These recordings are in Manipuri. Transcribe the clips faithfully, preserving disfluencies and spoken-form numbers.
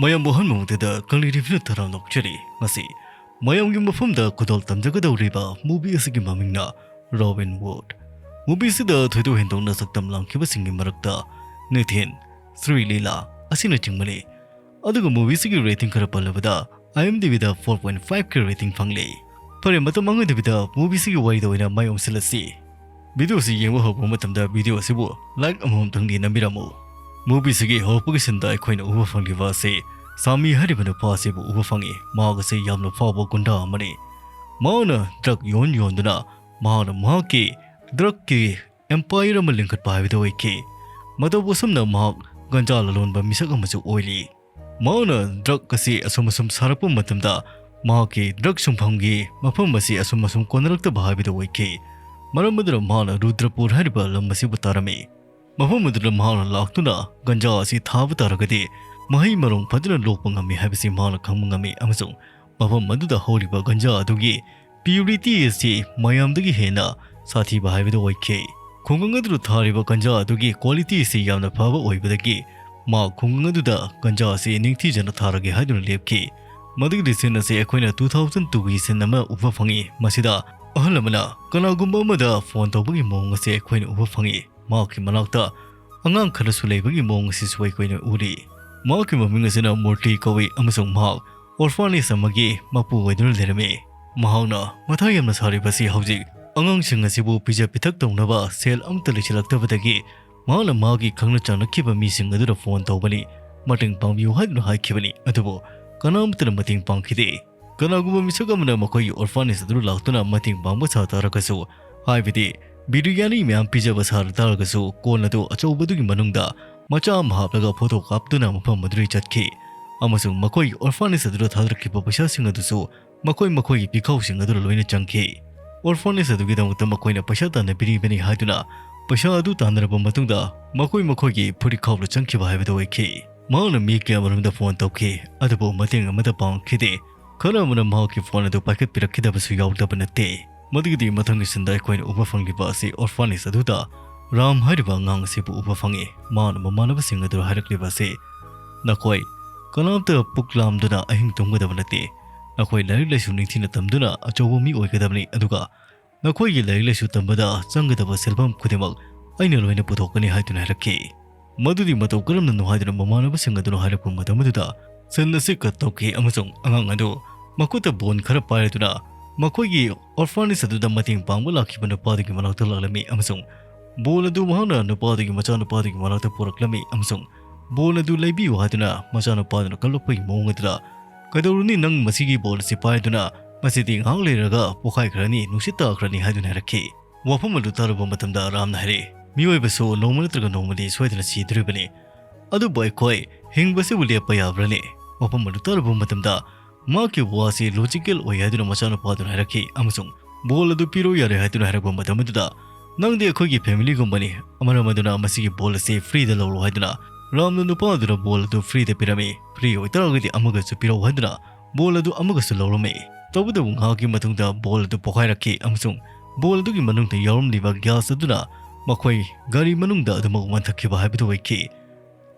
ꯃꯌꯥꯝꯕꯨ ꯑꯍꯥꯟꯕꯃꯛꯇꯗ ꯀꯪꯂꯩ ꯔꯤꯚꯤꯌꯨꯅ ꯇꯔꯥꯝꯅ ꯑꯣꯛꯆꯔꯤ꯫ ꯉꯁꯤ ꯃꯌꯥꯝꯒꯤ ꯃꯐꯝꯗ ꯈꯨꯗꯣꯜ ꯇꯝꯖꯒꯗꯧꯔꯤꯕ movie ꯑꯁꯤꯒꯤ ꯃꯃꯤꯡꯅ Robin Hood꯫ Movie ꯑꯁꯤꯗ ꯊꯣꯏꯗꯣꯛ ꯍꯦꯟꯗꯣꯛꯅ ꯁꯛꯇꯝ ꯂꯥꯡꯈꯤꯕꯁꯤꯡꯒꯤ ꯃꯔꯛꯇ ꯅꯤꯊꯤꯟ, ꯁ꯭ꯔꯤ ꯂꯤꯂꯥ ꯑꯁꯤꯅꯆꯤꯡꯕꯅꯤ꯫ ꯑꯗꯨꯒ movie ꯑꯁꯤꯒꯤ rating ꯈꯔ ꯄꯜꯂꯕꯗ IMDbꯗ four point five ꯀꯤ rating ꯐꯪꯂꯤ꯫ ꯐꯔꯦ, ꯃꯇꯝ ꯃꯥꯡꯍꯟꯗꯕꯤꯗ movie ꯑꯁꯤꯒꯤ ꯋꯥꯔꯤꯗ ꯑꯣꯏꯅ ꯃꯥꯏ ꯑꯣꯟꯁꯤꯜꯂꯁꯤ꯫ Video ꯑꯁꯤ ꯌꯦꯡꯕ ꯍꯧꯔꯛꯄ ꯃꯇꯝꯗ video ꯑꯁꯤꯕꯨ like ꯑꯃꯃꯝꯇꯪꯗꯤ ꯅꯝꯕꯤꯔꯝꯃꯨ꯫ Movie ꯑꯁꯤꯒꯤ ꯍꯧꯔꯛꯄꯒꯤ sceneꯗ ꯑꯩꯈꯣꯏꯅ ꯎꯕ ꯐꯪꯂꯤꯕ ꯑꯁꯤ ꯁꯥꯃꯤ ꯍꯥꯏꯔꯤꯕ ꯅꯨꯄꯥ ꯑꯁꯤꯕꯨ ꯎꯕ ꯐꯪꯉꯤ꯫ ꯃꯍꯥꯛ ꯑꯁꯤ ꯌꯥꯝꯅ ꯐꯥꯎꯕ ꯒꯨꯟꯗꯥ ꯑꯃꯅꯤ꯫ ꯃꯍꯥꯛꯅ drug ꯌꯣꯟ ꯌꯣꯟꯗꯨꯅ ꯃꯍꯥꯛꯅ ꯃꯍꯥꯛꯀꯤ drugꯀꯤ empire ꯑꯃ ꯂꯤꯡꯈꯠꯄ ꯍꯥꯏꯕꯗꯨ ꯑꯣꯏꯈꯤ꯫ ꯃꯇꯧ ꯑꯁꯨꯝꯅ ꯃꯍꯥꯛ ꯒꯟꯖꯥ ꯂꯂꯣꯟꯕ ꯃꯤꯁꯛ ꯑꯃꯁꯨ ꯑꯣꯏꯔꯤ꯫ ꯃꯍꯥꯛꯅ drug ꯑꯁꯤ ꯑꯁꯨꯝ ꯑꯁꯨꯝ ꯁꯥꯔꯛꯄ ꯃꯇꯝꯗ ꯃꯍꯥꯛꯀꯤ drug ꯁꯨꯡꯐꯝꯒꯤ ꯃꯐꯝ ꯑꯁꯤ ꯑꯁꯨꯝ ꯑꯁꯨꯝ ꯀꯣꯟꯅꯔꯛꯇꯕ ꯍꯥꯏꯕꯗꯨ ꯑꯣꯏꯈꯤ꯫ ꯃꯔꯝ ꯑꯗꯨꯅ ꯃꯍꯥꯛꯅ ꯔꯨꯗ꯭ꯔꯄꯨꯔ ꯍꯥꯏꯔꯤꯕ ꯂꯝ ꯑꯁꯤꯕꯨ ꯇꯥꯔꯝꯃꯤ꯫ ꯃꯐꯝ ꯑꯗꯨꯗ ꯃꯍꯥꯛꯅ ꯂꯥꯛꯇꯨꯅ ꯒꯟꯖꯥ ꯑꯁꯤ ꯊꯥꯕ ꯇꯥꯔꯒꯗꯤ ꯃꯍꯩ ꯃꯔꯣꯡ ꯐꯖꯅ ꯂꯣꯛꯄ ꯉꯝꯃꯤ ꯍꯥꯏꯕꯁꯤ ꯃꯍꯥꯛꯅ ꯈꯪꯕ ꯉꯝꯃꯤ, ꯑꯃꯁꯨꯡ ꯃꯐꯝ ꯑꯗꯨꯗ ꯍꯧꯔꯤꯕ ꯒꯟꯖꯥ ꯑꯗꯨꯒꯤ purity ꯑꯁꯤ ꯃꯌꯥꯝꯗꯒꯤ ꯍꯦꯟꯅ ꯁꯥꯊꯤꯕ ꯍꯥꯏꯕꯗꯨ ꯑꯣꯏꯈꯤ꯫ ꯈꯨꯡꯒꯪ ꯑꯗꯨꯗ ꯊꯥꯔꯤꯕ ꯒꯟꯖꯥ ꯑꯗꯨꯒꯤ quality ꯑꯁꯤ ꯌꯥꯝꯅ ꯐꯕ ꯑꯣꯏꯕꯗꯒꯤ ꯃꯍꯥꯛ ꯈꯨꯡꯒꯪ ꯑꯗꯨꯗ ꯒꯟꯖꯥ ꯑꯁꯤ ꯅꯤꯡꯊꯤꯖꯅ ꯊꯥꯔꯒꯦ ꯍꯥꯏꯗꯨꯅ ꯂꯦꯞꯈꯤ꯫ ꯃꯗꯨꯒꯤ scene ꯑꯁꯤ ꯑꯩꯈꯣꯏꯅ two thousand twoꯒꯤ scene ꯑꯃ ꯎꯕ ꯐꯪꯉꯤ꯫ ꯃꯁꯤꯗ ꯑꯍꯜ ꯑꯃꯅ ꯀꯅꯥꯒꯨꯝꯕ ꯑꯃꯗ phone ꯇꯧꯕꯒꯤ ꯃꯑꯣꯡ ꯑꯁꯤ ꯑꯩꯈꯣꯏꯅ ꯎꯕ ꯐꯪꯉꯤ꯫ ꯃꯍꯥꯛꯀꯤ ꯃꯅꯥꯛꯇ ꯑꯉꯥꯡ ꯈꯔꯁꯨ ꯂꯩꯕꯒꯤ ꯃꯑꯣꯡ ꯑꯁꯤꯁꯨ ꯑꯩꯈꯣꯏꯅ ꯎꯔꯤ꯫ ꯃꯍꯥꯛꯀꯤ ꯃꯃꯤꯡ ꯑꯁꯤꯅ ꯃꯨꯔꯇꯤ ꯀꯧꯏ ꯑꯃꯁꯨꯡ ꯃꯍꯥꯛ orphanage ꯑꯃꯒꯤ ꯃꯄꯨ ꯑꯣꯏꯗꯨꯅ ꯂꯩꯔꯝꯃꯤ꯫ ꯃꯍꯥꯛꯅ ꯃꯊꯥ ꯌꯥꯝꯅ ꯁꯥꯔꯤꯕꯁꯤ ꯍꯧꯖꯤꯛ ꯑꯉꯥꯡꯁꯤꯡ ꯑꯁꯤꯕꯨ ꯄꯤꯖ ꯄꯤꯊꯛ ꯇꯧꯅꯕ ꯁꯦꯜ ꯑꯃꯠꯇ ꯂꯩꯁꯤꯜꯂꯛꯇꯕꯗꯒꯤ ꯃꯍꯥꯛꯅ ꯃꯍꯥꯛꯀꯤ ꯈꯪꯅ ꯆꯥꯟꯅꯈꯤꯕ ꯃꯤꯁꯤꯡ ꯑꯗꯨꯗ phone ꯇꯧꯕꯅꯤ, ꯃꯇꯦꯡ ꯄꯥꯡꯕꯤꯌꯨ ꯍꯥꯏꯗꯨꯅ ꯍꯥꯏꯈꯤꯕꯅꯤ, ꯑꯗꯨꯕꯨ ꯀꯅꯥꯃꯠꯇꯅ ꯃꯇꯦꯡ ꯄꯥꯡꯈꯤꯗꯦ꯫ ꯀꯅꯥꯒꯨꯝꯕ ꯃꯤꯁꯛ ꯑꯃꯅ ꯃꯈꯣꯏꯒꯤ orphanage ꯑꯗꯨ ꯂꯥꯛꯇꯨꯅ ꯃꯇꯦꯡ ꯄꯥꯡꯕ ꯁꯥ ꯇꯥꯔꯒꯁꯨ, ꯍꯥꯏꯕꯗꯤ ꯕꯤꯔꯌꯥꯅꯤ ꯃꯌꯥꯝ ꯄꯤꯖꯕ ꯁꯥ ꯇꯥꯔꯒꯁꯨ, cone ꯑꯗꯨ ꯑꯆꯧꯕꯗꯨꯒꯤ ꯃꯅꯨꯡꯗ ꯃꯆꯥ ꯑꯃ ꯍꯥꯞꯂꯒ ꯐꯣꯇꯣ ꯀꯥꯞꯇꯨꯅ ꯃꯐꯝ ꯑꯗꯨꯗꯒꯤ ꯆꯠꯈꯤ꯫ ꯑꯃꯁꯨꯡ ꯃꯈꯣꯏꯒꯤ orphanage ꯑꯗꯨꯗ ꯊꯥꯗꯔꯛꯈꯤꯕ ꯄꯩꯁꯥꯁꯤꯡ ꯑꯗꯨꯁꯨ ꯃꯈꯣꯏ ꯃꯈꯣꯏꯒꯤ ꯄꯤꯈꯥꯎꯁꯤꯡ ꯑꯗꯨꯗ ꯂꯣꯏꯅ ꯆꯪꯈꯤ꯫ Orphanage ꯑꯗꯨꯒꯤꯗꯃꯛꯇ ꯃꯈꯣꯏꯅ ꯄꯩꯁꯥ ꯇꯥꯟꯅꯕꯤꯔꯤꯕꯅꯤ ꯍꯥꯏꯗꯨꯅ ꯄꯩꯁꯥ ꯑꯗꯨ ꯇꯥꯟꯅꯔꯕ ꯃꯇꯨꯡꯗ ꯃꯈꯣꯏ ꯃꯈꯣꯏꯒꯤ ꯐꯨꯔꯤꯠꯈꯥꯎꯗ ꯆꯪꯈꯤꯕ ꯍꯥꯏꯕꯗꯨ ꯑꯣꯏꯈꯤ꯫ ꯃꯍꯥꯛꯅ ꯃꯤ ꯀꯌꯥꯃꯔꯨꯝꯗ phone ꯇꯧꯈꯤ, ꯑꯗꯨꯕꯨ ꯃꯇꯦꯡ ꯑꯃꯠꯇ ꯄꯥꯡꯈꯤꯗꯦ꯫ ꯈꯔ ꯑꯃꯅ ꯃꯍꯥꯛꯀꯤ phone ꯑꯗꯨ ꯄꯥꯏꯈꯠꯄꯤꯔꯛꯈꯤꯗꯕꯁꯨ ꯌꯥꯎꯗꯕ ꯅꯠꯇꯦ꯫ ꯃꯗꯨꯒꯤꯗꯤ ꯃꯊꯪꯒꯤ scene ꯑꯩꯈꯣꯏꯅ ꯎꯕ ꯐꯪꯂꯤꯕ ꯑꯁꯤ orphanage ꯑꯗꯨꯗ ꯔꯥꯝ ꯍꯥꯏꯔꯤꯕ ꯑꯉꯥꯡ ꯑꯁꯤꯕꯨ ꯎꯕ ꯐꯪꯉꯤ꯫ ꯃꯍꯥꯛꯅ ꯃꯃꯥꯟꯅꯕꯁꯤꯡ ꯑꯗꯨꯗ ꯍꯥꯏꯔꯛꯂꯤꯕ ꯑꯁꯤ, "ꯅꯈꯣꯏ ꯀꯅꯥꯝꯇ ꯄꯨꯛ ꯂꯥꯝꯗꯨꯅ ꯑꯍꯤꯡ ꯇꯨꯝꯒꯗꯕ ꯅꯠꯇꯦ꯫ ꯅꯈꯣꯏ ꯂꯥꯏꯔꯤꯛ ꯂꯥꯏꯁꯨ ꯅꯤꯡꯊꯤꯅ ꯇꯝꯗꯨꯅ ꯑꯆꯧꯕ ꯃꯤ ꯑꯣꯏꯒꯗꯕꯅꯤ, ꯑꯗꯨꯒ ꯅꯈꯣꯏꯒꯤ ꯂꯥꯏꯔꯤꯛ ꯂꯥꯏꯁꯨ ꯇꯝꯕꯗ ꯆꯪꯒꯗꯕ ꯁꯦꯜꯐꯝ ꯈꯨꯗꯤꯡꯃꯛ ꯑꯩꯅ ꯂꯣꯏꯅ ꯄꯨꯊꯣꯛꯀꯅꯤ" ꯍꯥꯏꯗꯨꯅ ꯍꯥꯏꯔꯛꯈꯤ꯫ ꯃꯗꯨꯗꯤ ꯃꯇꯧ ꯀꯔꯝꯅꯅꯣ ꯍꯥꯏꯗꯨꯅ ꯃꯃꯥꯟꯅꯕꯁꯤꯡ ꯑꯗꯨꯅ ꯍꯥꯏꯔꯛꯄ ꯃꯇꯝ ꯑꯗꯨꯗ ꯁꯟ ꯑꯁꯤ ꯀꯠ ꯇꯧꯈꯤ ꯑꯃꯁꯨꯡ ꯑꯉꯥꯡ ꯑꯗꯨ ꯃꯈꯨꯠꯇ ꯕꯣꯟ ꯈꯔ ꯄꯥꯏꯔꯗꯨꯅ ꯃꯈꯣꯏꯒꯤ orphanage ꯑꯗꯨꯗ ꯃꯇꯦꯡ ꯄꯥꯡꯕ ꯂꯥꯛꯈꯤꯕ ꯅꯨꯄꯥꯗꯨꯒꯤ ꯃꯅꯥꯛꯇ ꯂꯥꯛꯂꯝꯃꯤ ꯑꯃꯁꯨꯡ ꯕꯣꯜ ꯑꯗꯨ ꯃꯍꯥꯛꯅ ꯅꯨꯄꯥꯗꯨꯒꯤ ꯃꯆꯥꯅꯨꯄꯥꯗꯨꯒꯤ ꯃꯅꯥꯛꯇ ꯄꯨꯔꯛꯂꯝꯃꯤ ꯑꯃꯁꯨꯡ ꯕꯣꯜ ꯑꯗꯨ ꯂꯩꯕꯤꯌꯨ ꯍꯥꯏꯗꯨꯅ ꯃꯆꯥꯅꯨꯄꯥꯗꯨꯅ ꯀꯜꯂꯛꯄꯒꯤ ꯃꯑꯣꯡ ꯑꯗꯨꯗ, "ꯀꯩꯗꯧꯔꯨꯅꯤ, ꯅꯪ ꯃꯁꯤꯒꯤ ꯕꯣꯜ ꯑꯁꯤ ꯄꯥꯏꯗꯨꯅ? ꯃꯁꯤꯗꯤ ꯉꯥꯏꯍꯥꯛ ꯂꯩꯔꯒ ꯄꯣꯈꯥꯏꯈ꯭ꯔꯅꯤ, ꯅꯨꯡꯁꯤꯠ ꯇꯥꯈ꯭ꯔꯅꯤ" ꯍꯥꯏꯗꯨꯅ ꯍꯥꯏꯔꯛꯈꯤ꯫ ꯋꯥꯐꯝ ꯑꯗꯨ ꯇꯥꯔꯨꯕ ꯃꯇꯝꯗ ꯔꯥꯝꯅ ꯍꯥꯏꯔꯛꯏ, "ꯃꯤꯑꯣꯏꯕꯁꯨ ꯅꯣꯡꯃ ꯅꯠꯇ꯭ꯔꯒ ꯅꯣꯡꯃꯗꯤ ꯁꯣꯏꯗꯅ ꯁꯤꯗꯣꯔꯤꯕꯅꯤ, ꯑꯗꯨꯕꯨ ꯑꯩꯈꯣꯏ ꯍꯤꯡꯕꯁꯤꯕꯨ ꯂꯦꯞꯄ ꯌꯥꯕ꯭ꯔꯅꯦ?" ꯋꯥꯐꯝ ꯑꯗꯨ ꯇꯥꯔꯨꯕ ꯃꯇꯝꯗ ꯃꯍꯥꯛꯀꯤ ꯋꯥꯁꯤ logical ꯑꯣꯏ ꯍꯥꯏꯗꯨꯅ ꯃꯆꯥꯅꯨꯄꯥꯗꯨꯅ ꯍꯥꯏꯔꯛꯈꯤ ꯑꯃꯁꯨꯡ ꯕꯣꯜ ꯑꯗꯨ ꯄꯤꯔꯣ ꯌꯥꯔꯦ ꯍꯥꯏꯗꯨꯅ ꯍꯥꯏꯔꯛꯄ ꯃꯇꯝ ꯑꯗꯨꯗ, "ꯅꯪꯗꯤ ꯑꯩꯈꯣꯏꯒꯤ familyꯒꯨꯝꯕꯅꯤ, ꯃꯔꯝ ꯑꯗꯨꯅ ꯃꯁꯤꯒꯤ ꯕꯣꯜ ꯑꯁꯤ freeꯗ ꯂꯧꯔꯣ" ꯍꯥꯏꯗꯨꯅ ꯔꯥꯝꯅ ꯅꯨꯄꯥ ꯑꯗꯨꯗ ꯕꯣꯜ ꯑꯗꯨ freeꯗ ꯄꯤꯔꯝꯃꯤ꯫ "Free ꯑꯣꯏꯇꯥꯔꯒꯗꯤ ꯑꯃꯒꯁꯨ ꯄꯤꯔꯛꯎ" ꯍꯥꯏꯗꯨꯅ ꯕꯣꯜ ꯑꯗꯨ ꯑꯃꯒꯁꯨ ꯂꯧꯔꯝꯃꯤ꯫ ꯇꯧꯕꯇꯕꯨ ꯉꯥꯏꯍꯥꯛꯀꯤ ꯃꯇꯨꯡꯗ ꯕꯣꯜ ꯑꯗꯨ ꯄꯣꯈꯥꯏꯔꯛꯈꯤ ꯑꯃꯁꯨꯡ ꯕꯣꯜ ꯑꯗꯨꯒꯤ ꯃꯅꯨꯡꯗ ꯌꯥꯎꯔꯝꯂꯤꯕ gas ꯑꯗꯨꯅ ꯃꯈꯣꯏ ꯒꯥꯔꯤ ꯃꯅꯨꯡꯗ ꯑꯗꯨꯃꯛ ꯋꯥꯟꯊꯈꯤꯕ ꯍꯥꯏꯕꯗꯨ ꯑꯣꯏꯈꯤ꯫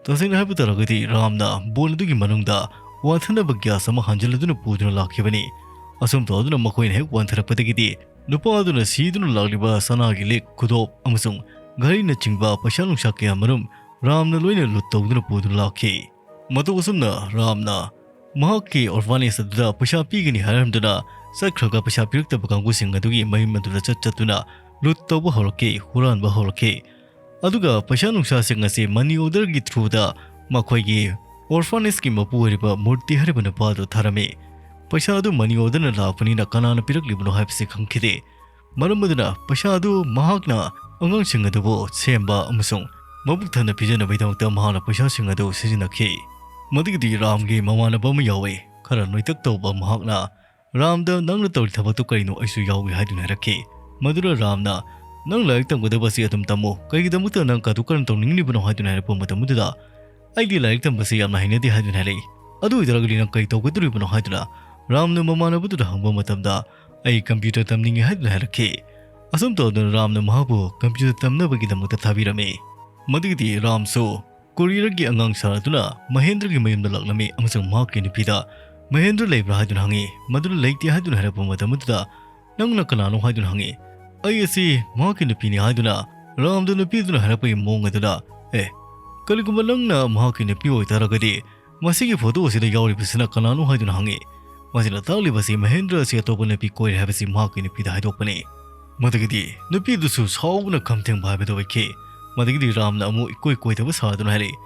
ꯇꯁꯦꯡꯅ ꯍꯥꯏꯕ ꯇꯥꯔꯒꯗꯤ ꯔꯥꯝꯅ ꯕꯣꯜ ꯑꯗꯨꯒꯤ ꯃꯅꯨꯡꯗ ꯋꯥꯟꯊꯅꯕ gas ꯑꯃ ꯍꯥꯟꯖꯤꯜꯂꯗꯨꯅ ꯄꯨꯗꯨꯅ ꯂꯥꯛꯈꯤꯕꯅꯤ꯫ ꯑꯁꯨꯝ ꯇꯧꯗꯨꯅ ꯃꯈꯣꯏꯅ ꯍꯦꯛ ꯋꯥꯟꯊꯔꯛꯄꯗꯒꯤꯗꯤ ꯅꯨꯄꯥ ꯑꯗꯨꯅ ꯁꯤꯗꯨꯅ ꯂꯥꯛꯂꯤꯕ ꯁꯅꯥꯒꯤ ꯂꯤꯛ, ꯈꯨꯗꯣꯞ ꯑꯃꯁꯨꯡ ꯘꯔꯤꯅꯆꯤꯡꯕ ꯄꯩꯁꯥ ꯅꯨꯡꯁꯥ ꯀꯌꯥ ꯃꯔꯨꯝ ꯔꯥꯝꯅ ꯂꯣꯏꯅ ꯂꯨꯠ ꯇꯧꯗꯨꯅ ꯄꯨꯗꯨꯅ ꯂꯥꯛꯈꯤ꯫ ꯃꯇꯧ ꯑꯁꯨꯝꯅ ꯔꯥꯝꯅ ꯃꯍꯥꯛꯀꯤ orphanage ꯑꯗꯨꯗ ꯄꯩꯁꯥ ꯄꯤꯒꯅꯤ ꯍꯥꯏꯔꯝꯗꯨꯅ ꯆꯠꯈ꯭ꯔꯒ ꯄꯩꯁꯥ ꯄꯤꯔꯛꯇꯕ ꯀꯥꯡꯕꯨꯁꯤꯡ ꯑꯗꯨꯒꯤ ꯃꯌꯨꯝ ꯑꯗꯨꯗ ꯆꯠ ꯆꯠꯇꯨꯅ ꯂꯨꯠ ꯇꯧꯕ ꯍꯧꯔꯛꯈꯤ, ꯍꯨꯔꯥꯟꯕ ꯍꯧꯔꯛꯈꯤ꯫ ꯑꯗꯨꯒ ꯄꯩꯁꯥ ꯅꯨꯡꯁꯥꯁꯤꯡ ꯑꯁꯤ money orderꯒꯤ throughꯗ ꯃꯈꯣꯏꯒꯤ orphanageꯀꯤ ꯃꯄꯨ ꯑꯣꯏꯔꯤꯕ ꯃꯨꯔꯇꯤ ꯍꯥꯏꯔꯤꯕ ꯅꯨꯄꯥ ꯑꯗꯨ ꯊꯥꯔꯝꯃꯤ꯫ ꯄꯩꯁꯥ ꯑꯗꯨ money orderꯅ ꯂꯥꯛꯄꯅꯤꯅ ꯀꯅꯥꯅ ꯄꯤꯔꯛꯂꯤꯕꯅꯣ ꯍꯥꯏꯕꯁꯤ ꯈꯪꯈꯤꯗꯦ꯫ ꯃꯔꯝ ꯑꯗꯨꯅ ꯄꯩꯁꯥ ꯑꯗꯨ ꯃꯍꯥꯛꯅ ꯑꯉꯥꯡꯁꯤꯡ ꯑꯗꯨꯕꯨ ꯁꯦꯝꯕ ꯑꯃꯁꯨꯡ ꯃꯕꯨꯛ ꯊꯟꯅ ꯄꯤꯖꯅꯕꯒꯤꯗꯃꯛꯇ ꯃꯍꯥꯛꯅ ꯄꯩꯁꯥꯁꯤꯡ ꯑꯗꯨ ꯁꯤꯖꯤꯟꯅꯈꯤ꯫ ꯃꯗꯨꯒꯤꯗꯤ ꯔꯥꯝꯒꯤ ꯃꯃꯥꯟꯅꯕ ꯑꯃ ꯌꯥꯎꯏ, ꯈꯔ ꯅꯣꯏꯇꯛ ꯇꯧꯕ꯫ ꯃꯍꯥꯛꯅ ꯔꯥꯝꯗ, "ꯅꯪꯅ ꯇꯧꯔꯤ ꯊꯕꯛꯇꯨ ꯀꯔꯤꯅꯣ? ꯑꯩꯁꯨ ꯌꯥꯎꯒꯦ" ꯍꯥꯏꯗꯨꯅ ꯍꯥꯏꯔꯛꯈꯤ꯫ ꯃꯗꯨꯗ ꯔꯥꯝꯅ, "ꯅꯪ ꯂꯥꯏꯔꯤꯛ ꯇꯝꯒꯗꯕ ꯑꯁꯤ ꯑꯗꯨꯝ ꯇꯝꯃꯨ, ꯀꯔꯤꯒꯤꯗꯃꯛꯇ ꯅꯪ ꯀꯥꯇꯨ ꯀꯔꯟ ꯇꯧꯅꯤꯡꯂꯤꯕꯅꯣ?" ꯍꯥꯏꯗꯨꯅ ꯍꯥꯏꯔꯛꯄ ꯃꯇꯝ ꯑꯗꯨꯗ, "ꯑꯩꯗꯤ ꯂꯥꯏꯔꯤꯛ ꯇꯝꯕꯁꯤ ꯌꯥꯝꯅ ꯍꯩꯅꯗꯦ" ꯍꯥꯏꯗꯨꯅ ꯍꯥꯏꯔꯛꯏ꯫ "ꯑꯗꯨ ꯑꯣꯏꯇꯥꯔꯒꯗꯤ ꯅꯪ ꯀꯔꯤ ꯇꯧꯒꯗꯧꯔꯤꯕꯅꯣ?" ꯍꯥꯏꯗꯨꯅ ꯔꯥꯝꯅ ꯃꯃꯥꯟꯅꯕꯗꯨꯗ ꯍꯪꯕ ꯃꯇꯝꯗ, "ꯑꯩ computer ꯇꯝꯅꯤꯡꯉꯤ" ꯍꯥꯏꯗꯨꯅ ꯍꯥꯏꯔꯛꯈꯤ꯫ ꯑꯁꯨꯝ ꯇꯧꯗꯨꯅ ꯔꯥꯝꯅ ꯃꯍꯥꯛꯄꯨ computer ꯇꯝꯅꯕꯒꯤꯗꯃꯛꯇ ꯊꯥꯕꯤꯔꯝꯃꯤ꯫ ꯃꯗꯨꯒꯤꯗꯤ ꯔꯥꯝꯁꯨ ꯀꯨꯔꯤꯌꯔꯒꯤ ꯑꯉꯥꯡ ꯁꯥꯔꯗꯨꯅ ꯃꯍꯦꯟꯗ꯭ꯔꯒꯤ ꯃꯌꯨꯝꯗ ꯂꯥꯛꯂꯝꯃꯤ ꯑꯃꯁꯨꯡ ꯃꯍꯥꯛꯀꯤ ꯅꯨꯄꯤꯗ ꯃꯍꯦꯟꯗ꯭ꯔ ꯂꯩꯕ꯭ꯔꯥ ꯍꯥꯏꯗꯨꯅ ꯍꯪꯉꯤ꯫ ꯃꯗꯨꯅ ꯂꯩꯇꯦ ꯍꯥꯏꯗꯨꯅ ꯍꯥꯏꯔꯛꯄ ꯃꯇꯝ ꯑꯗꯨꯗ, "ꯅꯪꯅ ꯀꯅꯥꯅꯣ?" ꯍꯥꯏꯗꯨꯅ ꯍꯪꯉꯤ꯫ "ꯑꯩ ꯑꯁꯤ ꯃꯍꯥꯛꯀꯤ ꯅꯨꯄꯤꯅꯤ" ꯍꯥꯏꯗꯨꯅ ꯔꯥꯝꯗ ꯅꯨꯄꯤꯗꯨꯅ ꯍꯥꯏꯔꯛꯄꯒꯤ ꯃꯑꯣꯡ ꯑꯗꯨꯗ, "ꯑꯦ, ꯀꯔꯤꯒꯨꯝꯕ ꯅꯪꯅ ꯃꯍꯥꯛꯀꯤ ꯅꯨꯄꯤ ꯑꯣꯏꯇꯥꯔꯒꯗꯤ ꯃꯁꯤꯒꯤ ꯐꯣꯇꯣ ꯑꯁꯤꯗ ꯌꯥꯎꯔꯤꯕꯁꯤꯅ ꯀꯅꯥꯅꯣ?" ꯍꯥꯏꯗꯨꯅ ꯍꯪꯉꯤ꯫ ꯃꯁꯤꯅ ꯇꯥꯛꯂꯤꯕꯁꯤ ꯃꯍꯦꯟꯗ꯭ꯔ ꯑꯁꯤ ꯑꯇꯣꯞꯄ ꯅꯨꯄꯤ ꯀꯣꯏꯔꯦ ꯍꯥꯏꯕꯁꯤ ꯃꯍꯥꯛꯀꯤ ꯅꯨꯄꯤꯗ ꯍꯥꯏꯗꯣꯛꯄꯅꯤ꯫ ꯃꯗꯨꯒꯤꯗꯤ ꯅꯨꯄꯤꯗꯨꯁꯨ ꯁꯥꯎꯕꯅ ꯈꯝ ꯊꯦꯡꯕ ꯍꯥꯏꯕꯗꯨ ꯑꯣꯏꯈꯤ꯫ ꯃꯗꯨꯒꯤꯗꯤ ꯔꯥꯝꯅ ꯑꯃꯨꯛ ꯏꯀꯣꯏ ꯀꯣꯏꯗꯕ ꯁꯥꯗꯨꯅ ꯍꯥꯏꯔꯛꯏ,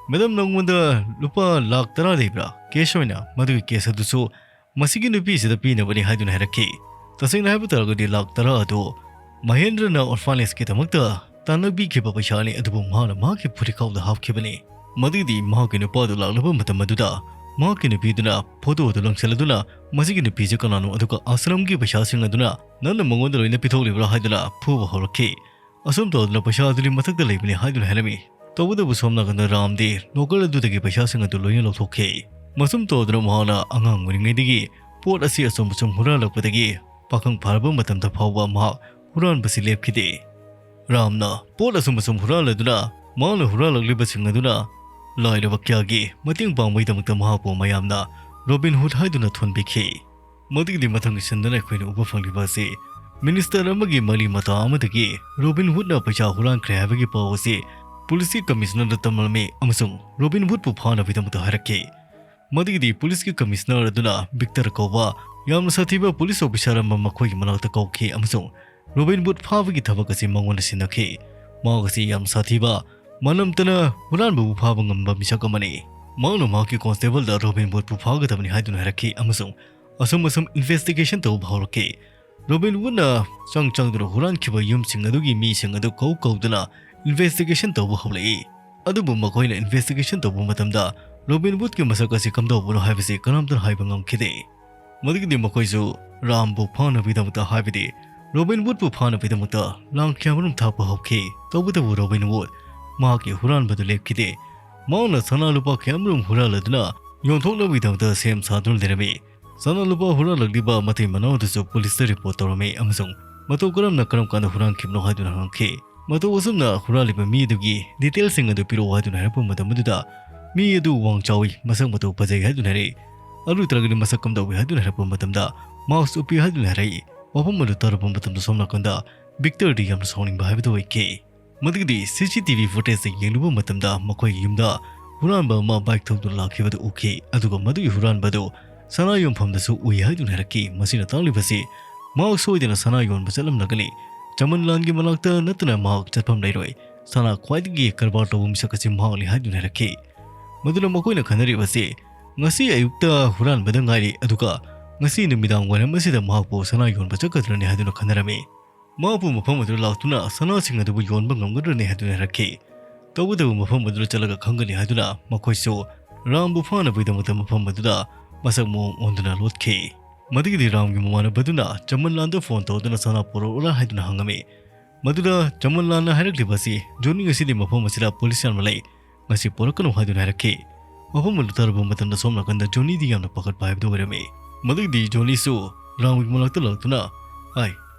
"ꯃꯦꯗꯥꯝ, ꯅꯉꯣꯟꯗ ꯂꯨꯄꯥ ꯂꯥꯛ ꯇꯔꯥ ꯂꯩꯕ꯭ꯔꯥ? ꯀꯦꯁ ꯑꯣꯏꯅ? ꯃꯗꯨꯒꯤ ꯀꯦꯁ ꯑꯗꯨꯁꯨ ꯃꯁꯤꯒꯤ ꯅꯨꯄꯤꯁꯤꯗ ꯄꯤꯅꯕꯅꯤ" ꯍꯥꯏꯗꯨꯅ ꯍꯥꯏꯔꯛꯈꯤ꯫ ꯇꯁꯦꯡꯅ ꯍꯥꯏꯕ ꯇꯥꯔꯒꯗꯤ ꯂꯥꯛ ꯇꯔꯥ ꯑꯗꯨ ꯃꯍꯦꯟꯗ꯭ꯔꯅ ꯑꯣꯔꯐꯥꯅꯦꯖꯀꯤꯗꯃꯛꯇ ꯇꯥꯟꯅꯕꯤꯈꯤꯕ ꯄꯩꯁꯥꯅꯤ, ꯑꯗꯨꯕꯨ ꯃꯍꯥꯛꯅ ꯃꯍꯥꯛꯀꯤ ꯐꯨꯔꯤꯠꯈꯥꯎꯗ ꯍꯥꯞꯈꯤꯕꯅꯤ꯫ ꯃꯗꯨꯒꯤꯗꯤ ꯃꯍꯥꯛꯀꯤ ꯅꯨꯄꯥꯗꯨ ꯂꯥꯛꯂꯕ ꯃꯇꯝ ꯑꯗꯨꯗ ꯃꯍꯥꯛꯀꯤ ꯅꯨꯄꯤꯗꯨꯅ ꯐꯣꯇꯣ ꯑꯗꯨ ꯂꯪꯁꯤꯜꯂꯗꯨꯅ, "ꯃꯁꯤꯒꯤ ꯅꯨꯄꯤꯁꯤ ꯀꯅꯥꯅꯣ? ꯑꯗꯨꯒ ꯑꯥꯁ꯭ꯔꯝꯒꯤ ꯄꯩꯁꯥꯁꯤꯡ ꯑꯗꯨꯅ ꯅꯪꯅ ꯃꯉꯣꯟꯗ ꯂꯣꯏꯅ ꯄꯤꯊꯣꯛꯂꯤꯕ꯭ꯔꯥ?" ꯍꯥꯏꯗꯨꯅ ꯐꯨꯕ ꯍꯧꯔꯛꯈꯤ꯫ ꯑꯁꯨꯝ ꯇꯧꯗꯅ ꯄꯩꯁꯥ ꯑꯗꯨꯗꯤ ꯃꯊꯛꯇ ꯂꯩꯕꯅꯤ ꯍꯥꯏꯗꯨꯅ ꯍꯥꯏꯔꯝꯃꯤ꯫ ꯇꯧꯕꯇꯕꯨ ꯁꯣꯝ ꯅꯥꯀꯟꯗ ꯔꯥꯝꯗꯤ ꯂꯣꯀꯔ ꯑꯗꯨꯗꯒꯤ ꯄꯩꯁꯥꯁꯤꯡ ꯑꯗꯨ ꯂꯣꯏꯅ ꯂꯧꯊꯣꯛꯈꯤ꯫ ꯃꯁꯨꯝ ꯇꯧꯗꯨꯅ ꯃꯍꯥꯛꯅ ꯑꯉꯥꯡ ꯑꯣꯏꯔꯤꯉꯩꯗꯒꯤ ꯄꯣꯠ ꯑꯁꯤ ꯑꯆꯨꯝ ꯑꯆꯨꯝ ꯍꯨꯔꯥꯜꯂꯛꯄꯗꯒꯤ ꯄꯥꯈꯪ ꯐꯥꯔꯕ ꯃꯇꯝꯗ ꯐꯥꯎꯕ ꯃꯍꯥꯛ ꯍꯨꯔꯥꯟꯕꯁꯤ ꯂꯦꯞꯈꯤꯗꯦ꯫ ꯔꯥꯝꯅ ꯄꯣꯠ ꯑꯆꯨꯝ ꯑꯆꯨꯝ ꯍꯨꯔꯥꯜꯂꯗꯨꯅ ꯃꯍꯥꯛꯅ ꯍꯨꯔꯥꯜꯂꯛꯂꯤꯕꯁꯤꯡ ꯑꯗꯨꯅ ꯂꯥꯏꯔꯕ ꯀꯌꯥꯒꯤ ꯃꯇꯦꯡ ꯄꯥꯡꯕꯒꯤꯗꯃꯛꯇ ꯃꯍꯥꯛꯄꯨ ꯃꯌꯥꯝꯅ ꯔꯣꯕꯤꯟ ꯍꯨꯗ ꯍꯥꯏꯗꯨꯅ ꯊꯣꯟꯕꯤꯈꯤ꯫ ꯃꯗꯨꯒꯤꯗꯤ ꯃꯊꯪꯒꯤ ꯁꯤꯟꯗꯅ ꯑꯩꯈꯣꯏꯅ ꯎꯕ ꯐꯪꯂꯤꯕ ꯑꯁꯤ ꯃꯤꯅꯤꯁꯇꯔ ꯑꯃꯒꯤ ꯃꯔꯤ ꯃꯇꯥ ꯑꯃꯗꯒꯤ ꯔꯣꯕꯤꯟ ꯍꯨꯗꯅ ꯄꯩꯁꯥ ꯍꯨꯔꯥꯟꯈ꯭ꯔꯦ ꯍꯥꯏꯕꯒꯤ ꯄꯥꯎ ꯑꯁꯤ ꯄꯨꯂꯤꯁꯀꯤ ꯀꯃꯤꯁꯅꯔꯗ ꯇꯝꯂꯝꯃꯤ ꯑꯃꯁꯨꯡ ꯔꯣꯕꯤꯟ ꯍꯨꯗꯄꯨ ꯐꯥꯅꯕꯒꯤꯗꯃꯛꯇ ꯍꯥꯏꯔꯛꯈꯤ꯫ ꯃꯗꯨꯒꯤꯗꯤ ꯄꯨꯂꯤꯁꯀꯤ ꯀꯃꯤꯁꯅꯔ ꯑꯗꯨꯅ ꯚꯤꯛꯇꯔ ꯀꯧꯕ ꯌꯥꯝꯅ ꯁꯥꯊꯤꯕ ꯄꯨꯂꯤꯁ ꯑꯣꯐꯤꯁꯥꯔ ꯑꯃ ꯃꯈꯣꯏꯒꯤ ꯃꯅꯥꯛꯇ ꯀꯧꯈꯤ ꯑꯃꯁꯨꯡ ꯔꯣꯕꯤꯟ ꯍꯨꯗ ꯐꯥꯕꯒꯤ ꯊꯕꯛ ꯑꯁꯤ ꯃꯉꯣꯟꯗ ꯁꯤꯟꯅꯈꯤ꯫ ꯃꯍꯥꯛ ꯑꯁꯤ ꯌꯥꯝ ꯁꯥꯊꯤꯕ, ꯃꯅꯝꯇꯅ ꯍꯨꯔꯥꯟꯕꯕꯨ ꯐꯥꯕ ꯉꯝꯕ ꯃꯤꯁꯛ ꯑꯃꯅꯤ꯫ ꯃꯍꯥꯛꯅ ꯃꯍꯥꯛꯀꯤ ꯀꯣꯟꯁꯇꯦꯕꯜꯗ ꯔꯣꯕꯤꯟ ꯍꯨꯗꯄꯨ ꯐꯥꯒꯗꯕꯅꯤ ꯍꯥꯏꯗꯨꯅ ꯍꯥꯏꯔꯛꯈꯤ ꯑꯃꯁꯨꯡ ꯑꯁꯨꯝ ꯑꯁꯨꯝ ꯏꯟꯚꯦꯁꯇꯤꯒꯦꯁꯟ ꯇꯧꯕ ꯍꯧꯔꯛꯈꯤ꯫ ꯔꯣꯕꯤꯟ ꯍꯨꯗꯅ ꯆꯪ ꯆꯪꯗꯨꯅ ꯍꯨꯔꯥꯟꯈꯤꯕ ꯌꯨꯝꯁꯤꯡ ꯑꯗꯨꯒꯤ ꯃꯤꯁꯤꯡ ꯑꯗꯨ ꯀꯧ ꯀꯧꯗꯨꯅ ꯏꯟꯚꯦꯁꯇꯤꯒꯦꯁꯟ ꯇꯧꯕ ꯍꯧꯔꯛꯏ꯫ ꯑꯗꯨꯕꯨ ꯃꯈꯣꯏꯅ ꯏꯟꯚꯦꯁꯇꯤꯒꯦꯁꯟ ꯇꯧꯕ ꯃꯇꯝꯗ ꯔꯣꯕꯤꯟ ꯍꯨꯗꯀꯤ ꯃꯁꯛ ꯑꯁꯤ ꯀꯝꯗꯧꯕꯅꯣ ꯍꯥꯏꯕꯁꯤ ꯀꯅꯥꯝꯇꯅ ꯍꯥꯏꯕ ꯉꯝꯈꯤꯗꯦ꯫ ꯃꯗꯨꯒꯤꯗꯤ ꯃꯈꯣꯏꯁꯨ ꯔꯥꯝꯕꯨ ꯐꯥꯅꯕꯒꯤꯗꯃꯛꯇ, ꯍꯥꯏꯕꯗꯤ ꯔꯣꯕꯤꯟ ꯍꯨꯗꯄꯨ ꯐꯥꯅꯕꯒꯤꯗꯃꯛꯇ ꯂꯥꯡ ꯀꯌꯥꯃꯔꯨꯝ ꯊꯥꯛꯄ ꯍꯧꯈꯤ꯫ ꯇꯧꯕꯇꯕꯨ ꯔꯣꯕꯤꯟ ꯍꯨꯗ ꯃꯍꯥꯛꯀꯤ ꯍꯨꯔꯥꯟꯕꯗꯨ ꯂꯦꯞꯈꯤꯗꯦ꯫ ꯃꯍꯥꯛꯅ ꯁꯅꯥ ꯂꯨꯄꯥ ꯀꯌꯥꯃꯔꯨꯝ ꯍꯨꯔꯥꯜꯂꯗꯨꯅ ꯌꯣꯟꯊꯣꯛꯅꯕꯒꯤꯗꯃꯛꯇ ꯁꯦꯝ ꯁꯥꯗꯨꯅ ꯂꯩꯔꯝꯃꯤ꯫ ꯁꯅꯥ ꯂꯨꯄꯥ ꯍꯨꯔꯥꯜꯂꯛꯂꯤꯕ ꯃꯇꯩ ꯃꯅꯥꯎ ꯑꯗꯨꯁꯨ ꯄꯨꯂꯤꯁꯇ ꯔꯤꯄꯣꯔꯠ ꯇꯧꯔꯝꯃꯤ ꯑꯃꯁꯨꯡ ꯃꯇꯧ ꯀꯔꯝꯅ ꯀꯔꯝ ꯀꯥꯟꯗ ꯍꯨꯔꯥꯟꯈꯤꯕꯅꯣ ꯍꯥꯏꯗꯨꯅ ꯍꯪꯈꯤ꯫ ꯃꯇꯧ ꯑꯁꯨꯝꯅ ꯍꯨꯔꯥꯜꯂꯤꯕ ꯃꯤ ꯑꯗꯨꯒꯤ ꯗꯤꯇꯦꯜꯁꯤꯡ ꯑꯗꯨ ꯄꯤꯔꯛꯑꯣ ꯍꯥꯏꯗꯨꯅ ꯍꯥꯏꯔꯛꯄ ꯃꯇꯝ ꯑꯗꯨꯗ, ꯃꯤ ꯑꯗꯨ ꯋꯥꯡ ꯆꯥꯎꯏ, ꯃꯁꯛ ꯃꯇꯧ ꯐꯖꯩ ꯍꯥꯏꯗꯨꯅ ꯍꯥꯏꯔꯛꯏ꯫ ꯑꯗꯨ ꯅꯠꯇ꯭ꯔꯒꯗꯤ ꯃꯁꯛ ꯀꯝꯗꯧꯏ ꯍꯥꯏꯗꯨꯅ ꯍꯥꯏꯔꯛꯄ ꯃꯇꯝꯗ, ꯃꯥꯁꯛ ꯎꯞꯄꯤ ꯍꯥꯏꯗꯨꯅ ꯍꯥꯏꯔꯛꯏ꯫ ꯋꯥꯐꯝ ꯑꯗꯨ ꯇꯥꯔꯨꯕ ꯃꯇꯝꯗ ꯁꯣꯝ ꯅꯥꯀꯟꯗ ꯕꯤꯛꯇꯔꯗꯤ ꯌꯥꯝꯅ ꯁꯥꯎꯅꯤꯡꯕ ꯍꯥꯏꯕꯗꯨ ꯑꯣꯏꯈꯤ꯫ ꯃꯗꯨꯒꯤꯗꯤ ꯁꯤ ꯁꯤ ꯇꯤ ꯚꯤ ꯐꯨꯇꯦꯖꯇ ꯌꯦꯡꯂꯨꯕ ꯃꯇꯝꯗ ꯃꯈꯣꯏꯒꯤ ꯌꯨꯝꯗ ꯍꯨꯔꯥꯟꯕ ꯑꯃ ꯕꯥꯏꯛ ꯊꯧꯗꯨꯅ ꯂꯥꯛꯈꯤꯕꯗꯨ ꯎꯈꯤ, ꯑꯗꯨꯒ ꯃꯗꯨꯒꯤ ꯍꯨꯔꯥꯟꯕ ꯑꯗꯨ ꯁꯅꯥ ꯌꯣꯟꯐꯝꯗꯁꯨ ꯎꯏ ꯍꯥꯏꯗꯨꯅ ꯍꯥꯏꯔꯛꯈꯤ꯫ ꯃꯁꯤꯅ ꯇꯥꯛꯂꯤꯕꯁꯤ ꯃꯍꯥꯛ ꯁꯣꯏꯗꯅ ꯁꯅꯥ ꯌꯣꯟꯕ ꯆꯠꯂꯝꯂꯒꯅꯤ꯫ ꯆꯃꯟꯂꯥꯜꯒꯤ ꯃꯅꯥꯛꯇ ꯅꯠꯇꯅ ꯃꯍꯥꯛ ꯆꯠꯐꯝ ꯂꯩꯔꯣꯏ꯫ ꯁꯅꯥ ꯈ꯭ꯋꯥꯏꯗꯒꯤ ꯀꯔꯕꯥꯔ ꯇꯧꯕ ꯃꯤꯁꯛ ꯑꯁꯤ ꯃꯍꯥꯛꯅꯤ ꯍꯥꯏꯗꯨꯅ ꯍꯥꯏꯔꯛꯈꯤ꯫ ꯃꯗꯨꯅ ꯃꯈꯣꯏꯅ ꯈꯟꯅꯔꯤꯕꯁꯤ ꯉꯁꯤ ꯑꯌꯨꯛꯇ ꯍꯨꯔꯥꯟꯕꯗ ꯉꯥꯏꯔꯤ, ꯑꯗꯨꯒ ꯉꯁꯤ ꯅꯨꯃꯤꯗꯥꯡ ꯋꯥꯏꯔꯝ ꯑꯁꯤꯗ ꯃꯍꯥꯛꯄꯨ ꯁꯅꯥ ꯌꯣꯟꯕ ꯆꯠꯀꯗ꯭ꯔꯅꯤ ꯍꯥꯏꯗꯨꯅ ꯈꯟꯅꯔꯝꯃꯤ꯫ ꯃꯍꯥꯛꯄꯨ ꯃꯐꯝ ꯑꯗꯨꯗ ꯂꯥꯛꯇꯨꯅ ꯁꯅꯥꯁꯤꯡ ꯑꯗꯨꯕꯨ ꯌꯣꯟꯕ ꯉꯝꯒꯗ꯭ꯔꯅꯤ ꯍꯥꯏꯗꯨꯅ ꯍꯥꯏꯔꯛꯈꯤ꯫ ꯇꯧꯕꯇꯕꯨ ꯃꯐꯝ ꯑꯗꯨꯗ ꯆꯠꯂꯒ ꯈꯪꯒꯅꯤ ꯍꯥꯏꯗꯨꯅ ꯃꯈꯣꯏꯁꯨ ꯔꯥꯝꯕꯨ ꯐꯥꯅꯕꯒꯤꯗꯃꯛꯇ ꯃꯐꯝ ꯑꯗꯨꯗ ꯃꯁꯛ ꯃꯑꯣꯡ ꯑꯣꯟꯗꯨꯅ ꯂꯣꯠꯈꯤ꯫ ꯃꯗꯨꯒꯤꯗꯤ ꯔꯥꯝꯒꯤ ꯃꯃꯥꯟꯅꯕꯗꯨꯅ ꯆꯃꯟꯂꯥꯟꯗ ꯐꯣꯟ ꯇꯧꯗꯨꯅ ꯁꯅꯥ ꯄꯨꯔꯛꯎꯔꯥ ꯍꯥꯏꯗꯨꯅ ꯍꯪꯉꯝꯃꯤ꯫ ꯃꯗꯨꯗ ꯆꯃꯟꯂꯥꯟꯅ ꯍꯥꯏꯔꯛꯂꯤꯕ ꯑꯁꯤ, "ꯖꯣꯅꯤ, ꯉꯁꯤꯗꯤ ꯃꯐꯝ ꯑꯁꯤꯗ ꯄꯨꯂꯤꯁ ꯌꯥꯝꯅ ꯂꯩ, ꯉꯁꯤ ꯄꯨꯔꯛꯀꯅꯨ" ꯍꯥꯏꯗꯨꯅ ꯍꯥꯏꯔꯛꯈꯤ꯫ ꯋꯥꯐꯝ ꯑꯗꯨ ꯇꯥꯔꯨꯕ ꯃꯇꯝꯗ ꯁꯣꯝ ꯅꯥꯀꯟꯗ ꯖꯣꯅꯤꯗꯤ ꯌꯥꯝꯅ ꯄꯥꯈꯠꯄ ꯍꯥꯏꯕꯗꯨ ꯑꯣꯏꯔꯝꯃꯤ꯫ ꯃꯗꯨꯒꯤꯗꯤ ꯖꯣꯅꯤꯁꯨ ꯔꯥꯝꯒꯤ ꯃꯅꯥꯛꯇ ꯂꯥꯛꯇꯨꯅ, "ꯍꯥꯏ,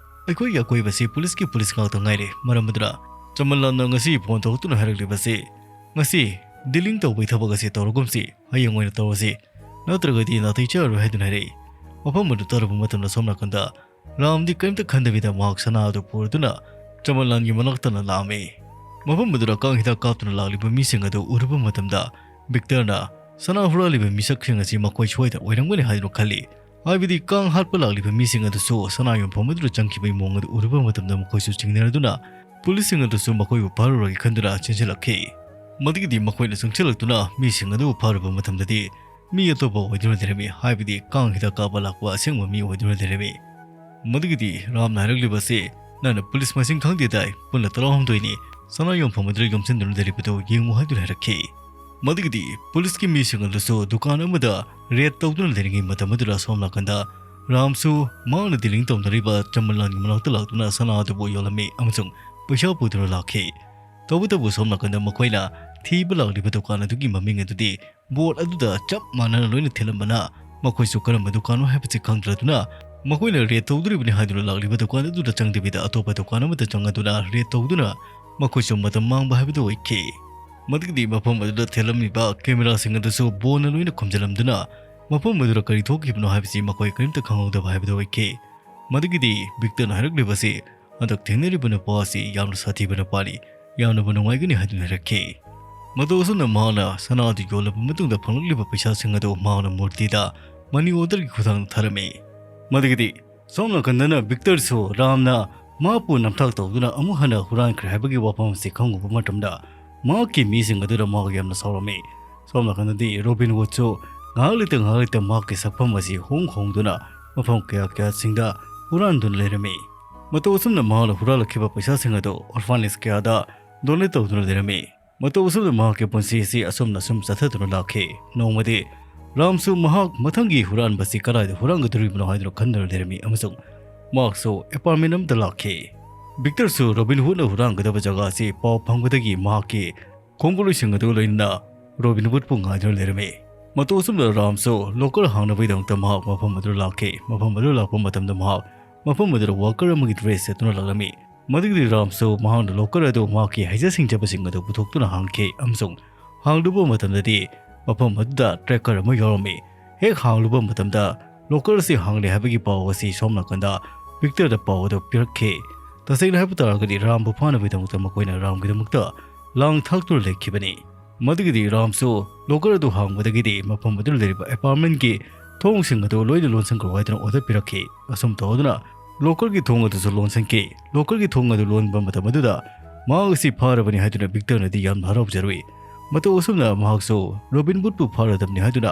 ꯑꯩꯈꯣꯏꯒꯤ ꯑꯀꯣꯏꯕꯁꯤ ꯄꯨꯂꯤꯁꯀꯤ ꯄꯨꯂꯤꯁ ꯉꯥꯛꯇ ꯉꯥꯏꯔꯦ, ꯃꯔꯝ ꯑꯗꯨꯅ ꯆꯃꯟꯂꯥꯟꯅ ꯉꯁꯤ ꯐꯣꯟ ꯇꯧꯔꯛꯇꯨꯅ ꯍꯥꯏꯔꯛꯂꯤꯕꯁꯤ, ꯉꯁꯤ ꯗꯤꯂꯤꯡ ꯇꯧꯕꯒꯤ ꯊꯕꯛ ꯑꯁꯤ ꯇꯧꯔꯒꯨꯝꯁꯤ, ꯍꯌꯦꯡ ꯑꯣꯏꯅ ꯇꯧꯔꯁꯤ, ꯅꯠꯇ꯭ꯔꯒꯗꯤ ꯅꯥꯇꯩ ꯆꯥꯔꯔꯣꯏ" ꯍꯥꯏꯗꯨꯅ ꯍꯥꯏꯔꯛꯏ꯫ ꯋꯥꯐꯝ ꯑꯗꯨ ꯇꯥꯔꯨꯕ ꯃꯇꯝꯗ ꯁꯣꯝ ꯅꯥꯀꯟꯗ ꯔꯥꯝꯗꯤ ꯀꯔꯤꯝꯇ ꯈꯟꯗꯕꯤꯗ ꯃꯍꯥꯛ ꯁꯅꯥ ꯑꯗꯨ ꯄꯨꯔꯗꯨꯅ ꯆꯃꯟꯂꯥꯟꯒꯤ ꯃꯅꯥꯛꯇꯅ ꯂꯥꯛꯑꯝꯃꯤ꯫ ꯃꯐꯝ ꯑꯗꯨꯗ ꯀꯥꯡ ꯍꯤꯗꯥꯛ ꯀꯥꯞꯇꯨꯅ ꯂꯥꯛꯂꯤꯕ ꯃꯤꯁꯤꯡ ꯑꯗꯨ ꯎꯔꯨꯕ ꯃꯇꯝꯗ ꯕꯤꯛꯇꯔꯅ ꯁꯅꯥ ꯍꯨꯔꯥꯜꯂꯤꯕ ꯃꯤꯁꯛꯁꯤꯡ ꯑꯁꯤ ꯃꯈꯣꯏ ꯁꯣꯏꯗꯅ ꯑꯣꯏꯔꯝꯒꯅꯤ ꯍꯥꯏꯗꯨꯅ ꯈꯜꯂꯤ꯫ ꯍꯥꯏꯕꯗꯤ ꯀꯥꯡ ꯍꯥꯠꯄ ꯂꯥꯛꯂꯤꯕ ꯃꯤꯁꯤꯡ ꯑꯗꯨꯁꯨ ꯁꯅꯥ ꯌꯣꯟꯐꯝ ꯑꯗꯨꯗ ꯆꯪꯈꯤꯕꯒꯤ ꯃꯑꯣꯡ ꯑꯗꯨ ꯎꯔꯨꯕ ꯃꯇꯝꯗ ꯃꯈꯣꯏꯁꯨ ꯆꯤꯡꯅꯔꯗꯨꯅ ꯄꯨꯂꯤꯁꯁꯤꯡ ꯑꯗꯨꯁꯨ ꯃꯈꯣꯏꯕꯨ ꯐꯥꯔꯨꯔꯒꯦ ꯈꯟꯗꯨꯅ ꯆꯦꯟꯁꯤꯜꯂꯛꯈꯤ꯫ ꯃꯗꯨꯒꯤꯗꯤ ꯃꯈꯣꯏꯅ ꯆꯪꯁꯤꯜꯂꯛꯇꯨꯅ ꯃꯤꯁꯤꯡ ꯑꯗꯨꯕꯨ ꯐꯥꯔꯨꯕ ꯃꯇꯝꯗꯗꯤ ꯃꯤ ꯑꯇꯣꯞꯄ ꯑꯣꯏꯗꯨꯅ ꯂꯩꯔꯝꯃꯤ, ꯍꯥꯏꯕꯗꯤ ꯀꯥꯡ ꯍꯤꯗꯥꯛ ꯀꯥꯞꯄ ꯂꯥꯛꯄ ꯑꯁꯦꯡꯕ ꯃꯤ ꯑꯣꯏꯗꯨꯅ ꯂꯩꯔꯝꯃꯤ꯫ ꯃꯗꯨꯒꯤꯗꯤ ꯔꯥꯝꯅ ꯍꯥꯏꯔꯛꯂꯤꯕ ꯑꯁꯤ, "ꯅꯪꯅ ꯄꯨꯂꯤꯁ ꯃꯁꯤꯡ ꯈꯪꯗꯦꯗꯥꯏ, ꯄꯨꯟꯅ ꯇꯔꯥꯍꯨꯝꯗꯣꯏꯅꯤ, ꯁꯅꯥ ꯌꯣꯟꯐꯝ ꯑꯗꯨꯗ ꯌꯣꯝꯁꯤꯟꯗꯨꯅ ꯂꯩꯔꯤꯕꯗꯨ ꯌꯦꯡꯉꯨ" ꯍꯥꯏꯗꯨꯅ ꯍꯥꯏꯔꯛꯈꯤ꯫ ꯃꯗꯨꯒꯤꯗꯤ ꯄꯨꯂꯤꯁꯀꯤ ꯃꯤꯁꯤꯡ ꯑꯗꯨꯁꯨ ꯗꯨꯀꯥꯟ ꯑꯃꯗ ꯔꯦꯗ ꯇꯧꯗꯨꯅ ꯂꯩꯔꯤꯉꯩ ꯃꯇꯝ ꯑꯗꯨꯗ ꯁꯣꯝ ꯅꯥꯀꯟꯗ ꯔꯥꯝꯁꯨ ꯃꯍꯥꯛꯅ ꯗꯤꯂꯤꯡ ꯇꯧꯅꯔꯤꯕ ꯆꯃꯟꯂꯥꯟꯒꯤ ꯃꯅꯥꯛꯇ ꯂꯥꯛꯇꯨꯅ ꯁꯅꯥ ꯑꯗꯨꯕꯨ ꯌꯣꯜꯂꯝꯃꯤ ꯑꯃꯁꯨꯡ ꯄꯩꯁꯥ ꯄꯨꯗꯨꯅ ꯂꯥꯛꯈꯤ꯫ ꯇꯧꯕꯇꯕꯨ ꯁꯣꯝ ꯅꯥꯀꯟꯗ ꯃꯈꯣꯏꯅ ꯊꯤꯕ ꯂꯥꯛꯂꯤꯕ ꯗꯨꯀꯥꯟ ꯑꯗꯨꯒꯤ ꯃꯃꯤꯡ ꯑꯗꯨꯗꯤ ꯕꯣꯔꯗ ꯑꯗꯨꯗ ꯆꯞ ꯃꯥꯟꯅꯅ ꯂꯣꯏꯅ ꯊꯦꯠꯂꯝꯕꯅ ꯃꯈꯣꯏꯁꯨ ꯀꯔꯝꯕ ꯗꯨꯀꯥꯟꯅꯣ ꯍꯥꯏꯕꯁꯤ ꯈꯪꯗ꯭ꯔꯗꯨꯅ ꯃꯈꯣꯏꯅ ꯔꯦꯗ ꯇꯧꯗꯣꯔꯤꯕꯅꯤ ꯍꯥꯏꯗꯨꯅ ꯂꯥꯛꯂꯤꯕ ꯗꯨꯀꯥꯟ ꯑꯗꯨꯗ ꯆꯪꯗꯕꯤꯗ ꯑꯇꯣꯞꯄ ꯗꯨꯀꯥꯟ ꯑꯃꯗ ꯆꯪꯉꯗꯨꯅ ꯔꯦꯗ ꯇꯧꯗꯨꯅ ꯃꯈꯣꯏꯁꯨ ꯃꯇꯝ ꯃꯥꯡꯕ ꯍꯥꯏꯕꯗꯨ ꯑꯣꯏꯈꯤ꯫ ꯃꯗꯨꯒꯤꯗꯤ ꯃꯐꯝ ꯑꯗꯨꯗ ꯊꯦꯠꯂꯝꯂꯤꯕ ꯀꯦꯃꯦꯔꯥꯁꯤꯡ ꯑꯗꯨꯁꯨ ꯕꯣꯟꯅ ꯂꯣꯏꯅ ꯈꯨꯝꯖꯤꯜꯂꯝꯗꯨꯅ ꯃꯐꯝ ꯑꯗꯨꯗ ꯀꯔꯤ ꯊꯣꯛꯈꯤꯕꯅꯣ ꯍꯥꯏꯕꯁꯤ ꯃꯈꯣꯏ ꯀꯔꯤꯝꯇ ꯈꯪꯍꯧꯗꯕ ꯍꯥꯏꯕꯗꯨ ꯑꯣꯏꯈꯤ꯫ ꯃꯗꯨꯒꯤꯗꯤ ꯚꯤꯛꯇꯔꯅ ꯍꯥꯏꯔꯛꯂꯤꯕꯁꯤ ꯍꯟꯗꯛ ꯊꯦꯡꯅꯔꯤꯕ ꯅꯨꯄꯥ ꯑꯁꯤ ꯌꯥꯝꯅ ꯁꯥꯊꯤꯕ ꯅꯨꯄꯥꯅꯤ, ꯌꯥꯝꯅꯕꯨ ꯅꯨꯡꯉꯥꯏꯒꯅꯤ ꯍꯥꯏꯗꯨꯅ ꯍꯥꯏꯔꯛꯈꯤ꯫ ꯃꯇꯧ ꯑꯁꯨꯝꯅ ꯃꯍꯥꯛꯅ ꯁꯅꯥ ꯑꯗꯨ ꯌꯣꯜꯂꯕ ꯃꯇꯨꯡꯗ ꯐꯪꯂꯛꯂꯤꯕ ꯄꯩꯁꯥꯁꯤꯡ ꯑꯗꯨ ꯃꯍꯥꯛꯅ ꯃꯨꯔꯇꯤꯗ ꯃꯅꯤ ꯑꯣꯔꯗꯔꯒꯤ ꯈꯨꯠꯊꯥꯡꯗ ꯊꯥꯔꯝꯃꯤ꯫ ꯃꯗꯨꯒꯤꯗꯤ ꯁꯣꯝ ꯅꯥꯀꯟꯗꯅ ꯚꯤꯛꯇꯔꯁꯨ ꯔꯥꯝꯅ ꯃꯍꯥꯛꯄꯨ ꯅꯝꯊꯥꯛ ꯇꯧꯗꯨꯅ ꯑꯃꯨꯛ ꯍꯟꯅ ꯍꯨꯔꯥꯟꯈ꯭ꯔꯦ ꯍꯥꯏꯕꯒꯤ ꯋꯥꯐꯝ ꯑꯁꯤ ꯈꯪꯉꯨꯕ ꯃꯇꯝꯗ ꯃꯍꯥꯛꯀꯤ ꯃꯤꯁꯤꯡ ꯑꯗꯨꯅ ꯃꯍꯥꯛ ꯌꯥꯝꯅ ꯁꯥꯎꯔꯝꯃꯤ꯫ ꯁꯣꯝ ꯅꯥꯀꯟꯗꯗꯤ ꯔꯣꯕꯤꯟ ꯍꯨꯗꯁꯨ ꯉꯥꯏꯍꯥꯛ ꯂꯩꯇ ꯉꯥꯏꯍꯥꯛ ꯂꯩꯇ ꯃꯍꯥꯛꯀꯤ ꯁꯛꯐꯝ ꯑꯁꯤ ꯍꯣꯡ ꯍꯣꯡꯗꯨꯅ ꯃꯐꯝ ꯀꯌꯥ ꯀꯌꯥꯁꯤꯡꯗ ꯍꯨꯔꯥꯟꯗꯨꯅ ꯂꯩꯔꯝꯃꯤ꯫ ꯃꯇꯧ ꯑꯁꯨꯝꯅ ꯃꯍꯥꯛꯅ ꯍꯨꯔꯥꯜꯂꯛꯈꯤꯕ ꯄꯩꯁꯥꯁꯤꯡ ꯑꯗꯨ ꯑꯣꯔꯐꯥꯅꯦꯖ ꯀꯌꯥꯗ ꯗꯣꯅꯦꯠ ꯇꯧꯗꯨꯅ ꯂꯩꯔꯝꯃꯤ꯫ ꯃꯇꯧ ꯑꯁꯨꯝꯅ ꯃꯍꯥꯛꯀꯤ ꯄꯨꯟꯁꯤ ꯑꯁꯤ ꯑꯁꯨꯝꯅ ꯁꯨꯝ ꯆꯠꯊꯗꯨꯅ ꯂꯥꯛꯈꯤ꯫ ꯅꯣꯡꯃꯗꯤ ꯔꯥꯝꯁꯨ ꯃꯍꯥꯛ ꯃꯊꯪꯒꯤ ꯍꯨꯔꯥꯟꯕꯁꯤ ꯀꯗꯥꯏꯗ ꯍꯨꯔꯥꯟꯒꯗꯧꯔꯤꯕꯅꯣ ꯍꯥꯏꯗꯨꯅ ꯈꯟꯗꯨꯅ ꯂꯩꯔꯝꯃꯤ ꯑꯃꯁꯨꯡ ꯃꯍꯥꯛꯁꯨ ꯑꯦꯄꯥꯔꯠꯃꯦꯟ ꯑꯃꯗ ꯂꯥꯛꯈꯤ꯫ ꯚꯤꯛꯇꯔꯁꯨ ꯔꯣꯕꯤꯟ ꯍꯨꯗꯅ ꯍꯨꯔꯥꯟꯒꯗꯕ ꯖꯒꯥ ꯑꯁꯤ ꯄꯥꯎ ꯐꯪꯕꯗꯒꯤ ꯃꯍꯥꯛꯀꯤ ꯈꯣꯡꯒꯨꯂꯣꯏꯁꯤꯡ ꯑꯗꯨ ꯂꯣꯏꯅꯅ ꯔꯣꯕꯤꯟ ꯍꯨꯗꯄꯨ ꯉꯥꯏꯗꯨꯅ ꯂꯩꯔꯝꯃꯤ꯫ ꯃꯇꯧ ꯑꯁꯨꯝꯅ ꯔꯥꯝꯁꯨ ꯂꯣꯀꯔ ꯍꯥꯡꯅꯕꯒꯤꯗꯃꯛꯇ ꯃꯍꯥꯛ ꯃꯐꯝ ꯑꯗꯨꯗ ꯂꯥꯛꯈꯤ꯫ ꯃꯐꯝ ꯑꯗꯨꯗ ꯂꯥꯛꯄ ꯃꯇꯝꯗ ꯃꯍꯥꯛ ꯃꯐꯝ ꯑꯗꯨꯗ ꯋꯥꯀꯔ ꯑꯃꯒꯤ ꯗ꯭ꯔꯦꯁ ꯁꯦꯠꯇꯨꯅ ꯂꯥꯛꯂꯝꯃꯤ꯫ ꯃꯗꯨꯒꯤꯗꯤ ꯔꯥꯝꯁꯨ ꯃꯍꯥꯛꯅ ꯂꯣꯀꯔ ꯑꯗꯨ ꯃꯍꯥꯛꯀꯤ ꯍꯩꯖ ꯁꯤꯡꯖꯕꯁꯤꯡ ꯑꯗꯨ ꯄꯨꯊꯣꯛꯇꯨꯅ ꯍꯥꯡꯈꯤ ꯑꯃꯁꯨꯡ ꯍꯥꯡꯂꯨꯕ ꯃꯇꯝꯗꯗꯤ ꯃꯐꯝ ꯑꯗꯨꯗ ꯇ꯭ꯔꯦꯀꯔ ꯑꯃ ꯌꯥꯎꯔꯝꯃꯤ꯫ ꯍꯦꯛ ꯍꯥꯡꯂꯨꯕ ꯃꯇꯝꯗ ꯂꯣꯀꯔ ꯑꯁꯤ ꯍꯥꯡꯂꯦ ꯍꯥꯏꯕꯒꯤ ꯄꯥꯎ ꯑꯁꯤ ꯁꯣꯝ ꯅꯥꯀꯟꯗ ꯚꯤꯛꯇꯔꯗ ꯄꯥꯎ ꯑꯗꯨ ꯄꯤꯔꯛꯈꯤ꯫ ꯇꯁꯦꯡꯅ ꯍꯥꯏꯕ ꯇꯥꯔꯒꯗꯤ ꯔꯥꯝꯕꯨ ꯐꯥꯅꯕꯒꯤꯗꯃꯛꯇ ꯃꯈꯣꯏꯅ ꯔꯥꯝꯒꯤꯗꯃꯛꯇ ꯂꯥꯡ ꯊꯥꯛꯇꯨꯅ ꯂꯩꯈꯤꯕꯅꯤ꯫ ꯃꯗꯨꯒꯤꯗꯤ ꯔꯥꯝꯁꯨ ꯂꯣꯀꯔ ꯑꯗꯨ ꯍꯥꯡꯕꯗꯒꯤꯗꯤ ꯃꯐꯝ ꯑꯗꯨꯗ ꯂꯩꯔꯤꯕ ꯑꯦꯄꯥꯔꯠꯃꯦꯟꯒꯤ ꯊꯣꯡꯁꯤꯡ ꯑꯗꯨ ꯂꯣꯏꯅ ꯂꯣꯟꯁꯤꯟꯈ꯭ꯔꯣ ꯍꯥꯏꯗꯨꯅ ꯑꯣꯔꯗꯔ ꯄꯤꯔꯛꯈꯤ꯫ ꯑꯁꯨꯝ ꯇꯧꯗꯨꯅ ꯂꯣꯀꯔꯒꯤ ꯊꯣꯡ ꯑꯗꯨꯁꯨ ꯂꯣꯟꯁꯤꯟꯈꯤ꯫ ꯂꯣꯀꯔꯒꯤ ꯊꯣꯡ ꯑꯗꯨ ꯂꯣꯟꯕ ꯃꯇꯝ ꯑꯗꯨꯗ ꯃꯍꯥꯛ ꯑꯁꯤ ꯐꯥꯔꯕꯅꯤ ꯍꯥꯏꯗꯨꯅ ꯚꯤꯛꯇꯔꯅꯗꯤ ꯌꯥꯝꯅ ꯍꯔꯥꯎꯖꯔꯨꯏ꯫ ꯃꯇꯧ ꯑꯁꯨꯝꯅ ꯃꯍꯥꯛꯁꯨ ꯔꯣꯕꯤꯟ ꯍꯨꯗꯄꯨ ꯐꯥꯔꯗꯕꯅꯤ ꯍꯥꯏꯗꯨꯅ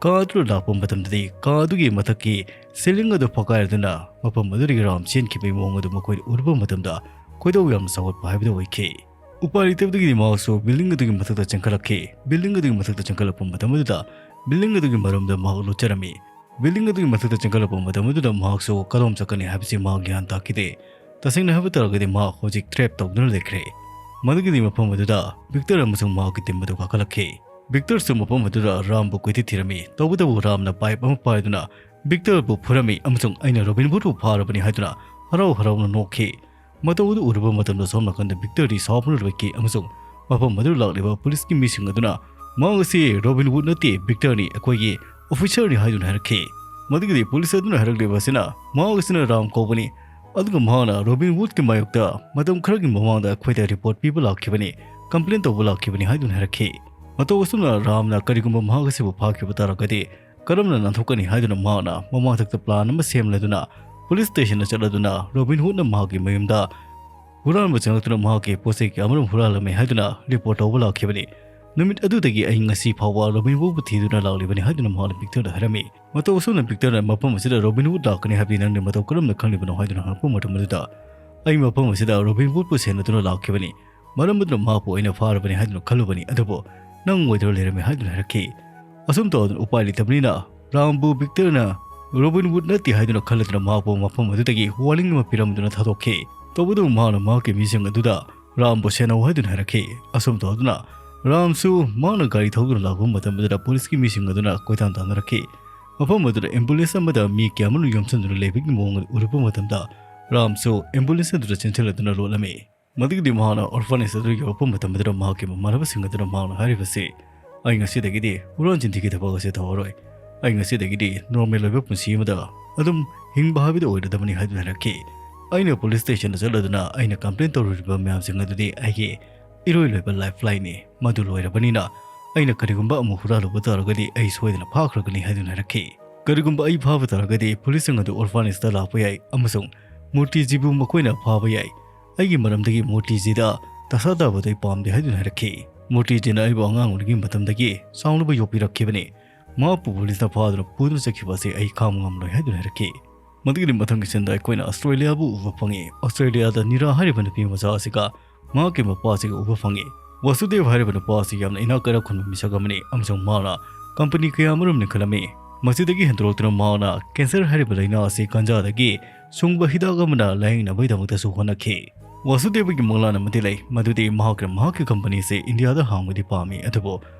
ꯀꯥ ꯑꯗꯨꯗ ꯂꯥꯛꯄ ꯃꯇꯝꯗꯗꯤ ꯀꯥ ꯑꯗꯨꯒꯤ ꯃꯊꯛꯀꯤ ꯁꯤꯂꯤꯡ ꯑꯗꯨ ꯐꯛꯀꯥꯏꯔꯗꯨꯅ ꯃꯐꯝ ꯑꯗꯨꯗꯒꯤ ꯔꯥꯝ ꯆꯦꯟꯈꯤꯕꯒꯤ ꯃꯑꯣꯡ ꯑꯗꯨ ꯃꯈꯣꯏꯅ ꯎꯔꯨꯕ ꯃꯇꯝꯗ ꯈꯣꯏꯗꯧ ꯌꯥꯝꯅ ꯁꯥꯎꯒꯠꯄ ꯍꯥꯏꯕꯗꯨ ꯑꯣꯏꯈꯤ꯫ ꯎꯄꯥꯏ ꯂꯩꯇꯕꯗꯒꯤꯗꯤ ꯃꯍꯥꯛꯁꯨ ꯕꯤꯜꯗꯤꯡ ꯑꯗꯨꯒꯤ ꯃꯊꯛꯇ ꯆꯦꯟꯈꯠꯂꯛꯈꯤ꯫ ꯕꯤꯜꯗꯤꯡ ꯑꯗꯨꯒꯤ ꯃꯊꯛꯇ ꯆꯦꯟꯈꯠꯂꯛꯄ ꯃꯇꯝ ꯑꯗꯨꯗ ꯕꯤꯜꯗꯤꯡ ꯑꯗꯨꯒꯤ ꯃꯔꯨꯝꯗ ꯃꯍꯥꯛ ꯂꯣꯠꯆꯔꯝꯃꯤ꯫ ꯕꯤꯜꯗꯤꯡ ꯑꯗꯨꯒꯤ ꯃꯊꯛꯇ ꯆꯦꯟꯈꯠꯂꯛꯄ ꯃꯇꯝ ꯑꯗꯨꯗ ꯃꯍꯥꯛꯁꯨ ꯀꯗꯣꯝ ꯆꯠꯀꯅꯤ ꯍꯥꯏꯕꯁꯤ ꯃꯍꯥꯛ ꯒ꯭ꯌꯥꯟ ꯇꯥꯈꯤꯗꯦ꯫ ꯇꯁꯦꯡꯅ ꯍꯥꯏꯕ ꯇꯥꯔꯒꯗꯤ ꯃꯍꯥꯛ ꯍꯧꯖꯤꯛ ꯇ꯭ꯔꯦꯞ ꯇꯧꯗꯨꯅ ꯂꯩꯈ꯭ꯔꯦ꯫ ꯃꯗꯨꯒꯤꯗꯤ ꯃꯐꯝ ꯑꯗꯨꯗ ꯚꯤꯛꯇꯔ ꯑꯃꯁꯨꯡ ꯃꯍꯥꯛꯀꯤ ꯇꯤꯝ ꯑꯗꯨ ꯀꯥꯈꯠꯂꯛꯈꯤ꯫ ꯚꯤꯛꯇꯔꯁꯨ ꯃꯐꯝ ꯑꯗꯨꯗ ꯔꯥꯝꯕꯨ ꯀꯣꯏꯊꯤ ꯊꯤꯔꯝꯃꯤ꯫ ꯇꯧꯕꯇꯕꯨ ꯔꯥꯝꯅ ꯄꯥꯏꯞ ꯑꯃ ꯄꯥꯏꯗꯨꯅ ꯕꯤꯛꯇꯔꯕꯨ ꯐꯨꯔꯝꯃꯤ ꯑꯃꯁꯨꯡ ꯑꯩꯅ ꯔꯣꯕꯤꯟ ꯍꯨꯗꯄꯨ ꯐꯥꯔꯕꯅꯤ ꯍꯥꯏꯗꯨꯅ ꯍꯔꯥꯎ ꯍꯔꯥꯎꯅ ꯅꯣꯛꯈꯤ꯫ ꯃꯇꯧ ꯑꯗꯨ ꯎꯔꯨꯕ ꯃꯇꯝꯗ ꯁꯣꯝ ꯅꯥꯀꯟꯗ ꯕꯤꯛꯇꯔꯗꯤ ꯁꯥꯎꯕꯅ ꯂꯣꯏꯈꯤ ꯑꯃꯁꯨꯡ ꯃꯐꯝ ꯑꯗꯨꯗ ꯂꯥꯛꯂꯤꯕ ꯄꯨꯂꯤꯁꯀꯤ ꯃꯤꯁꯤꯡ ꯑꯗꯨꯅ ꯃꯍꯥꯛ ꯑꯁꯤ ꯔꯣꯕꯤꯟ ꯍꯨꯗ ꯅꯠꯇꯦ, ꯕꯤꯛꯇꯔꯅꯤ, ꯑꯩꯈꯣꯏꯒꯤ ꯑꯣꯐꯤꯁꯔꯅꯤ ꯍꯥꯏꯗꯨꯅ ꯍꯥꯏꯔꯛꯈꯤ꯫ ꯃꯗꯨꯒꯤꯗꯤ ꯄꯨꯂꯤꯁ ꯑꯗꯨꯅ ꯍꯥꯏꯔꯛꯂꯤꯕ ꯑꯁꯤꯅ ꯃꯍꯥꯛ ꯑꯁꯤꯅ ꯔꯥꯝ ꯀꯧꯕꯅꯤ, ꯑꯗꯨꯒ ꯃꯍꯥꯛꯅ ꯔꯣꯕꯤꯟ ꯍꯨꯗꯀꯤ ꯃꯥꯌꯣꯛꯇ ꯃꯇꯝ ꯈꯔꯒꯤ ꯃꯃꯥꯡꯗ ꯑꯩꯈꯣꯏꯗ ꯔꯤꯄꯣꯔꯠ ꯄꯤꯕ ꯂꯥꯛꯈꯤꯕꯅꯤ, ꯀꯝꯄ꯭ꯂꯦꯟ ꯇꯧꯕ ꯂꯥꯛꯈꯤꯕꯅꯤ ꯍꯥꯏꯗꯨꯅ ꯍꯥꯏꯔꯛꯈꯤ꯫ ꯃꯇꯧ ꯑꯁꯨꯝꯅ ꯔꯥꯝꯅ ꯀꯔꯤꯒꯨꯝꯕ ꯃꯍꯥꯛ ꯑꯁꯤꯕꯨ ꯐꯥꯈꯤꯕ ꯇꯥꯔꯒꯗꯤ ꯀꯔꯝꯅ ꯅꯥꯟꯊꯣꯛꯀꯅꯤ ꯍꯥꯏꯗꯨꯅ ꯃꯍꯥꯛꯅ ꯃꯃꯥꯡꯊꯛꯇ ꯄ꯭ꯂꯥꯟ ꯑꯃ ꯁꯦꯝꯂꯗꯨꯅ ꯄꯨꯂꯤꯁ ꯁ꯭ꯇꯦꯁꯟꯗ ꯆꯠꯂꯗꯨꯅ ꯔꯣꯕꯤꯟ ꯍꯨꯗꯅ ꯃꯍꯥꯛꯀꯤ ꯃꯌꯨꯝꯗ ꯍꯨꯔꯥꯟꯕ ꯆꯪꯂꯛꯇꯨꯅ ꯃꯍꯥꯛꯀꯤ ꯄꯣꯠ ꯆꯩ ꯀꯌꯥ ꯑꯃꯔꯣꯝ ꯍꯨꯔꯥꯜꯂꯝꯃꯤ ꯍꯥꯏꯗꯨꯅ ꯔꯤꯄꯣꯔꯠ ꯇꯧꯕ ꯂꯥꯛꯈꯤꯕꯅꯤ꯫ ꯅꯨꯃꯤꯠ ꯑꯗꯨꯗꯒꯤ ꯑꯩ ꯉꯁꯤ ꯐꯥꯎꯕ ꯔꯣꯕꯤꯟ ꯍꯨꯗꯄꯨ ꯊꯤꯗꯨꯅ ꯂꯥꯛꯂꯤꯕꯅꯤ ꯍꯥꯏꯗꯨꯅ ꯃꯍꯥꯛꯅ ꯕꯤꯛꯇꯔꯗ ꯍꯥꯏꯔꯝꯃꯤ꯫ ꯃꯇꯧ ꯑꯁꯨꯝꯅ ꯕꯤꯛꯇꯔꯅ ꯃꯐꯝ ꯑꯁꯤꯗ ꯔꯣꯕꯤꯟ ꯍꯨꯗ ꯂꯥꯛꯀꯅꯤ ꯍꯥꯏꯕꯗꯤ ꯅꯪꯅ ꯃꯇꯧ ꯀꯔꯝꯅ ꯈꯪꯂꯤꯕꯅꯣ ꯍꯥꯏꯗꯨꯅ ꯍꯪꯂꯛꯄ ꯃꯇꯝ ꯑꯗꯨꯗ ꯑꯩ ꯃꯐꯝ ꯑꯁꯤꯗ ꯔꯣꯕꯤꯟ ꯍꯨꯗꯄꯨ ꯁꯦꯟꯅꯗꯨꯅ ꯂꯥꯛꯈꯤꯕꯅꯤ꯫ ꯃꯔꯝ ꯑꯗꯨꯅ ꯃꯍꯥꯛꯄꯨ ꯑꯩꯅ ꯐꯥꯔꯕꯅꯤ ꯍꯥꯏꯗꯨꯅ ꯈꯜꯂꯨꯕꯅꯤ, ꯑꯗꯨꯕꯨ ꯅꯪ ꯑꯣꯏꯗꯨꯅ ꯂꯩꯔꯝꯃꯤ ꯍꯥꯏꯗꯨꯅ ꯍꯥꯏꯔꯛꯈꯤ꯫ ꯑꯁꯨꯝ ꯇꯧꯗꯅ ꯎꯄꯥꯏ ꯂꯩꯇꯕꯅꯤꯅ ꯔꯥꯝꯕꯨ ꯕꯤꯛꯇꯔꯅ ꯔꯣꯕꯤꯟ ꯍꯨꯗ ꯅꯠꯇꯦ ꯍꯥꯏꯗꯨꯅ ꯈꯜꯂꯗꯨꯅ ꯃꯍꯥꯛꯄꯨ ꯃꯐꯝ ꯑꯗꯨꯗꯒꯤ ꯋꯥꯔꯅꯤꯡ ꯑꯃ ꯄꯤꯔꯝꯗꯨꯅ ꯊꯥꯗꯣꯛꯈꯤ꯫ ꯇꯧꯕꯇꯕꯨ ꯃꯍꯥꯛꯅ ꯃꯍꯥꯛꯀꯤ ꯃꯤꯁꯤꯡ ꯑꯗꯨꯗ ꯔꯥꯝꯕꯨ ꯁꯦꯟꯅꯧ ꯍꯥꯏꯗꯨꯅ ꯍꯥꯏꯔꯛꯈꯤ꯫ ꯑꯁꯨꯝ ꯇꯧꯗꯨꯅ ꯔꯥꯝꯁꯨ ꯃꯍꯥꯛꯅ ꯒꯥꯔꯤ ꯊꯧꯗꯨꯅ ꯂꯥꯛꯄ ꯃꯇꯝ ꯑꯗꯨꯗ ꯄꯨꯂꯤꯁꯀꯤ ꯃꯤꯁꯤꯡ ꯑꯗꯨꯅ ꯀꯣꯏꯇꯥꯟ ꯇꯥꯟꯅꯔꯛꯈꯤ꯫ ꯃꯐꯝ ꯑꯗꯨꯗ ꯑꯦꯝꯕꯨꯂꯦꯟꯁ ꯑꯃꯗ ꯃꯤ ꯀꯌꯥ ꯑꯃꯅ ꯌꯣꯝꯁꯤꯟꯗꯨꯅ ꯂꯩꯕꯒꯤ ꯃꯑꯣꯡ ꯑꯗꯨ ꯎꯔꯨꯕ ꯃꯇꯝꯗ ꯔꯥꯝꯁꯨ ꯑꯦꯝꯕꯨꯂꯦꯟꯁ ꯑꯗꯨꯗ ꯆꯦꯟꯁꯤꯜꯂꯗꯨꯅ ꯂꯣꯠꯂꯝꯃꯤ꯫ ꯃꯗꯨꯒꯤꯗꯤ ꯃꯍꯥꯛꯅ ꯑꯣꯔꯐꯅꯦꯖ ꯑꯗꯨ ꯌꯧꯔꯛꯄ ꯃꯇꯝ ꯑꯗꯨꯗ ꯃꯍꯥꯛꯀꯤ ꯃꯃꯥꯟꯅꯕꯁꯤꯡ ꯑꯗꯨꯅ ꯃꯍꯥꯛꯅ ꯍꯥꯏꯔꯤꯕꯁꯤ, "ꯑꯩ ꯉꯁꯤꯗꯒꯤꯗꯤ ꯍꯨꯔꯥꯟ ꯆꯤꯟꯊꯤꯒꯤ ꯊꯕꯛ ꯑꯁꯤ ꯇꯧꯔꯔꯣꯏ꯫ ꯑꯩ ꯉꯁꯤꯗꯒꯤꯗꯤ ꯅꯣꯔꯃꯦꯜ ꯑꯣꯏꯕ ꯄꯨꯟꯁꯤ ꯑꯃꯗ ꯑꯗꯨꯝ ꯍꯤꯡꯕ ꯍꯥꯏꯕꯗꯨ ꯑꯣꯏꯔꯗꯕꯅꯤ" ꯍꯥꯏꯗꯨꯅ ꯍꯥꯏꯔꯛꯈꯤ꯫ ꯑꯩꯅ ꯄꯨꯂꯤꯁ ꯁ꯭ꯇꯦꯁꯟꯗ ꯆꯠꯂꯗꯨꯅ ꯑꯩꯅ ꯀꯝꯄ꯭ꯂꯦꯟ ꯇꯧꯔꯨꯔꯤꯕ ꯃꯌꯥꯝꯁꯤꯡ ꯑꯗꯨꯗꯤ ꯑꯩꯒꯤ ꯏꯔꯣꯏ ꯂꯣꯏꯕ ꯂꯥꯏꯐ ꯂꯥꯏꯟꯅꯤ꯫ ꯃꯗꯨ ꯂꯣꯏꯔꯕꯅꯤꯅ ꯑꯩꯅ ꯀꯔꯤꯒꯨꯝꯕ ꯑꯃꯨꯛ ꯍꯨꯔꯥꯜꯂꯨꯕ ꯇꯥꯔꯒꯗꯤ ꯑꯩ ꯁꯣꯏꯗꯅ ꯐꯥꯈ꯭ꯔꯒꯅꯤ ꯍꯥꯏꯗꯨꯅ ꯍꯥꯏꯔꯛꯈꯤ꯫ ꯀꯔꯤꯒꯨꯝꯕ ꯑꯩ ꯐꯥꯕ ꯇꯥꯔꯒꯗꯤ ꯄꯨꯂꯤꯁꯁꯤꯡ ꯑꯗꯨ ꯑꯣꯔꯐꯥꯅꯦꯖꯇ ꯂꯥꯛꯄ ꯌꯥꯏ ꯑꯃꯁꯨꯡ ꯃꯨꯔꯇꯤꯖꯤꯕꯨ ꯃꯈꯣꯏꯅ ꯐꯥꯕ ꯌꯥꯏ꯫ ꯑꯩꯒꯤ ꯃꯔꯝꯗꯒꯤ ꯃꯨꯔꯇꯤꯖꯤꯗ ꯗꯁꯥ ꯇꯥꯕꯗꯨ ꯑꯩ ꯄꯥꯝꯗꯦ ꯍꯥꯏꯗꯨꯅ ꯍꯥꯏꯔꯛꯈꯤ꯫ ꯃꯨꯔꯇꯤꯖꯤꯅ ꯑꯩꯕꯨ ꯑꯉꯥꯡ ꯑꯣꯏꯔꯤꯉꯩ ꯃꯇꯝꯗꯒꯤ ꯆꯥꯎꯅꯕ ꯌꯣꯛꯄꯤꯔꯛꯈꯤꯕꯅꯤ꯫ ꯃꯍꯥꯛꯄꯨ ꯄꯨꯂꯤꯁꯅ ꯐꯥꯗꯨꯅ ꯄꯨꯗꯨꯅ ꯆꯠꯈꯤꯕ ꯑꯁꯤ ꯑꯩ ꯈꯥꯡꯕ ꯉꯝꯂꯣꯏ ꯍꯥꯏꯗꯨꯅ ꯍꯥꯏꯔꯛꯈꯤ꯫ ꯃꯗꯨꯒꯤꯗꯤ ꯃꯊꯪꯒꯤ ꯁꯤꯟꯗ ꯑꯩꯈꯣꯏꯅ ꯑꯁꯇ꯭ꯔꯦꯂꯤꯌꯥꯕꯨ ꯎꯕ ꯐꯪꯉꯤ꯫ ꯑꯁꯇ꯭ꯔꯦꯂꯤꯌꯥꯗ ꯅꯤꯔꯥ ꯍꯥꯏꯔꯤꯕ ꯅꯨꯄꯤ ꯃꯆꯥ ꯑꯁꯤꯒ ꯃꯍꯥꯛꯀꯤ ꯃꯄꯥ ꯑꯁꯤꯒ ꯎꯕ ꯐꯪꯉꯤ꯫ ꯋꯥꯁꯨꯗꯦꯕ ꯍꯥꯏꯔꯤꯕ ꯅꯨꯄꯥ ꯑꯁꯤ ꯌꯥꯝꯅ ꯏꯅꯥꯛ ꯀꯩꯔꯥꯛ ꯈꯨꯟꯕ ꯃꯤꯁꯛ ꯑꯃꯅꯤ ꯑꯃꯁꯨꯡ ꯃꯍꯥꯛꯅ ꯀꯝꯄꯅꯤ ꯀꯌꯥ ꯑꯃꯔꯣꯝ ꯂꯤꯡꯈꯠꯂꯝꯃꯤ꯫ ꯃꯁꯤꯗꯒꯤ ꯍꯦꯟꯗꯣꯔꯛꯇꯨꯅ ꯃꯍꯥꯛꯅ ꯀꯦꯟꯁꯔ ꯍꯥꯏꯔꯤꯕ ꯂꯥꯏꯅꯥ ꯑꯁꯤ ꯒꯟꯖꯥꯗꯒꯤ ꯁꯨꯡꯕ ꯍꯤꯗꯥꯛ ꯑꯃꯅ ꯂꯥꯌꯦꯡꯅꯕꯒꯤꯗꯃꯛꯇꯁꯨ ꯍꯣꯠꯅꯈꯤ꯫ ꯋꯥꯁꯨꯗꯦꯕꯒꯤ ꯃꯪꯂꯥꯟ ꯑꯃꯗꯤ ꯂꯩ, ꯃꯗꯨꯗꯤ ꯃꯍꯥꯛꯅ ꯃꯍꯥꯛꯀꯤ ꯀꯝꯄꯅꯤ ꯑꯁꯤ ꯏꯟꯗꯤꯌꯥꯗ ꯍꯥꯡꯕꯗꯤ ꯄꯥꯝꯃꯤ, ꯑꯗꯨꯕꯨ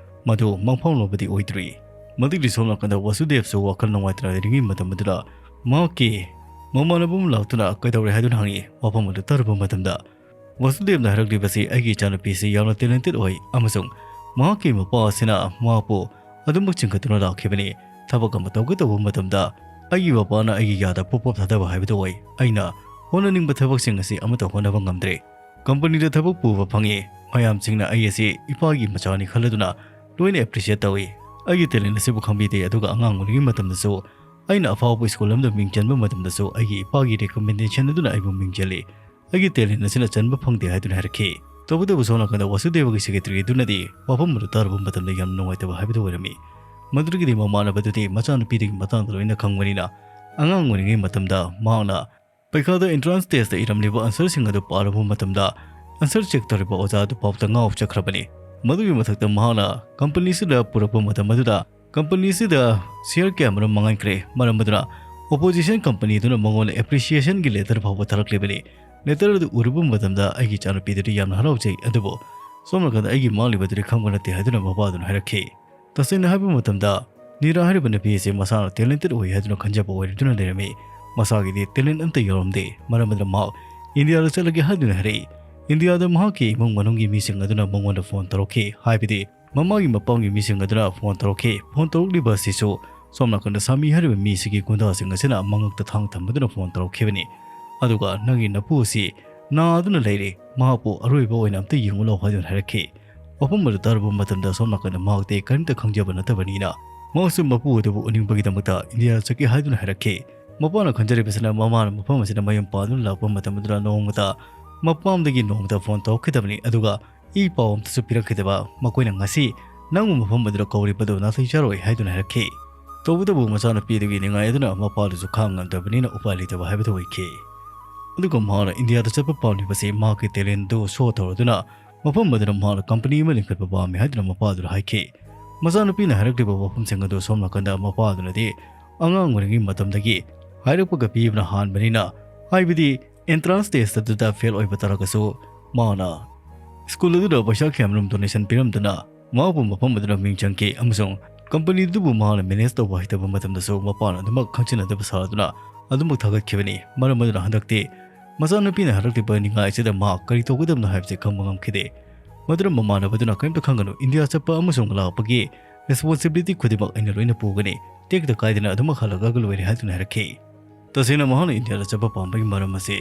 ꯃꯗꯨ ꯃꯪꯐꯥꯎꯅꯕꯗꯤ ꯑꯣꯏꯗ꯭ꯔꯤ꯫ ꯃꯗꯨꯒꯤ ꯁꯣꯝ ꯅꯥꯀꯟꯗ ꯋꯥꯁꯨꯗꯦꯕꯁꯨ ꯋꯥꯈꯜ ꯅꯨꯡꯉꯥꯏꯇꯅ ꯂꯩꯔꯤꯉꯩ ꯃꯇꯝ ꯑꯗꯨꯗ ꯃꯍꯥꯛꯀꯤ ꯃꯃꯥꯟꯅꯕ ꯑꯃ ꯂꯥꯛꯇꯨꯅ "ꯀꯩꯗꯧꯔꯦ?" ꯍꯥꯏꯗꯨꯅ ꯍꯪꯉꯤ꯫ ꯋꯥꯐꯝ ꯑꯗꯨ ꯇꯥꯔꯨꯕ ꯃꯇꯝꯗ ꯋꯥꯁꯨꯗꯦꯕꯅ ꯍꯥꯏꯔꯛꯂꯤꯕꯁꯤ, "ꯑꯩꯒꯤ ꯏꯆꯥꯅꯨꯄꯤꯁꯤ ꯌꯥꯝꯅ ꯇꯦꯂꯦꯟꯇꯦꯠ ꯑꯣꯏ ꯑꯃꯁꯨꯡ ꯃꯍꯥꯛꯀꯤ ꯃꯄꯥ ꯑꯁꯤꯅ ꯃꯍꯥꯛꯄꯨ ꯑꯗꯨꯃꯛ ꯆꯤꯡꯈꯠꯇꯨꯅ ꯂꯥꯛꯈꯤꯕꯅꯤ꯫ ꯊꯕꯛ ꯑꯃ ꯇꯧꯒꯦ ꯇꯧꯕ ꯃꯇꯝꯗ ꯑꯩꯒꯤ ꯃꯄꯥꯅ ꯑꯩꯒꯤ ꯌꯥꯗ ꯄꯣꯞ ꯄꯣꯞ ꯊꯥꯗꯕ ꯍꯥꯏꯕꯗꯨ ꯑꯣꯏ꯫ ꯑꯩꯅ ꯍꯣꯠꯅꯅꯤꯡꯕ ꯊꯕꯛꯁꯤꯡ ꯑꯁꯤ ꯑꯃꯠꯇ ꯍꯣꯠꯅꯕ ꯉꯝꯗ꯭ꯔꯦ꯫ ꯀꯝꯄꯅꯤꯗ ꯊꯕꯛ ꯄꯨꯕ ꯐꯪꯉꯤ꯫ ꯃꯌꯥꯝꯁꯤꯡꯅ ꯑꯩ ꯑꯁꯤ ꯏꯄꯥꯒꯤ ꯃꯆꯥꯅꯤ ꯈꯜꯂꯗꯨꯅ ꯂꯣꯏꯅ ꯑꯦꯄ꯭ꯔꯤꯁꯤꯌꯦꯠ ꯇꯧꯏ꯫ ꯑꯩꯒꯤ ꯇꯦꯂꯦꯟ ꯑꯁꯤꯕꯨ ꯈꯪꯕꯤꯗꯦ, ꯑꯗꯨꯒ ꯑꯉꯥꯡ ꯑꯣꯏꯔꯤꯉꯩ ꯃꯇꯝꯗꯁꯨ ꯑꯩꯅ ꯑꯐꯥꯎꯕ ꯁ꯭ꯀꯨꯜ ꯑꯃꯗ ꯃꯤꯡ ꯆꯟꯕ ꯃꯇꯝꯗꯁꯨ ꯑꯩꯒꯤ ꯏꯄꯥꯒꯤ ꯔꯤꯀꯃꯦꯟꯗꯦꯁꯟ ꯑꯗꯨꯅ ꯑꯩꯕꯨ ꯃꯤꯡ ꯆꯜꯂꯤ꯫ ꯑꯩꯒꯤ ꯇꯦꯂꯦꯟ ꯑꯁꯤꯅ ꯆꯟꯕ ꯐꯪꯗꯦ" ꯍꯥꯏꯗꯨꯅ ꯍꯥꯏꯔꯛꯈꯤ꯫ ꯇꯧꯕꯇꯕꯨ ꯁꯣꯝ ꯅꯥꯀꯟꯗ ꯋꯥꯁꯨꯗꯦꯕꯒꯤ ꯁꯦꯀ꯭ꯔꯦꯇꯔꯤ ꯑꯗꯨꯅꯗꯤ ꯋꯥꯐꯝ ꯑꯗꯨ ꯇꯥꯔꯨꯕ ꯃꯇꯝꯗ ꯌꯥꯝꯅ ꯅꯨꯡꯉꯥꯏꯇꯕ ꯍꯥꯏꯕꯗꯨ ꯑꯣꯏꯔꯝꯃꯤ꯫ ꯃꯗꯨꯗꯒꯤꯗꯤ ꯃꯃꯥꯟꯅꯕꯗꯨꯗꯤ ꯃꯆꯥꯅꯨꯄꯤꯗꯨꯒꯤ ꯃꯇꯥꯡꯗ ꯂꯣꯏꯅ ꯈꯪꯕꯅꯤꯅ, ꯑꯉꯥꯡ ꯑꯣꯏꯔꯤꯉꯩ ꯃꯇꯝꯗ ꯃꯍꯥꯛꯅ ꯄꯩꯈꯥꯗ ꯑꯦꯟꯇ꯭ꯔꯥꯟꯁ ꯇꯦꯁꯇ ꯏꯔꯝꯂꯤꯕ ꯑꯟꯁꯔꯁꯤꯡ ꯑꯗꯨ ꯄꯥꯔꯨꯕ ꯃꯇꯝꯗ, ꯑꯟꯁꯔ ꯆꯦꯛ ꯇꯧꯔꯤꯕ ꯑꯣꯖꯥ ꯑꯗꯨ ꯐꯥꯎꯕꯗ ꯉꯥꯎ ꯆꯠꯈ꯭ꯔꯕꯅꯤ꯫ ꯃꯗꯨꯒꯤ ꯃꯊꯛꯇ ꯃꯍꯥꯛꯅ ꯀꯝꯄꯅꯤꯁꯤꯗ ꯄꯨꯔꯛꯄ ꯃꯇꯝ ꯑꯗꯨꯗ, ꯀꯝꯄꯅꯤꯁꯤꯗ ꯁꯤꯌꯔ ꯀꯌꯥꯃꯔꯨꯝ ꯃꯥꯡꯍꯟꯈ꯭ꯔꯦ꯫ ꯃꯔꯝ ꯑꯗꯨꯅ ꯑꯣꯄꯣꯖꯤꯁꯟ ꯀꯝꯄꯅꯤꯗꯨꯅ ꯃꯉꯣꯟꯗ ꯑꯦꯄ꯭ꯔꯤꯁꯤꯌꯦꯁꯟꯒꯤ ꯂꯦꯇꯔ ꯐꯥꯎꯕ ꯊꯥꯔꯛꯂꯤꯕꯅꯤ꯫ ꯂꯦꯇꯔ ꯑꯗꯨ ꯎꯔꯨꯕ ꯃꯇꯝꯗ ꯑꯩꯒꯤ ꯏꯆꯥꯅꯨꯄꯤꯗꯨꯗꯤ ꯌꯥꯝꯅ ꯍꯔꯥꯎꯖꯩ, ꯑꯗꯨꯕꯨ ꯁꯣꯝ ꯅꯥꯀꯟꯗ ꯑꯩꯒꯤ ꯃꯥꯡꯂꯤꯕꯗꯨꯗꯤ ꯈꯪꯕ ꯅꯠꯇꯦ ꯍꯥꯏꯗꯨꯅ ꯃꯄꯥꯗꯨꯅ ꯍꯥꯏꯔꯛꯈꯤ꯫ ꯇꯁꯦꯡꯅ ꯍꯥꯏꯕ ꯃꯇꯝꯗ, ꯅꯤꯔꯥ ꯍꯥꯏꯔꯤꯕ ꯅꯨꯄꯤ ꯑꯁꯤ ꯃꯁꯥꯅ ꯇꯦꯂꯦꯟꯇꯦꯠ ꯑꯣꯏ ꯍꯥꯏꯗꯨꯅ ꯈꯟꯖꯕ ꯑꯣꯏꯔꯗꯨꯅ ꯂꯩꯔꯝꯃꯤ꯫ ꯃꯁꯥꯒꯤꯗꯤ ꯇꯦꯂꯦꯟ ꯑꯝꯇ ꯌꯥꯎꯔꯝꯗꯦ꯫ ꯃꯔꯝ ꯑꯗꯨꯅ ꯃꯍꯥꯛ ꯏꯟꯗꯤꯌꯥꯗ ꯆꯠꯂꯒꯦ ꯍꯥꯏꯗꯨꯅ ꯍꯥꯏꯔꯛꯏ꯫ ꯏꯟꯗꯤꯌꯥꯗ ꯃꯍꯥꯛꯀꯤ ꯏꯃꯨꯡ ꯃꯅꯨꯡꯒꯤ ꯃꯤꯁꯤꯡ ꯑꯗꯨꯅ ꯃꯉꯣꯟꯗ ꯐꯣꯟ ꯇꯧꯔꯛꯈꯤ, ꯍꯥꯏꯕꯗꯤ ꯃꯃꯥꯒꯤ ꯃꯄꯥꯝꯒꯤ ꯃꯤꯁꯤꯡ ꯑꯗꯨꯅ ꯐꯣꯟ ꯇꯧꯔꯛꯈꯤ꯫ ꯐꯣꯟ ꯇꯧꯔꯛꯂꯤꯕ ꯑꯁꯤꯁꯨ ꯁꯣꯝ ꯅꯥꯀꯟꯗ ꯁꯥꯃꯤ ꯍꯥꯏꯔꯤꯕ ꯃꯤꯁꯤꯒꯤ ꯒꯨꯟꯗꯥꯁꯤꯡ ꯑꯁꯤꯅ ꯃꯉꯛꯇ ꯊꯥꯡ ꯊꯝꯕꯗꯨꯅ ꯐꯣꯟ ꯇꯧꯔꯛꯈꯤꯕꯅꯤ꯫ ꯑꯗꯨꯒ "ꯅꯪꯒꯤ ꯅꯄꯨ ꯑꯁꯤ ꯅꯥꯗꯨꯅ ꯂꯩꯔꯦ, ꯃꯍꯥꯛꯄꯨ ꯑꯔꯣꯏꯕ ꯑꯣꯏꯅ ꯑꯝꯇ ꯌꯦꯡꯉꯨ ꯂꯥꯎ" ꯍꯥꯏꯗꯨꯅ ꯍꯥꯏꯔꯛꯈꯤ꯫ ꯋꯥꯐꯝ ꯑꯗꯨ ꯇꯥꯔꯨꯕ ꯃꯇꯝꯗ ꯁꯣꯝ ꯅꯥꯀꯟꯗ ꯃꯍꯥꯛꯇꯤ ꯀꯔꯤꯝꯇ ꯈꯪꯖꯕ ꯅꯠꯇꯕꯅꯤꯅ, ꯃꯍꯥꯛꯁꯨ ꯃꯄꯨ ꯑꯗꯨꯕꯨ ꯎꯅꯤꯡꯕꯒꯤꯗꯃꯛꯇ ꯏꯟꯗꯤꯌꯥꯗ ꯆꯠꯀꯦ ꯍꯥꯏꯗꯨꯅ ꯍꯥꯏꯔꯛꯈꯤ꯫ ꯃꯄꯥꯅ ꯈꯟꯖꯔꯤꯕꯁꯤꯅ ꯃꯃꯥꯅ ꯃꯐꯝ ꯑꯁꯤꯗ ꯃꯌꯨꯝ ꯄꯥꯟꯗꯨꯅ ꯂꯥꯛꯄ ꯃꯇꯝ ꯑꯗꯨꯗ ꯅꯣꯡꯃꯇ ꯃꯄꯥꯝꯗꯒꯤ ꯅꯣꯡꯃꯇ ꯐꯣꯟ ꯇꯧꯔꯛꯈꯤꯗꯕꯅꯤ, ꯑꯗꯨꯒ ꯏ ꯄꯥꯎ ꯑꯃꯇꯁꯨ ꯄꯤꯔꯛꯈꯤꯗꯕ꯫ ꯃꯈꯣꯏꯅ ꯉꯁꯤ ꯅꯪꯕꯨ ꯃꯐꯝ ꯑꯗꯨꯗ ꯀꯧꯔꯤꯕꯗꯨ ꯅꯥꯇꯩ ꯆꯥꯔꯣꯏ ꯍꯥꯏꯗꯨꯅ ꯍꯥꯏꯔꯛꯈꯤ꯫ ꯇꯧꯕꯇꯕꯨ ꯃꯆꯥꯅꯨꯄꯤꯗꯨꯒꯤ ꯅꯤꯡꯉꯥꯏ ꯑꯗꯨꯅ ꯃꯄꯥꯗꯨꯁꯨ ꯈꯥꯡ ꯉꯝꯗꯕꯅꯤꯅ ꯎꯄꯥꯏ ꯂꯩꯇꯕ ꯍꯥꯏꯕꯗꯨ ꯑꯣꯏꯈꯤ꯫ ꯑꯗꯨꯒ ꯃꯍꯥꯛꯅ ꯏꯟꯗꯤꯌꯥꯗ ꯆꯠꯄ ꯄꯥꯝꯂꯤꯕꯁꯤ ꯃꯍꯥꯛꯀꯤ ꯇꯦꯂꯦꯟꯗꯨ ꯁꯣ ꯇꯧꯔꯗꯨꯅ ꯃꯐꯝ ꯑꯗꯨꯗ ꯃꯍꯥꯛꯅ ꯀꯝꯄꯅꯤ ꯑꯃ ꯂꯤꯡꯈꯠꯄ ꯄꯥꯝꯃꯤ ꯍꯥꯏꯗꯨꯅ ꯃꯄꯥꯗꯨꯗ ꯍꯥꯏꯈꯤ꯫ ꯃꯆꯥꯅꯨꯄꯤꯅ ꯍꯥꯏꯔꯛꯂꯤꯕ ꯋꯥꯐꯝꯁꯤꯡ ꯑꯗꯨ ꯁꯣꯝ ꯅꯥꯀꯟꯗ ꯃꯄꯥꯗꯨꯅꯗꯤ ꯑꯉꯥꯡ ꯑꯣꯏꯔꯤꯉꯩ ꯃꯇꯝꯗꯒꯤ ꯍꯥꯏꯔꯛꯄꯒ ꯄꯤꯕꯅ ꯍꯥꯟꯕꯅꯤꯅ, ꯍꯥꯏꯕꯗꯤ ꯑꯦꯟꯇ꯭ꯔꯥꯟꯁ ꯇꯦꯁ ꯑꯗꯨꯗ ꯐꯦꯜ ꯑꯣꯏꯕ ꯇꯥꯔꯒꯁꯨ ꯃꯥꯅ ꯁ꯭ꯀꯨꯜ ꯑꯗꯨꯗ ꯄꯩꯁꯥ ꯀꯌꯥꯃꯔꯨꯝ ꯗꯣꯅꯦꯁꯟ ꯄꯤꯔꯝꯗꯨꯅ ꯃꯍꯥꯛꯄꯨ ꯃꯐꯝ ꯑꯗꯨꯗ ꯃꯤꯡ ꯆꯟꯈꯤ ꯑꯃꯁꯨꯡ ꯀꯝꯄꯅꯤꯗꯨꯕꯨ ꯃꯍꯥꯛꯅ ꯃꯦꯅꯦꯖ ꯇꯧꯕ ꯍꯩꯇꯕ ꯃꯇꯝꯗꯁꯨ ꯃꯄꯥꯅ ꯑꯗꯨꯃꯛ ꯈꯪꯖꯤꯟꯅꯗꯕ ꯁꯥꯗꯨꯅ ꯑꯗꯨꯃꯛ ꯊꯥꯒꯠꯈꯤꯕꯅꯤ꯫ ꯃꯔꯝ ꯑꯗꯨꯅ ꯍꯟꯗꯛꯇꯤ ꯃꯆꯥꯅꯨꯄꯤꯅ ꯍꯥꯏꯔꯛꯂꯤꯕ ꯅꯤꯡꯉꯥꯏ ꯑꯁꯤꯗ ꯃꯍꯥꯛ ꯀꯔꯤ ꯇꯧꯒꯗꯕꯅꯣ ꯍꯥꯏꯕꯁꯤ ꯈꯪꯕ ꯉꯝꯈꯤꯗꯦ꯫ ꯃꯗꯨꯅ ꯃꯃꯥꯟꯅꯕꯗꯨꯅ ꯀꯔꯤꯝꯇ ꯈꯪꯒꯅꯨ, ꯏꯟꯗꯤꯌꯥ ꯆꯠꯄ ꯑꯃꯁꯨꯡ ꯂꯥꯛꯄꯒꯤ ꯔꯦꯁꯄꯣꯟꯁꯤꯕꯤꯂꯤꯇꯤ ꯈꯨꯗꯤꯡꯃꯛ ꯑꯩꯅ ꯂꯣꯏꯅ ꯄꯨꯒꯅꯤ, ꯇꯦꯛꯇ ꯀꯥꯏꯗꯅ ꯑꯗꯨꯃꯛ ꯍꯜꯂꯛꯂꯒ ꯂꯣꯏꯔꯦ ꯍꯥꯏꯗꯨꯅ ꯍꯥꯏꯔꯛꯈꯤ꯫ ꯇꯁꯦꯡꯅ ꯃꯍꯥꯛꯅ ꯏꯟꯗꯤꯌꯥꯗ ꯆꯠꯄ ꯄꯥꯝꯕꯒꯤ ꯃꯔꯝ ꯑꯁꯤ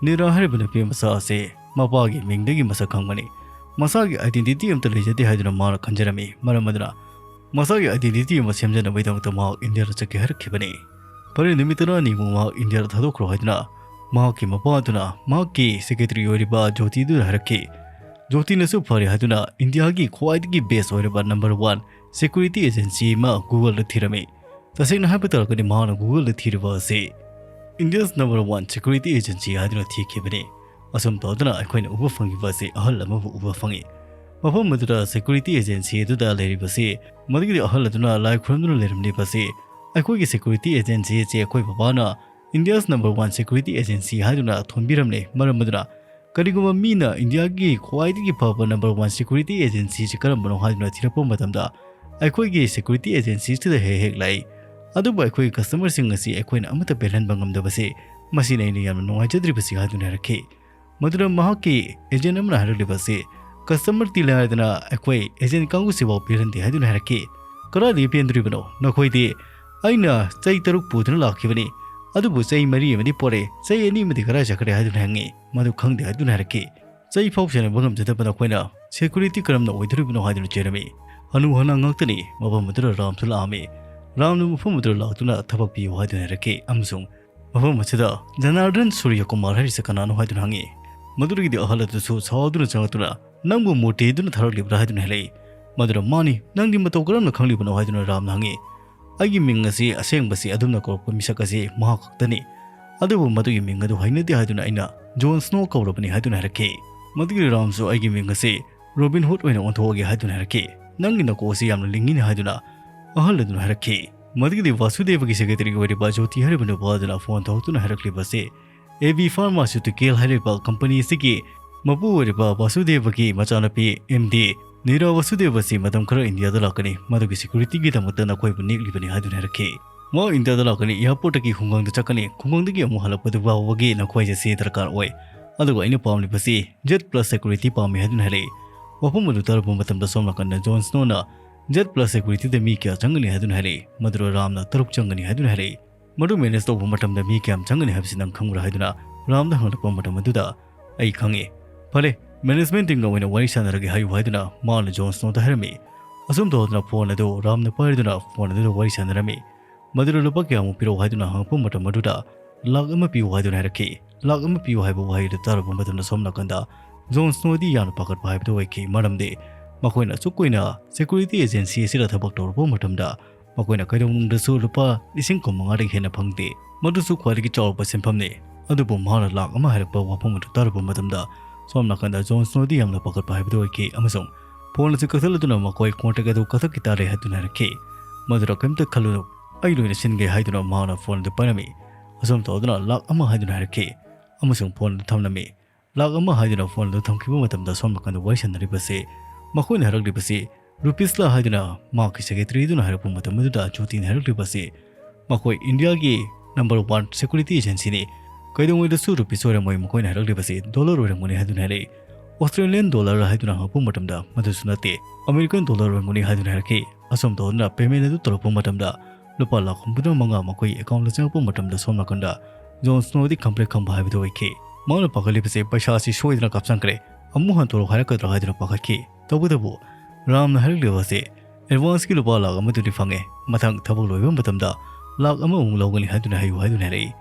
ꯅꯤꯔꯥ ꯍꯥꯏꯔꯤꯕ ꯅꯨꯄꯤ ꯃꯆꯥ ꯑꯁꯤ ꯃꯄꯥꯒꯤ ꯃꯤꯡꯗꯒꯤ ꯃꯁꯛ ꯈꯪꯕꯅꯤ꯫ ꯃꯁꯥꯒꯤ ꯑꯥꯏꯗꯦꯟꯇꯤꯇꯤ ꯑꯃꯠꯇ ꯂꯩꯖꯗꯦ ꯍꯥꯏꯗꯨꯅ ꯃꯥꯅ ꯈꯟꯖꯔꯝꯃꯤ꯫ ꯃꯔꯝ ꯑꯗꯨꯅ ꯃꯁꯥꯒꯤ ꯑꯥꯏꯗꯦꯟꯇꯤꯇꯤ ꯑꯃ ꯁꯦꯝꯖꯅꯕꯒꯤꯗꯃꯛꯇ ꯃꯍꯥꯛ ꯏꯟꯗꯤꯌꯥꯗ ꯆꯠꯀꯦ ꯍꯥꯏꯔꯛꯈꯤꯕꯅꯤ꯫ ꯐꯔꯦ, ꯅꯨꯃꯤꯠ ꯇꯔꯥꯅꯤꯃꯨꯛ ꯃꯍꯥꯛ ꯏꯟꯗꯤꯌꯥꯗ ꯊꯥꯗꯣꯛꯈ꯭ꯔꯣ ꯍꯥꯏꯗꯨꯅ ꯃꯍꯥꯛꯀꯤ ꯃꯄꯥ ꯑꯗꯨꯅ ꯃꯍꯥꯛꯀꯤ ꯁꯦꯀ꯭ꯔꯦꯇꯔꯤ ꯑꯣꯏꯔꯤꯕ ꯖꯣꯇꯤꯗꯨꯗ ꯍꯥꯏꯔꯛꯈꯤ꯫ ꯖꯣꯇꯤꯅꯁꯨ ꯐꯔꯦ ꯍꯥꯏꯗꯨꯅ ꯏꯟꯗꯤꯌꯥꯒꯤ ꯈ꯭ꯋꯥꯏꯗꯒꯤ ꯕꯦꯁ ꯑꯣꯏꯔꯕ ꯅꯝꯕꯔ ꯋꯥꯟ ꯁꯦꯀ꯭ꯌꯨꯔꯤꯇꯤ ꯑꯦꯖꯦꯟꯁꯤ ꯑꯃ ꯒꯨꯒꯜꯗ ꯊꯤꯔꯝꯃꯤ꯫ ꯇꯁꯦꯡꯅ ꯍꯥꯏꯕ ꯇꯥꯔꯒꯗꯤ ꯃꯍꯥꯛꯅ ꯒꯨꯒꯜꯗ ꯊꯤꯔꯤꯕ ꯑꯁꯤ India's number one security agency ꯍꯥꯏꯗꯨꯅ ꯊꯤꯈꯤꯕꯅꯤ꯫ ꯑꯁꯨꯝ ꯇꯧꯗꯨꯅ ꯑꯩꯈꯣꯏꯅ ꯎꯕ ꯐꯪꯈꯤꯕ ꯑꯁꯤ ꯑꯍꯜ ꯑꯃꯕꯨ ꯎꯕ ꯐꯪꯉꯤ꯫ ꯃꯐꯝ ꯑꯗꯨꯗ ꯁꯦꯀ꯭ꯌꯨꯔꯤꯇꯤ ꯑꯦꯖꯦꯟꯁꯤ ꯑꯗꯨꯗ ꯂꯩꯔꯤꯕꯁꯤ ꯃꯗꯨꯒꯤꯗꯤ ꯑꯍꯜ ꯑꯗꯨꯅ ꯂꯥꯏ ꯈꯨꯔꯨꯝꯗꯨꯅ ꯂꯩꯔꯝꯂꯤꯕꯁꯤ ꯑꯩꯈꯣꯏꯒꯤ ꯁꯦꯀ꯭ꯌꯨꯔꯤꯇꯤ ꯑꯦꯖꯦꯟꯁꯤ ꯑꯁꯤ ꯑꯩꯈꯣꯏ ꯕꯕꯥꯅ India's number one security agency ꯍꯥꯏꯗꯨꯅ ꯊꯣꯟꯕꯤꯔꯝꯂꯦ꯫ ꯃꯔꯝ ꯑꯗꯨꯅ ꯀꯔꯤꯒꯨꯝꯕ ꯃꯤꯅ ꯏꯟꯗꯤꯌꯥꯒꯤ ꯈ꯭ꯋꯥꯏꯗꯒꯤ ꯐꯕ ꯅꯝꯕꯔ ꯋꯥꯟ ꯁꯦꯀ꯭ꯌꯨꯔꯤꯇꯤ ꯑꯦꯖꯦꯟꯁꯤꯁꯤ ꯀꯔꯝꯕꯅꯣ ꯍꯥꯏꯗꯨꯅ ꯊꯤꯔꯛꯄ ꯃꯇꯝꯗ ꯑꯩꯈꯣꯏꯒꯤ ꯁꯦꯀ꯭ꯌꯨꯔꯤꯇꯤ ꯑꯦꯖꯦꯟꯁꯤꯁꯤꯗ ꯍꯦꯛ ꯍꯦꯛ ꯂꯥꯛꯏ꯫ ꯑꯗꯨꯕꯨ ꯑꯩꯈꯣꯏꯒꯤ ꯀꯁꯇꯃꯔꯁꯤꯡ ꯑꯁꯤ ꯑꯩꯈꯣꯏꯅ ꯑꯃꯠꯇ ꯄꯦꯜꯍꯟꯕ ꯉꯝꯗꯕꯁꯦ, ꯃꯁꯤꯅ ꯑꯩꯅ ꯌꯥꯝꯅ ꯅꯨꯡꯉꯥꯏꯖꯗ꯭ꯔꯤꯕꯁꯤ ꯍꯥꯏꯗꯨꯅ ꯍꯥꯏꯔꯛꯈꯤ꯫ ꯃꯗꯨꯗ ꯃꯍꯥꯛꯀꯤ ꯑꯦꯖꯦꯟ ꯑꯃꯅ ꯍꯥꯏꯔꯛꯂꯤꯕ ꯑꯁꯤ ꯀꯁꯇꯃꯔ ꯇꯤ ꯂꯥꯏꯔꯗꯅ ꯑꯩꯈꯣꯏ ꯑꯦꯖꯦꯟ ꯀꯥꯡꯕꯨꯁꯤꯐꯥꯎ ꯄꯦꯜꯍꯟꯗꯦ ꯍꯥꯏꯗꯨꯅ ꯍꯥꯏꯔꯛꯈꯤ꯫ "ꯀꯗꯥꯏꯗꯒꯤ ꯄꯦꯟꯗꯣꯔꯤꯕꯅꯣ? ꯅꯈꯣꯏꯗꯤ ꯑꯩꯅ ꯆꯩ ꯇꯔꯨꯛ ꯄꯨꯗꯨꯅ ꯂꯥꯛꯈꯤꯕꯅꯤ, ꯑꯗꯨꯕꯨ ꯆꯩ ꯃꯔꯤ ꯑꯃꯗꯤ ꯄꯣꯔꯛꯑꯦ, ꯆꯩ ꯑꯅꯤ ꯑꯃꯗꯤ ꯀꯗꯥꯏ ꯆꯠꯈ꯭ꯔꯦ?" ꯍꯥꯏꯗꯨꯅ ꯍꯪꯉꯤ꯫ ꯃꯗꯨ ꯈꯪꯗꯦ ꯍꯥꯏꯗꯨꯅ ꯍꯥꯏꯔꯛꯈꯤ꯫ "ꯆꯩ ꯐꯥꯎ ꯁꯦꯟꯅꯕ ꯉꯝꯖꯗꯕ ꯅꯈꯣꯏꯅ ꯁꯦꯀ꯭ꯌꯨꯔꯤꯇꯤ ꯀꯔꯝꯅ ꯑꯣꯏꯗꯣꯔꯤꯕꯅꯣ?" ꯍꯥꯏꯗꯨꯅ ꯆꯦꯜꯂꯝꯃꯤ꯫ ꯍꯅꯨ ꯍꯅꯥ ꯉꯥꯛꯇꯅꯤ꯫ ꯃꯐꯝ ꯑꯗꯨꯗ ꯔꯥꯝꯁꯨ ꯂꯥꯛꯑꯝꯃꯤ꯫ ꯔꯥꯝꯅ ꯃꯐꯝ ꯑꯗꯨꯗ ꯂꯥꯛꯇꯨꯅ ꯊꯕꯛ ꯄꯤꯌꯨ ꯍꯥꯏꯗꯨꯅ ꯍꯥꯏꯔꯛꯈꯤ ꯑꯃꯁꯨꯡ ꯃꯐꯝ ꯑꯁꯤꯗ ꯖꯅꯥꯔꯗꯟ ꯁꯨꯔ꯭ꯌ ꯀꯨꯃꯥꯔ ꯍꯥꯏꯔꯤꯁꯦ ꯀꯅꯥꯅꯣ ꯍꯥꯏꯗꯨꯅ ꯍꯪꯉꯤ꯫ ꯃꯗꯨꯗꯒꯤꯗꯤ ꯑꯍꯜ ꯑꯗꯨꯁꯨ ꯁꯥꯎꯗꯨꯅ ꯆꯪꯂꯛꯇꯨꯅ, "ꯅꯪꯕꯨ ꯃꯨꯔꯇꯤꯗꯨꯅ ꯊꯥꯔꯛꯂꯤꯕ꯭ꯔꯥ?" ꯍꯥꯏꯗꯨꯅ ꯍꯥꯏꯔꯛꯏ꯫ ꯃꯗꯨꯗ, "ꯃꯥꯅꯤ, ꯅꯪꯗꯤ ꯃꯇꯧ ꯀꯔꯝꯅ ꯈꯪꯂꯤꯕꯅꯣ?" ꯍꯥꯏꯗꯨꯅ ꯔꯥꯝꯅ ꯍꯪꯉꯤ꯫ "ꯑꯩꯒꯤ ꯃꯤꯡ ꯑꯁꯤ ꯑꯁꯦꯡꯕꯁꯤ ꯑꯗꯨꯝꯅ ꯀꯧꯔꯛꯄ ꯃꯤꯁꯛ ꯑꯁꯤ ꯃꯍꯥꯛ ꯈꯛꯇꯅꯤ꯫ ꯑꯗꯨꯕꯨ ꯃꯗꯨꯒꯤ ꯃꯤꯡ ꯑꯗꯨ ꯍꯩꯅꯗꯦ ꯍꯥꯏꯗꯨꯅ ꯑꯩꯅ ꯖꯣꯟ ꯁ꯭ꯅꯣ ꯀꯧꯔꯕꯅꯤ" ꯍꯥꯏꯗꯨꯅ ꯍꯥꯏꯔꯛꯈꯤ꯫ ꯃꯗꯨꯒꯤ ꯔꯥꯝꯁꯨ ꯑꯩꯒꯤ ꯃꯤꯡ ꯑꯁꯤ ꯔꯣꯕꯤꯟ ꯍꯨꯗ ꯑꯣꯏꯅ ꯑꯣꯟꯊꯣꯛꯑꯒꯦ ꯍꯥꯏꯗꯨꯅ ꯍꯥꯏꯔꯛꯈꯤ꯫ "ꯅꯪꯒꯤ ꯅꯀꯣꯛ ꯑꯁꯤ ꯌꯥꯝꯅ ꯂꯤꯡꯉꯤꯅꯦ" ꯍꯥꯏꯗꯨꯅ ꯑꯍꯜ ꯑꯗꯨꯅ ꯍꯥꯏꯔꯛꯈꯤ꯫ ꯃꯗꯨꯒꯤꯗꯤ ꯋꯥꯁꯨꯗꯦꯕꯒꯤ ꯁꯦꯀ꯭ꯔꯦꯇꯔꯤ ꯑꯣꯏꯔꯤꯕ ꯖꯣꯇꯤ ꯍꯥꯏꯔꯤꯕ ꯅꯨꯄꯥ ꯑꯗꯨꯅ ꯐꯣꯟ ꯇꯧꯔꯛꯇꯨꯅ ꯍꯥꯏꯔꯛꯂꯤꯕ ꯑꯁꯤ ꯑꯦ ꯕꯤ ꯐꯥꯔꯃꯥꯁꯤꯌꯨꯇꯤꯀꯦꯜ ꯍꯥꯏꯔꯤꯕ ꯀꯝꯄꯅꯤ ꯑꯁꯤꯒꯤ ꯃꯄꯨ ꯑꯣꯏꯔꯤꯕ ꯋꯥꯁꯨꯗꯦꯕꯒꯤ ꯃꯆꯥꯅꯨꯄꯤ ꯑꯦꯝ ꯗꯤ ꯅꯤꯔꯥ ꯋꯥꯁꯨꯗꯦꯕ ꯑꯁꯤ ꯃꯇꯝ ꯈꯔ ꯏꯟꯗꯤꯌꯥꯗ ꯂꯥꯛꯀꯅꯤ, ꯃꯗꯨꯒꯤ ꯁꯦꯀ꯭ꯌꯨꯔꯤꯇꯤꯒꯤꯗꯃꯛꯇ ꯅꯈꯣꯏꯕꯨ ꯅꯦꯛꯂꯤꯕꯅꯤ ꯍꯥꯏꯗꯨꯅ ꯍꯥꯏꯔꯛꯈꯤ꯫ ꯃꯥ ꯏꯟꯗꯤꯌꯥꯗ ꯂꯥꯛꯀꯅꯤ, ꯑꯦꯌꯥꯔꯄꯣꯔꯠꯇꯒꯤ ꯈꯨꯡꯒꯪꯗ ꯆꯠꯀꯅꯤ, ꯈꯨꯡꯒꯪꯗꯒꯤ ꯑꯃꯨꯛ ꯍꯜꯂꯛꯄꯗꯨ ꯐꯥꯎꯕꯒꯤ ꯅꯈꯣꯏꯁꯦ ꯁꯤ ꯗꯔꯀꯥꯔ ꯑꯣꯏ꯫ ꯑꯗꯨꯒ ꯑꯩꯅ ꯄꯥꯝꯂꯤꯕꯁꯤ ꯖꯦꯠ ꯄ꯭ꯂꯁ ꯁꯦꯀ꯭ꯌꯨꯔꯤꯇꯤ ꯄꯥꯝꯃꯤ ꯍꯥꯏꯗꯨꯅ ꯍꯥꯏꯔꯛꯏ꯫ ꯋꯥꯐꯝ ꯑꯗꯨ ꯇꯥꯔꯨꯕ ꯃꯇꯝꯗ ꯁꯣꯝ ꯅꯥꯀꯟꯗ ꯖꯣꯟ ꯁ꯭ꯅꯣꯅ ꯖꯦꯠ ꯄ꯭ꯂꯁ ꯁꯦꯀ꯭ꯌꯨꯔꯤꯇꯤꯗ ꯃꯤ ꯀꯌꯥ ꯆꯪꯒꯅꯤ ꯍꯥꯏꯗꯨꯅ ꯍꯥꯏꯔꯛꯏ꯫ ꯃꯗꯨꯗ ꯔꯥꯝꯅ ꯇꯔꯨꯛ ꯆꯪꯒꯅꯤ ꯍꯥꯏꯗꯨꯅ ꯍꯥꯏꯔꯛꯏ꯫ ꯃꯗꯨ ꯃꯦꯅꯦꯖ ꯇꯧꯕ ꯃꯇꯝꯗ ꯃꯤ ꯀꯌꯥꯝ ꯆꯪꯒꯅꯤ ꯍꯥꯏꯕꯁꯤ ꯅꯪ ꯈꯪꯕ꯭ꯔꯥ ꯍꯥꯏꯗꯨꯅ ꯔꯥꯝꯗ ꯍꯪꯂꯛꯄ ꯃꯇꯝ ꯑꯗꯨꯗ ꯑꯩ ꯈꯪꯉꯤ꯫ ꯐꯔꯦ, ꯃꯦꯅꯦꯖꯃꯦꯟ ꯇꯤꯝꯒ ꯑꯣꯏꯅ ꯋꯥꯔꯤ ꯁꯥꯟꯅꯔꯒꯦ ꯍꯥꯏꯌꯨ ꯍꯥꯏꯗꯨꯅ ꯃꯥꯅ ꯖꯣꯟ ꯁ꯭ꯅꯣꯗ ꯍꯥꯏꯔꯝꯃꯤ꯫ ꯑꯁꯨꯝ ꯇꯧꯗꯅ ꯐꯣꯟ ꯑꯗꯨ ꯔꯥꯝꯅ ꯄꯥꯏꯗꯨꯅ ꯐꯣꯟ ꯑꯗꯨꯗ ꯋꯥꯔꯤ ꯁꯥꯟꯅꯔꯝꯃꯤ꯫ ꯃꯗꯨꯗ ꯂꯨꯄꯥ ꯀꯌꯥꯃꯨꯛ ꯄꯤꯔꯛꯎ ꯍꯥꯏꯗꯨꯅ ꯍꯪꯉꯛꯄ ꯃꯇꯝ ꯑꯗꯨꯗ ꯂꯥꯛ ꯑꯃ ꯄꯤꯌꯨ ꯍꯥꯏꯗꯨꯅ ꯍꯥꯏꯔꯛꯈꯤ꯫ ꯂꯥꯛ ꯑꯃ ꯄꯤꯌꯨ ꯍꯥꯏꯕ ꯋꯥꯍꯩ ꯑꯗꯨ ꯇꯥꯔꯨꯕ ꯃꯇꯝꯗ ꯁꯣꯝ ꯅꯥꯀꯟꯗ ꯖꯣꯟ ꯁ꯭ꯅꯣꯗꯤ ꯌꯥꯝꯅ ꯄꯥꯈꯠꯄ ꯍꯥꯏꯕꯗꯨ ꯑꯣꯏꯈꯤ꯫ ꯃꯔꯝꯗꯤ ꯃꯈꯣꯏꯅ ꯑꯁꯨꯛ ꯀꯨꯏꯅ ꯁꯦꯀ꯭ꯌꯨꯔꯤꯇꯤ ꯑꯦꯖꯦꯟꯁꯤ ꯑꯁꯤꯗ ꯊꯕꯛ ꯇꯧꯔꯨꯕ ꯃꯇꯝꯗ ꯃꯈꯣꯏꯅ ꯀꯩꯗꯧꯅꯨꯡꯗꯁꯨ ꯂꯨꯄꯥ ꯂꯤꯁꯤꯡ ꯀꯨꯟ ꯃꯉꯥꯗꯒꯤ ꯍꯦꯟꯅ ꯐꯪꯗꯦ꯫ ꯃꯗꯨꯁꯨ ꯈ꯭ꯋꯥꯏꯗꯒꯤ ꯆꯥꯎꯔꯕ ꯁꯦꯟꯐꯝꯅꯤ꯫ ꯑꯗꯨꯕꯨ ꯃꯍꯥꯛꯅ ꯂꯥꯛ ꯑꯃ ꯍꯥꯏꯔꯛꯄ ꯋꯥꯐꯝ ꯑꯗꯨ ꯇꯥꯔꯨꯕ ꯃꯇꯝꯗ ꯁꯣꯝ ꯅꯥꯀꯟꯗ ꯖꯣꯟ ꯁ꯭ꯅꯣꯗꯤ ꯌꯥꯝꯅ ꯄꯥꯈꯠꯄ ꯍꯥꯏꯕꯗꯨ ꯑꯣꯏꯈꯤ ꯑꯃꯁꯨꯡ ꯐꯣꯟ ꯑꯁꯤ ꯀꯛꯊꯠꯂꯗꯨꯅ ꯃꯈꯣꯏ ꯀꯣꯟꯇ꯭ꯔꯦꯛ ꯑꯗꯨ ꯀꯛꯊꯠꯈꯤ ꯇꯥꯔꯦ ꯍꯥꯏꯗꯨꯅ ꯍꯥꯏꯔꯛꯈꯤ꯫ ꯃꯗꯨꯗ ꯀꯔꯤꯝꯇ ꯈꯜꯂꯨꯅꯨ, ꯑꯩ ꯂꯣꯏꯅ ꯁꯤꯟꯒꯦ ꯍꯥꯏꯗꯨꯅ ꯃꯍꯥꯛꯅ ꯐꯣꯟ ꯑꯗꯨ ꯄꯥꯏꯔꯝꯃꯤ꯫ ꯑꯁꯨꯝ ꯇꯧꯗꯨꯅ ꯂꯥꯛ ꯑꯃ ꯍꯥꯏꯗꯨꯅ ꯍꯥꯏꯔꯛꯈꯤ ꯑꯃꯁꯨꯡ ꯐꯣꯟ ꯑꯗꯨ ꯊꯝꯂꯝꯃꯤ꯫ ꯂꯥꯛ ꯑꯃ ꯍꯥꯏꯗꯨꯅ ꯐꯣꯟ ꯑꯗꯨ ꯊꯝꯈꯤꯕ ꯃꯇꯝꯗ ꯁꯣꯝ ꯅꯥꯀꯟꯗ ꯋꯥꯔꯤ ꯁꯥꯟꯅꯔꯤꯕꯁꯤ ꯃꯈꯣꯏꯅ ꯍꯥꯏꯔꯛꯂꯤꯕꯁꯤ ꯔꯨꯄꯤꯁꯂꯥ ꯍꯥꯏꯗꯨꯅ ꯃꯍꯥꯛꯀꯤ ꯁꯦꯀ꯭ꯔꯦꯇꯔꯤ ꯑꯗꯨꯅ ꯍꯥꯏꯔꯛꯄ ꯃꯇꯝ ꯑꯗꯨꯗ ꯖꯣꯇꯤꯅ ꯍꯥꯏꯔꯛꯂꯤꯕꯁꯤ ꯃꯈꯣꯏ ꯏꯟꯗꯤꯌꯥꯒꯤ ꯅꯝꯕꯔ ꯋꯥꯟ ꯁꯦꯀ꯭ꯌꯨꯔꯤꯇꯤ ꯑꯦꯖꯦꯟꯁꯤꯅꯤ꯫ ꯀꯩꯗꯧꯉꯩꯗꯁꯨ ꯔꯨꯄꯤꯁ ꯑꯣꯏꯔꯝꯃꯣꯏ, ꯃꯈꯣꯏꯅ ꯍꯥꯏꯔꯛꯂꯤꯕꯁꯤ ꯗꯣꯂꯔ ꯑꯣꯏꯔꯝꯒꯅꯤ ꯍꯥꯏꯗꯨꯅ ꯍꯥꯏꯔꯛꯏ꯫ ꯑꯣꯁꯇ꯭ꯔꯦꯂꯤꯌꯟ ꯗꯣꯂꯔ ꯍꯥꯏꯗꯨꯅ ꯍꯪꯉꯛꯄ ꯃꯇꯝꯗ ꯃꯗꯨꯁꯨ ꯅꯠꯇꯦ, ꯑꯃꯦꯔꯤꯀꯟ ꯗꯣꯂꯔ ꯑꯣꯏꯔꯝꯒꯅꯤ ꯍꯥꯏꯗꯨꯅ ꯍꯥꯏꯔꯛꯈꯤ꯫ ꯑꯁꯨꯝ ꯇꯧꯗꯨꯅ ꯄꯦꯃꯦꯟ ꯑꯗꯨ ꯇꯧꯔꯛꯄ ꯃꯇꯝꯗ ꯂꯨꯄꯥ ꯂꯥꯈ ꯍꯨꯝꯐꯨꯇꯔꯥ ꯃꯉꯥ ꯃꯈꯣꯏꯒꯤ ꯑꯦꯀꯥꯎꯟꯗ ꯆꯪꯉꯛꯄ ꯃꯇꯝꯗ ꯁꯣꯝ ꯅꯥꯀꯟꯗ ꯖꯣꯟ ꯁ꯭ꯅꯣꯗꯤ ꯈꯪꯄ꯭ꯔꯦꯛ ꯈꯪꯕ ꯍꯥꯏꯕꯗꯨ ꯑꯣꯏꯈꯤ꯫ ꯃꯍꯥꯛꯅ ꯄꯥꯈꯠꯂꯤꯕꯁꯤ ꯄꯩꯁꯥ ꯑꯁꯤ ꯁꯣꯏꯗꯅ ꯀꯥꯞꯁꯤꯟꯈ꯭ꯔꯦ, ꯑꯃꯨꯛ ꯍꯟꯗꯣꯔꯛꯑꯣ ꯍꯥꯏꯔꯛꯀꯗ꯭ꯔꯥ ꯍꯥꯏꯗꯨꯅ ꯄꯥꯈꯠꯈꯤ꯫ ꯇꯧꯕꯇꯕꯨ ꯔꯥꯝꯅ ꯍꯥꯏꯔꯛꯂꯤꯕ ꯑꯁꯤ ꯑꯦꯗꯚꯥꯟꯁꯀꯤ ꯂꯨꯄꯥ ꯂꯥꯈ ꯑꯃꯗꯨꯗꯤ ꯐꯪꯉꯦ, ꯃꯊꯪ ꯊꯕꯛ ꯂꯣꯏꯕ ꯃꯇꯝꯗ ꯂꯥꯈ ꯑꯃꯃꯨꯛ ꯂꯧꯒꯅꯤ ꯍꯥꯏꯗꯨꯅ ꯍꯥꯏꯌꯨ ꯍꯥꯏꯗꯨꯅ ꯍꯥꯏꯔꯛꯏ꯫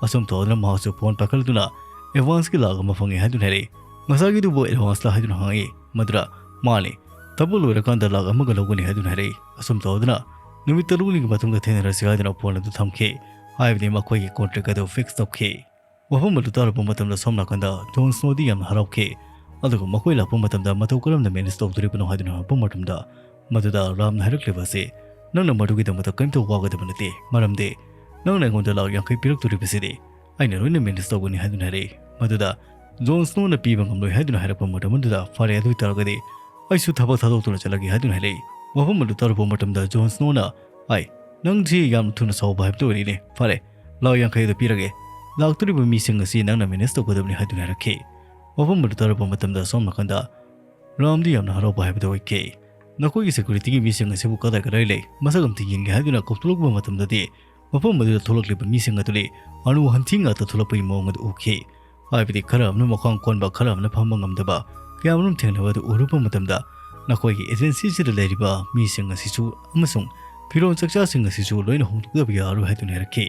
ꯑꯁꯨꯝ ꯇꯧꯗꯨꯅ ꯃꯍꯥꯛꯁꯨ ꯐꯣꯟ ꯄꯥꯏꯈꯠꯂꯗꯨꯅ ꯑꯦꯗꯚꯥꯟꯁꯀꯤ ꯂꯥꯈ ꯑꯃ ꯐꯪꯉꯦ ꯍꯥꯏꯗꯨꯅ ꯍꯥꯏꯔꯛꯏ꯫ ꯉꯁꯥꯏꯒꯤꯗꯨꯕꯨ ꯑꯦꯗꯚꯥꯟꯁꯂ ꯍꯥꯏꯗꯨꯅ ꯍꯪꯉꯛꯏ꯫ ꯃꯗꯨꯗ ꯃꯥꯅꯤ, ꯊꯕꯛ ꯂꯣꯏꯔꯀꯥꯟꯗ ꯂꯥꯈ ꯑꯃꯒ ꯂꯧꯒꯅꯤ ꯍꯥꯏꯗꯨꯅ ꯍꯥꯏꯔꯛꯏ꯫ ꯑꯁꯨꯝ ꯇꯧꯗꯨꯅ ꯅꯨꯃꯤꯠ ꯇꯔꯨꯛꯅꯤꯒꯤ ꯃꯇꯨꯡꯗ ꯊꯦꯡꯅꯔꯁꯤ ꯍꯥꯏꯗꯨꯅ ꯐꯣꯟ ꯑꯗꯨ ꯊꯝꯈꯤ꯫ ꯍꯥꯏꯕꯗꯤ ꯃꯈꯣꯏꯒꯤ ꯀꯣꯟꯇ꯭ꯔꯦꯛ ꯑꯗꯨ ꯐꯤꯛꯁ ꯇꯧꯈꯤ꯫ ꯋꯥꯐꯝ ꯑꯗꯨ ꯇꯥꯔꯨꯕ ꯃꯇꯝꯗ ꯁꯣꯝ ꯅꯥꯀꯟꯗ ꯖꯣꯟ ꯁ꯭ꯅꯣꯗꯤ ꯌꯥꯝꯅ ꯍꯔꯥꯎꯈꯤ꯫ ꯑꯗꯨꯒ ꯃꯈꯣꯏ ꯂꯥꯛꯄ ꯃꯇꯝꯗ ꯃꯇꯧ ꯀꯔꯝꯅ ꯃꯦꯅꯦꯖ ꯇꯧꯗꯣꯔꯤꯕꯅꯣ ꯍꯥꯏꯗꯨꯅ ꯍꯪꯂꯛꯄ ꯃꯇꯝꯗ ꯃꯗꯨꯗ ꯔꯥꯝꯅ ꯍꯥꯏꯔꯛꯂꯤꯕ ꯑꯁꯤ, "ꯅꯪꯅ ꯃꯗꯨꯒꯤꯗꯃꯛꯇ ꯀꯔꯤꯝꯇ ꯋꯥꯒꯗꯕ ꯅꯠꯇꯦ, ꯃꯔꯝꯗꯤ ꯅꯪꯅ ꯑꯩꯉꯣꯟꯗ ꯂꯥꯈ ꯌꯥꯡꯈꯩ ꯄꯤꯔꯛꯇꯣꯔꯤꯕꯁꯤꯗꯤ ꯑꯩꯅ ꯂꯣꯏꯅ ꯃꯦꯅꯦꯖ ꯇꯧꯒꯅꯤ" ꯍꯥꯏꯗꯨꯅ ꯍꯥꯏꯔꯛꯏ꯫ ꯃꯗꯨꯗ ꯖꯣꯟ ꯁ꯭ꯅꯣꯅ ꯄꯤꯕ ꯉꯝꯂꯣꯏ ꯍꯥꯏꯗꯨꯅ ꯍꯥꯏꯔꯛꯄ ꯃꯇꯝ ꯑꯗꯨꯗ, "ꯐꯔꯦ, ꯑꯗꯨ ꯑꯣꯏꯇꯥꯔꯒꯗꯤ "ꯑꯩꯁꯨ ꯊꯕꯛ ꯊꯥꯗꯣꯛꯇꯨꯅ ꯆꯠꯂꯒꯦ" ꯍꯥꯏꯗꯨꯅ ꯍꯥꯏꯔꯛꯏ꯫ ꯋꯥꯐꯝ ꯑꯗꯨ ꯇꯥꯔꯨꯕ ꯃꯇꯝꯗ ꯖꯣꯟ ꯁ꯭ꯅꯣꯅ, "ꯑꯥꯏ, ꯅꯪꯁꯤ ꯌꯥꯝꯅ ꯊꯨꯅ ꯁꯥꯎꯕ ꯍꯥꯏꯕꯗꯨ ꯑꯣꯏꯔꯤꯅꯦ꯫ ꯐꯔꯦ, ꯂꯥꯛ ꯌꯥꯡꯈꯩ ꯑꯗꯨ ꯄꯤꯔꯒꯦ꯫ ꯂꯥꯛꯇꯣꯔꯤꯕ ꯃꯤꯁꯤꯡ ꯑꯁꯤ ꯅꯪꯅ ꯃꯦꯅꯦꯖ ꯇꯧꯒꯗꯕꯅꯤ" ꯍꯥꯏꯗꯨꯅ ꯍꯥꯏꯔꯛꯈꯤ꯫ ꯋꯥꯐꯝ ꯑꯗꯨ ꯇꯥꯔꯨꯕ ꯃꯇꯝꯗ ꯁꯣꯝ ꯅꯥꯀꯟꯗ ꯔꯥꯝꯗꯤ ꯌꯥꯝꯅ ꯍꯔꯥꯎꯕ ꯍꯥꯏꯕꯗꯨ ꯑꯣꯏꯈꯤ꯫ "ꯅꯈꯣꯏꯒꯤ ꯁꯦꯀ꯭ꯌꯨꯔꯤꯇꯤꯒꯤ ꯃꯤꯁꯤꯡ ꯑꯁꯤꯕꯨ ꯀꯗꯥꯏ ꯀꯗꯥꯏ ꯂꯩ? ꯃꯁꯛ ꯑꯝꯇ ꯌꯦꯡꯒꯦ" ꯍꯥꯏꯗꯨꯅ ꯀꯧꯊꯣꯛꯂꯛꯄ ꯃꯇꯝꯗꯗꯤ, ꯃꯐꯝ ꯑꯗꯨꯗ ꯊꯣꯛꯂꯛꯂꯤꯕ ꯃꯤꯁꯤꯡ ꯑꯗꯨꯗꯤ ꯑꯅꯨ ꯍꯟꯊꯤ ꯉꯥꯛꯇ ꯊꯣꯛꯂꯛꯄꯒꯤ ꯃꯑꯣꯡ ꯑꯗꯨ ꯎꯈꯤ꯫ ꯍꯥꯏꯕꯗꯤ ꯈꯔ ꯑꯃꯅ ꯃꯈ꯭ꯋꯥꯡ ꯀꯣꯟꯕ, ꯈꯔ ꯑꯃꯅ ꯐꯝꯕ ꯉꯝꯗꯕ ꯀꯌꯥ ꯑꯃꯔꯣꯝ ꯊꯦꯡꯅꯕ ꯑꯗꯨ ꯎꯔꯨꯕ ꯃꯇꯝꯗ, ꯅꯈꯣꯏꯒꯤ ꯑꯦꯖꯦꯟꯁꯤꯁꯤꯗ ꯂꯩꯔꯤꯕ ꯃꯤꯁꯤꯡ ꯑꯁꯤꯁꯨ ꯑꯃꯁꯨꯡ ꯐꯤꯔꯣꯜ ꯆꯥꯛꯆꯥꯁꯤꯡ ꯑꯁꯤꯁꯨ ꯂꯣꯏꯅ ꯍꯣꯡꯗꯣꯛꯇꯕ ꯌꯥꯔꯣꯏ ꯍꯥꯏꯗꯨꯅ ꯍꯥꯏꯔꯛꯈꯤ꯫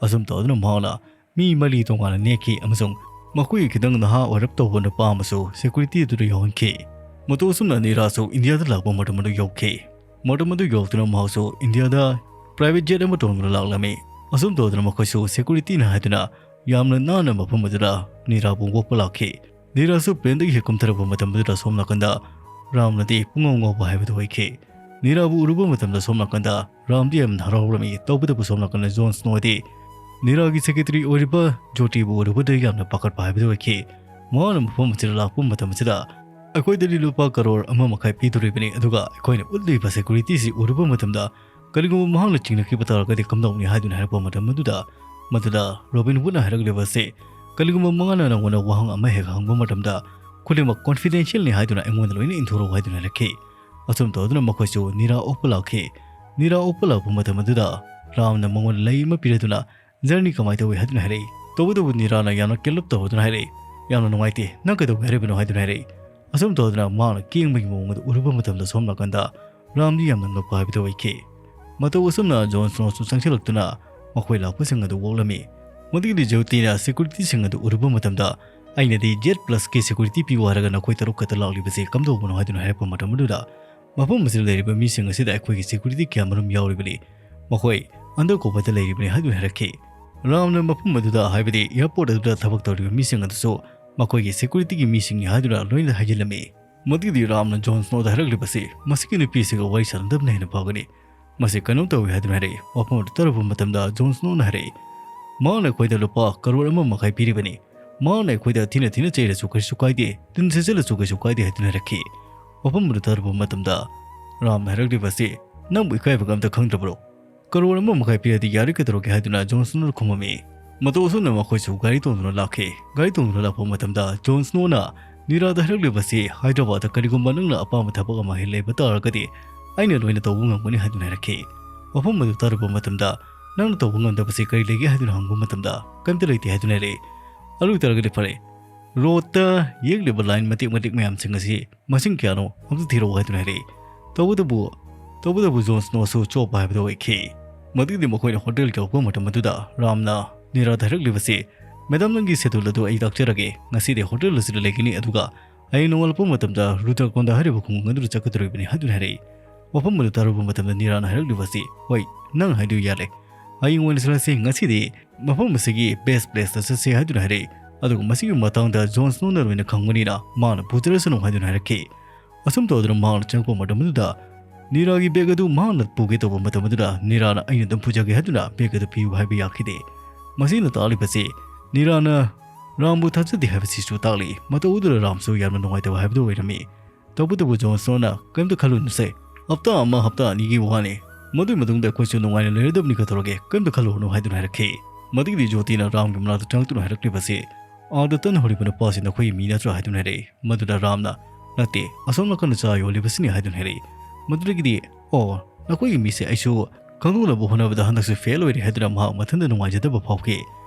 ꯑꯁꯨꯝ ꯇꯧꯗꯨꯅ ꯃꯍꯥꯛꯅ ꯃꯤ ꯃꯔꯤ ꯇꯣꯉꯥꯟꯅ ꯅꯦꯛꯈꯤ ꯑꯃꯁꯨꯡ ꯃꯈꯣꯏꯒꯤ ꯈꯤꯇꯪ ꯅꯍꯥ ꯑꯣꯏꯔꯞ ꯇꯧꯕ ꯅꯨꯄꯥ ꯑꯃꯁꯨ ꯁꯦꯀ꯭ꯌꯨꯔꯤꯇꯤ ꯑꯗꯨꯗ ꯌꯥꯎꯍꯟꯈꯤ꯫ ꯃꯇꯧ ꯑꯁꯨꯝꯅ ꯅꯤꯔꯥꯁꯨ ꯏꯟꯗꯤꯌꯥꯗ ꯂꯥꯛꯄ ꯃꯇꯝ ꯑꯗꯨ ꯌꯧꯈꯤ꯫ ꯃꯇꯝ ꯑꯗꯨ ꯌꯧꯗꯨꯅ ꯃꯍꯥꯛꯁꯨ ꯏꯟꯗꯤꯌꯥꯗ ꯄ꯭ꯔꯥꯏꯚꯦꯠ ꯖꯦꯠ ꯑꯃ ꯇꯣꯡꯗꯨꯅ ꯂꯥꯛꯂꯝꯃꯤ꯫ ꯑꯁꯨꯝ ꯇꯧꯗꯨꯅ ꯃꯈꯣꯏꯁꯨ ꯁꯦꯀ꯭ꯌꯨꯔꯤꯇꯤꯅ ꯍꯥꯏꯗꯨꯅ ꯌꯥꯝꯅ ꯅꯥꯟꯅ ꯃꯐꯝ ꯑꯗꯨꯗ ꯅꯤꯔꯥꯕꯨ ꯑꯣꯛꯄ ꯂꯥꯛꯈꯤ꯫ ꯅꯤꯔꯥꯁꯨ ꯄ꯭ꯂꯦꯟꯗꯒꯤ ꯍꯦꯛ ꯀꯨꯝꯊꯔꯛꯄ ꯃꯇꯝ ꯑꯗꯨꯗ ꯁꯣꯝ ꯅꯥꯀꯟꯗ ꯔꯥꯝꯅꯗꯤ ꯄꯨꯡꯉꯥꯎ ꯉꯥꯎꯕ ꯍꯥꯏꯕꯗꯨ ꯑꯣꯏꯈꯤ꯫ ꯅꯤꯔꯥꯕꯨ ꯎꯔꯨꯕ ꯃꯇꯝꯗ ꯁꯣꯝ ꯅꯥꯀꯟꯗ ꯔꯥꯝꯗꯤ ꯌꯥꯝꯅ ꯍꯔꯥꯎꯔꯝꯃꯤ꯫ ꯇꯧꯕꯇꯕꯨ ꯁꯣꯝ ꯅꯥꯀꯟꯗ ꯖꯣꯟ ꯁ꯭ꯅꯣꯗꯤ ꯅꯤꯔꯥꯒꯤ ꯁꯦꯀ꯭ꯔꯦꯇꯔꯤ ꯑꯣꯏꯔꯤꯕ ꯖꯣꯇꯤꯕꯨ ꯎꯔꯨꯕꯗ ꯌꯥꯝꯅ ꯄꯥꯈꯠꯄ ꯍꯥꯏꯕꯗꯨ ꯑꯣꯏꯈꯤ꯫ ꯃꯍꯥꯛꯅ ꯃꯐꯝ ꯑꯁꯤꯗ ꯂꯥꯛꯄ ꯃꯇꯝ ꯑꯁꯤꯗ, "ꯑꯩꯈꯣꯏꯗꯗꯤ ꯂꯨꯄꯥ ꯀꯔꯣꯔ ꯑꯃ ꯃꯈꯥꯏ ꯄꯤꯗꯣꯔꯤꯕꯅꯤ, ꯑꯗꯨꯒ ꯑꯩꯈꯣꯏꯅ ꯎꯠꯂꯤꯕ ꯁꯦꯀ꯭ꯌꯨꯔꯤꯇꯤꯁꯤ ꯎꯔꯨꯕ ꯃꯇꯝꯗ ꯀꯔꯤꯒꯨꯝꯕ ꯃꯍꯥꯛꯅ ꯆꯤꯡꯅꯈꯤꯕ ꯇꯥꯔꯒꯗꯤ ꯀꯝꯗꯧꯅꯤ?" ꯍꯥꯏꯗꯨꯅ ꯍꯥꯏꯔꯛꯄ ꯃꯇꯝ ꯑꯗꯨꯗ, ꯃꯗꯨꯗ ꯔꯣꯕꯤꯟ ꯍꯨꯗꯅ ꯍꯥꯏꯔꯛꯂꯤꯕ ꯑꯁꯤ, "ꯀꯔꯤꯒꯨꯝꯕ ꯃꯍꯥꯛꯅ ꯅꯪꯉꯣꯟꯗ ꯋꯥꯍꯪ ꯑꯃ ꯍꯦꯛ ꯍꯪꯕ ꯃꯇꯝꯗ, ꯈꯨꯗꯤꯡꯃꯛ ꯀꯣꯟꯐꯤꯗꯦꯟꯁꯤꯌꯦꯜꯅꯤ ꯍꯥꯏꯗꯨꯅ ꯑꯩꯉꯣꯟꯗ ꯂꯣꯏꯅ ꯏꯟꯊꯣꯔꯛꯎ" ꯍꯥꯏꯗꯨꯅ ꯍꯥꯏꯔꯛꯈꯤ꯫ ꯑꯁꯨꯝ ꯇꯧꯗꯨꯅ ꯃꯈꯣꯏꯁꯨ ꯅꯤꯔꯥ ꯑꯣꯛꯄ ꯂꯥꯛꯈꯤ꯫ ꯅꯤꯔꯥ ꯑꯣꯛꯄ ꯂꯥꯛꯄ ꯃꯇꯝ ꯑꯗꯨꯗ ꯔꯥꯝꯅ ꯃꯉꯣꯟꯗ ꯂꯩ ꯑꯃ ꯄꯤꯔꯗꯨꯅ, "ꯖꯔꯅꯤ ꯀꯃꯥꯏꯅ ꯇꯧꯏ?" ꯍꯥꯏꯗꯨꯅ ꯍꯥꯏꯔꯛꯏ꯫ ꯇꯧꯕꯇꯕꯨ ꯅꯤꯔꯥꯅ ꯌꯥꯝꯅ ꯀꯦꯂꯞ ꯇꯧꯔꯗꯨꯅ ꯍꯥꯏꯔꯛꯏ, "ꯌꯥꯝꯅ ꯅꯨꯡꯉꯥꯏꯇꯦ, ꯅꯪ ꯀꯩꯗꯧꯒꯦ ꯍꯥꯏꯔꯤꯕꯅꯣ?" ꯍꯥꯏꯗꯨꯅ ꯍꯥꯏꯔꯛꯏ꯫ ꯑꯁꯨꯝ ꯇꯧꯗꯨꯅ ꯃꯍꯥꯛꯅ ꯀꯦꯡꯕꯒꯤ ꯃꯑꯣꯡ ꯑꯗꯨ ꯎꯔꯨꯕ ꯃꯇꯝꯗ ꯁꯣꯝ ꯅꯥꯀꯟꯗ ꯔꯥꯝꯗꯤ ꯌꯥꯝꯅ ꯉꯛꯄ ꯍꯥꯏꯕꯗꯨ ꯑꯣꯏꯈꯤ꯫ ꯃꯇꯧ ꯑꯁꯨꯝꯅ ꯖꯣꯟ ꯁ꯭ꯅꯣꯁꯨ ꯆꯪꯁꯤꯜꯂꯛꯇꯨꯅ ꯃꯈꯣꯏ ꯂꯥꯛꯄꯁꯤꯡ ꯑꯗꯨ ꯑꯣꯛꯂꯝꯃꯤ꯫ ꯃꯗꯨꯒꯤꯗꯤ ꯖꯣꯇꯤꯅ ꯁꯦꯀ꯭ꯌꯨꯔꯤꯇꯤꯁꯤꯡ ꯑꯗꯨ ꯎꯔꯨꯕ ꯃꯇꯝꯗ, "ꯑꯩꯅꯗꯤ ꯖꯦꯠ ꯄ꯭ꯂꯁꯀꯤ ꯁꯦꯀ꯭ꯌꯨꯔꯤꯇꯤ ꯄꯤꯌꯨ ꯍꯥꯏꯔꯒ ꯅꯈꯣꯏ ꯇꯔꯨꯛ ꯈꯛꯇ ꯂꯥꯛꯂꯤꯕꯁꯤ ꯀꯝꯗꯧꯕꯅꯣ?" ꯍꯥꯏꯗꯨꯅ ꯍꯥꯏꯔꯛꯄ ꯃꯇꯝ ꯑꯗꯨꯗ, "ꯃꯐꯝ ꯑꯁꯤꯗ ꯂꯩꯔꯤꯕ ꯃꯤꯁꯤꯡ ꯑꯁꯤꯗ ꯑꯩꯈꯣꯏꯒꯤ ꯁꯦꯀ꯭ꯌꯨꯔꯤꯇꯤ ꯀꯌꯥꯃꯔꯨꯝ ꯌꯥꯎꯔꯤꯕꯅꯤ꯫ ꯃꯈꯣꯏ ꯑꯟꯗꯔ ꯀꯣꯚꯔꯗ ꯂꯩꯔꯤꯕꯅꯤ" ꯍꯥꯏꯗꯨꯅ ꯍꯥꯏꯔꯛꯈꯤ꯫ ꯔꯥꯝꯅ ꯃꯐꯝ ꯑꯗꯨꯗ, ꯍꯥꯏꯕꯗꯤ ꯑꯦꯌꯔꯄꯣꯔꯠ ꯑꯗꯨꯗ ꯊꯕꯛ ꯇꯧꯔꯤꯕ ꯃꯤꯁꯤꯡ ꯑꯗꯨꯁꯨ ꯃꯈꯣꯏꯒꯤ ꯁꯦꯀ꯭ꯌꯨꯔꯤꯇꯤꯒꯤ ꯃꯤꯁꯤꯡꯅꯤ ꯍꯥꯏꯗꯨꯅ ꯂꯣꯏꯅ ꯍꯥꯏꯖꯤꯜꯂꯝꯃꯤ꯫ ꯃꯗꯨꯒꯤꯗꯤ ꯔꯥꯝꯅ ꯖꯣꯟ ꯁ꯭ꯅꯣꯗ ꯍꯥꯏꯔꯛꯂꯤꯕꯁꯤ, "ꯃꯁꯤꯒꯤ ꯅꯨꯄꯤꯁꯤꯒ ꯋꯥꯔꯤ ꯁꯥꯟꯅꯗꯕꯅ ꯍꯦꯟꯅ ꯐꯒꯅꯤ꯫ ꯃꯁꯤ ꯀꯩꯅꯣꯝ ꯇꯧꯏ" ꯍꯥꯏꯗꯨꯅ ꯍꯥꯏꯔꯛꯏ꯫ ꯋꯥꯐꯝ ꯑꯗꯨ ꯇꯥꯔꯨꯕ ꯃꯇꯝꯗ ꯖꯣꯟ ꯁ꯭ꯅꯣꯅ ꯍꯥꯏꯔꯛꯏ, "ꯃꯍꯥꯛꯅ ꯑꯩꯈꯣꯏꯗ ꯂꯨꯄꯥ ꯀꯔꯣꯔ ꯑꯃ ꯃꯈꯥꯏ ꯄꯤꯔꯤꯕꯅꯤ꯫ ꯃꯍꯥꯛꯅ ꯑꯩꯈꯣꯏꯗ ꯊꯤꯅ ꯊꯤꯅ ꯆꯩꯔꯁꯨ ꯀꯩꯁꯨ ꯀꯥꯏꯗꯦ, ꯇꯤꯟ ꯁꯤꯠꯆꯜꯂꯁꯨ ꯀꯩꯁꯨ ꯀꯥꯏꯗꯦ" ꯍꯥꯏꯗꯨꯅ ꯍꯥꯏꯔꯛꯈꯤ꯫ ꯋꯥꯐꯝ ꯑꯗꯨ ꯇꯥꯔꯨꯕ ꯃꯇꯝꯗ ꯔꯥꯝꯅ ꯍꯥꯏꯔꯛꯂꯤꯕ ꯑꯁꯤ, "ꯅꯪꯕꯨ ꯏꯀꯥꯏꯕꯒ ꯑꯝꯇ ꯈꯪꯗ꯭ꯔꯕ꯭ꯔꯣ? ꯀꯔꯣꯔ ꯑꯃ ꯃꯈꯥꯏ ꯄꯤꯔꯗꯤ ꯌꯥꯔꯦ ꯀꯩꯗꯧꯔꯒꯦ?" ꯍꯥꯏꯗꯨꯅ ꯖꯣꯟ ꯁ꯭ꯅꯣꯅ ꯈꯨꯝꯃꯝꯃꯤ꯫ ꯃꯇꯧ ꯑꯁꯨꯝꯅ ꯃꯈꯣꯏꯁꯨ ꯒꯥꯔꯤ ꯇꯣꯡꯗꯨꯅ ꯂꯥꯛꯈꯤ꯫ ꯒꯥꯔꯤ ꯇꯣꯡꯗꯨꯅ ꯂꯥꯛꯄ ꯃꯇꯝꯗ ꯖꯣꯟ ꯁ꯭ꯅꯣꯅ ꯅꯤꯔꯥꯗ ꯍꯥꯏꯔꯛꯂꯤꯕꯁꯤ, "ꯍꯥꯏꯗ꯭ꯔꯕꯥꯗ ꯀꯔꯤꯒꯨꯝꯕ ꯅꯪꯅ ꯑꯄꯥꯝꯕ ꯊꯕꯛ ꯑꯃ ꯍꯦꯛ ꯂꯩꯕ ꯇꯥꯔꯒꯗꯤ ꯑꯩꯅ ꯂꯣꯏꯅ ꯇꯧꯕ ꯉꯝꯒꯅꯤ" ꯍꯥꯏꯗꯨꯅ ꯍꯥꯏꯔꯛꯈꯤ꯫ ꯋꯥꯐꯝ ꯑꯗꯨ ꯇꯥꯔꯨꯕ ꯃꯇꯝꯗ, "ꯅꯪꯅ ꯇꯧꯕ ꯉꯝꯗꯕꯁꯤ ꯀꯔꯤ ꯂꯩꯒꯦ?" ꯍꯥꯏꯗꯨꯅ ꯍꯪꯕ ꯃꯇꯝꯗ, "ꯀꯔꯤꯝꯇ ꯂꯩꯇꯦ" ꯍꯥꯏꯗꯨꯅ ꯍꯥꯏꯔꯛꯏ꯫ "ꯑꯗꯨ ꯑꯣꯏꯇꯥꯔꯒꯗꯤ ꯐꯔꯦ, ꯔꯣꯗꯇ ꯌꯦꯛꯂꯤꯕ ꯂꯥꯏꯟ ꯃꯇꯦꯛ ꯃꯇꯦꯛ ꯃꯌꯥꯝꯁꯤꯡ ꯑꯁꯤ ꯃꯁꯤꯡ ꯀꯌꯥꯅꯣ ꯑꯝꯇ ꯊꯤꯔꯛꯎ" ꯍꯥꯏꯗꯨꯅ ꯍꯥꯏꯔꯛꯏ꯫ ꯇꯧꯕꯇꯕꯨ, ꯇꯧꯕꯇꯕꯨ ꯖꯣꯟ ꯁ꯭ꯅꯣꯁꯨ ꯆꯣꯞꯄ ꯍꯥꯏꯕꯗꯨ ꯑꯣꯏꯈꯤ꯫ ꯃꯗꯨꯒꯤꯗꯤ ꯃꯈꯣꯏꯅ ꯍꯣꯇꯦꯜ ꯌꯧꯔꯛꯄ ꯃꯇꯝ ꯑꯗꯨꯗ ꯔꯥꯝꯅ ꯅꯤꯔꯥꯗ ꯍꯥꯏꯔꯛꯂꯤꯕꯁꯤ, "ꯃꯦꯗꯥꯝ, ꯅꯪꯒꯤ ꯁꯦꯗꯨꯜ ꯑꯗꯨ ꯑꯩ ꯂꯥꯛꯆꯔꯒꯦ꯫ ꯉꯁꯤꯗꯤ ꯍꯣꯇꯦꯜ ꯑꯁꯤꯗ ꯂꯩꯒꯅꯤ, ꯑꯗꯨꯒ ꯍꯌꯦꯡ ꯅꯣꯡꯉꯥꯜꯂꯛꯄ ꯃꯇꯝꯗ ꯔꯨꯗ꯭ꯔꯀꯣꯟꯗ ꯍꯥꯏꯔꯤꯕ ꯈꯨꯡꯒꯪ ꯑꯗꯨꯗ ꯆꯠꯀꯗꯧꯔꯤꯕꯅꯤ" ꯍꯥꯏꯗꯨꯅ ꯍꯥꯏꯔꯛꯏ꯫ ꯋꯥꯐꯝ ꯑꯗꯨ ꯇꯥꯔꯨꯕ ꯃꯇꯝꯗ ꯅꯤꯔꯥꯅ ꯍꯥꯏꯔꯛꯂꯤꯕ ꯑꯁꯤ, "ꯍꯣꯏ, ꯅꯪ ꯍꯥꯏꯗꯨ ꯌꯥꯔꯦ꯫ ꯍꯌꯦꯡ ꯑꯣꯏꯅ ꯆꯠꯂꯁꯤ꯫ ꯉꯁꯤꯗꯤ ꯃꯐꯝ ꯑꯁꯤꯒꯤ ꯕꯦꯁ ꯄ꯭ꯂꯦꯁꯇ ꯆꯠꯁꯤ" ꯍꯥꯏꯗꯨꯅ ꯍꯥꯏꯔꯛꯏ꯫ ꯑꯗꯨꯒ ꯃꯁꯤꯒꯤ ꯃꯇꯥꯡꯗ ꯖꯣꯟ ꯁ꯭ꯅꯣꯅ ꯂꯣꯏꯅ ꯈꯪꯕꯅꯤꯅ ꯃꯥꯅ ꯄꯨꯖꯔꯁꯅꯨ ꯍꯥꯏꯗꯨꯅ ꯍꯥꯏꯔꯛꯈꯤ꯫ ꯑꯁꯨꯝ ꯇꯧꯗꯨꯅ ꯃꯍꯥꯛꯅ ꯆꯪꯉꯛꯄ ꯃꯇꯝ ꯑꯗꯨꯗ ꯅꯤꯔꯥꯒꯤ ꯕꯦꯒ ꯑꯗꯨ ꯃꯍꯥꯛꯅ ꯄꯨꯒꯦ ꯇꯧꯕ ꯃꯇꯝ ꯑꯗꯨꯗ ꯅꯤꯔꯥꯅ, "ꯑꯩꯅ ꯑꯗꯨꯝ ꯄꯨꯖꯒꯦ" ꯍꯥꯏꯗꯨꯅ ꯕꯦꯒ ꯑꯗꯨ ꯄꯤꯌꯨ ꯍꯥꯏꯕ ꯌꯥꯈꯤꯗꯦ꯫ ꯃꯁꯤꯅ ꯇꯥꯛꯂꯤꯕꯁꯤ, ꯅꯤꯔꯥꯅ ꯔꯥꯝꯕꯨ ꯊꯥꯖꯗꯦ ꯍꯥꯏꯕꯁꯤꯁꯨ ꯇꯥꯛꯂꯤ꯫ ꯃꯇꯧ ꯑꯗꯨꯗ ꯔꯥꯝꯁꯨ ꯌꯥꯝꯅ ꯅꯨꯡꯉꯥꯏꯇꯕ ꯍꯥꯏꯕꯗꯨ ꯑꯣꯏꯔꯝꯃꯤ꯫ ꯇꯧꯕꯇꯕꯨ ꯖꯣꯟ ꯁ꯭ꯅꯣꯅ, "ꯀꯔꯤꯝꯇ ꯈꯜꯂꯨꯅꯨꯁꯦ, ꯍꯞꯇꯥ ꯑꯃ, ꯍꯞꯇꯥ ꯑꯅꯤꯒꯤ ꯋꯥꯅꯤ꯫ ꯃꯗꯨꯒꯤ ꯃꯇꯨꯡꯗ ꯑꯩꯈꯣꯏꯁꯨ ꯅꯨꯡꯉꯥꯏꯅ ꯂꯩꯔꯗꯕꯅꯤ, ꯀꯩꯗꯧꯔꯒꯦ? ꯀꯔꯤꯝꯇ ꯈꯜꯂꯨꯔꯅꯨ" ꯍꯥꯏꯗꯨꯅ ꯍꯥꯏꯔꯛꯈꯤ꯫ ꯃꯗꯨꯒꯤꯗꯤ ꯖꯣꯇꯤꯅ ꯔꯥꯝꯒꯤ ꯃꯅꯥꯛꯇ ꯆꯪꯂꯛꯇꯨꯅ ꯍꯥꯏꯔꯛꯂꯤꯕꯁꯤ, "ꯑꯥꯗ ꯇꯟ ꯍꯧꯔꯤꯕ ꯅꯨꯄꯥꯁꯤ ꯅꯈꯣꯏꯒꯤ ꯃꯤ ꯅꯠꯇ꯭ꯔꯥ?" ꯍꯥꯏꯗꯨꯅ ꯍꯥꯏꯔꯛꯏ꯫ ꯃꯗꯨꯗ ꯔꯥꯝꯅ, "ꯅꯠꯇꯦ, ꯑꯁꯣꯝ ꯅꯥꯀꯟꯗ ꯆꯥ ꯌꯣꯜꯂꯤꯕꯁꯤꯅꯤ" ꯍꯥꯏꯗꯨꯅ ꯍꯥꯏꯔꯛꯏ꯫ ꯃꯗꯨꯗꯒꯤꯗꯤ, "ꯑꯣ, ꯅꯈꯣꯏꯒꯤ ꯃꯤꯁꯦ ꯑꯩꯁꯨ ꯈꯪꯗꯣꯛꯅꯕ ꯍꯣꯠꯅꯕꯗ ꯍꯟꯗꯛꯁꯨ ꯐꯦꯜ ꯑꯣꯏꯔꯦ" ꯍꯥꯏꯗꯨꯅ ꯃꯍꯥꯛ ꯃꯊꯟꯇ ꯅꯨꯡꯉꯥꯏꯖꯗꯕ ꯐꯥꯎꯈꯤ꯫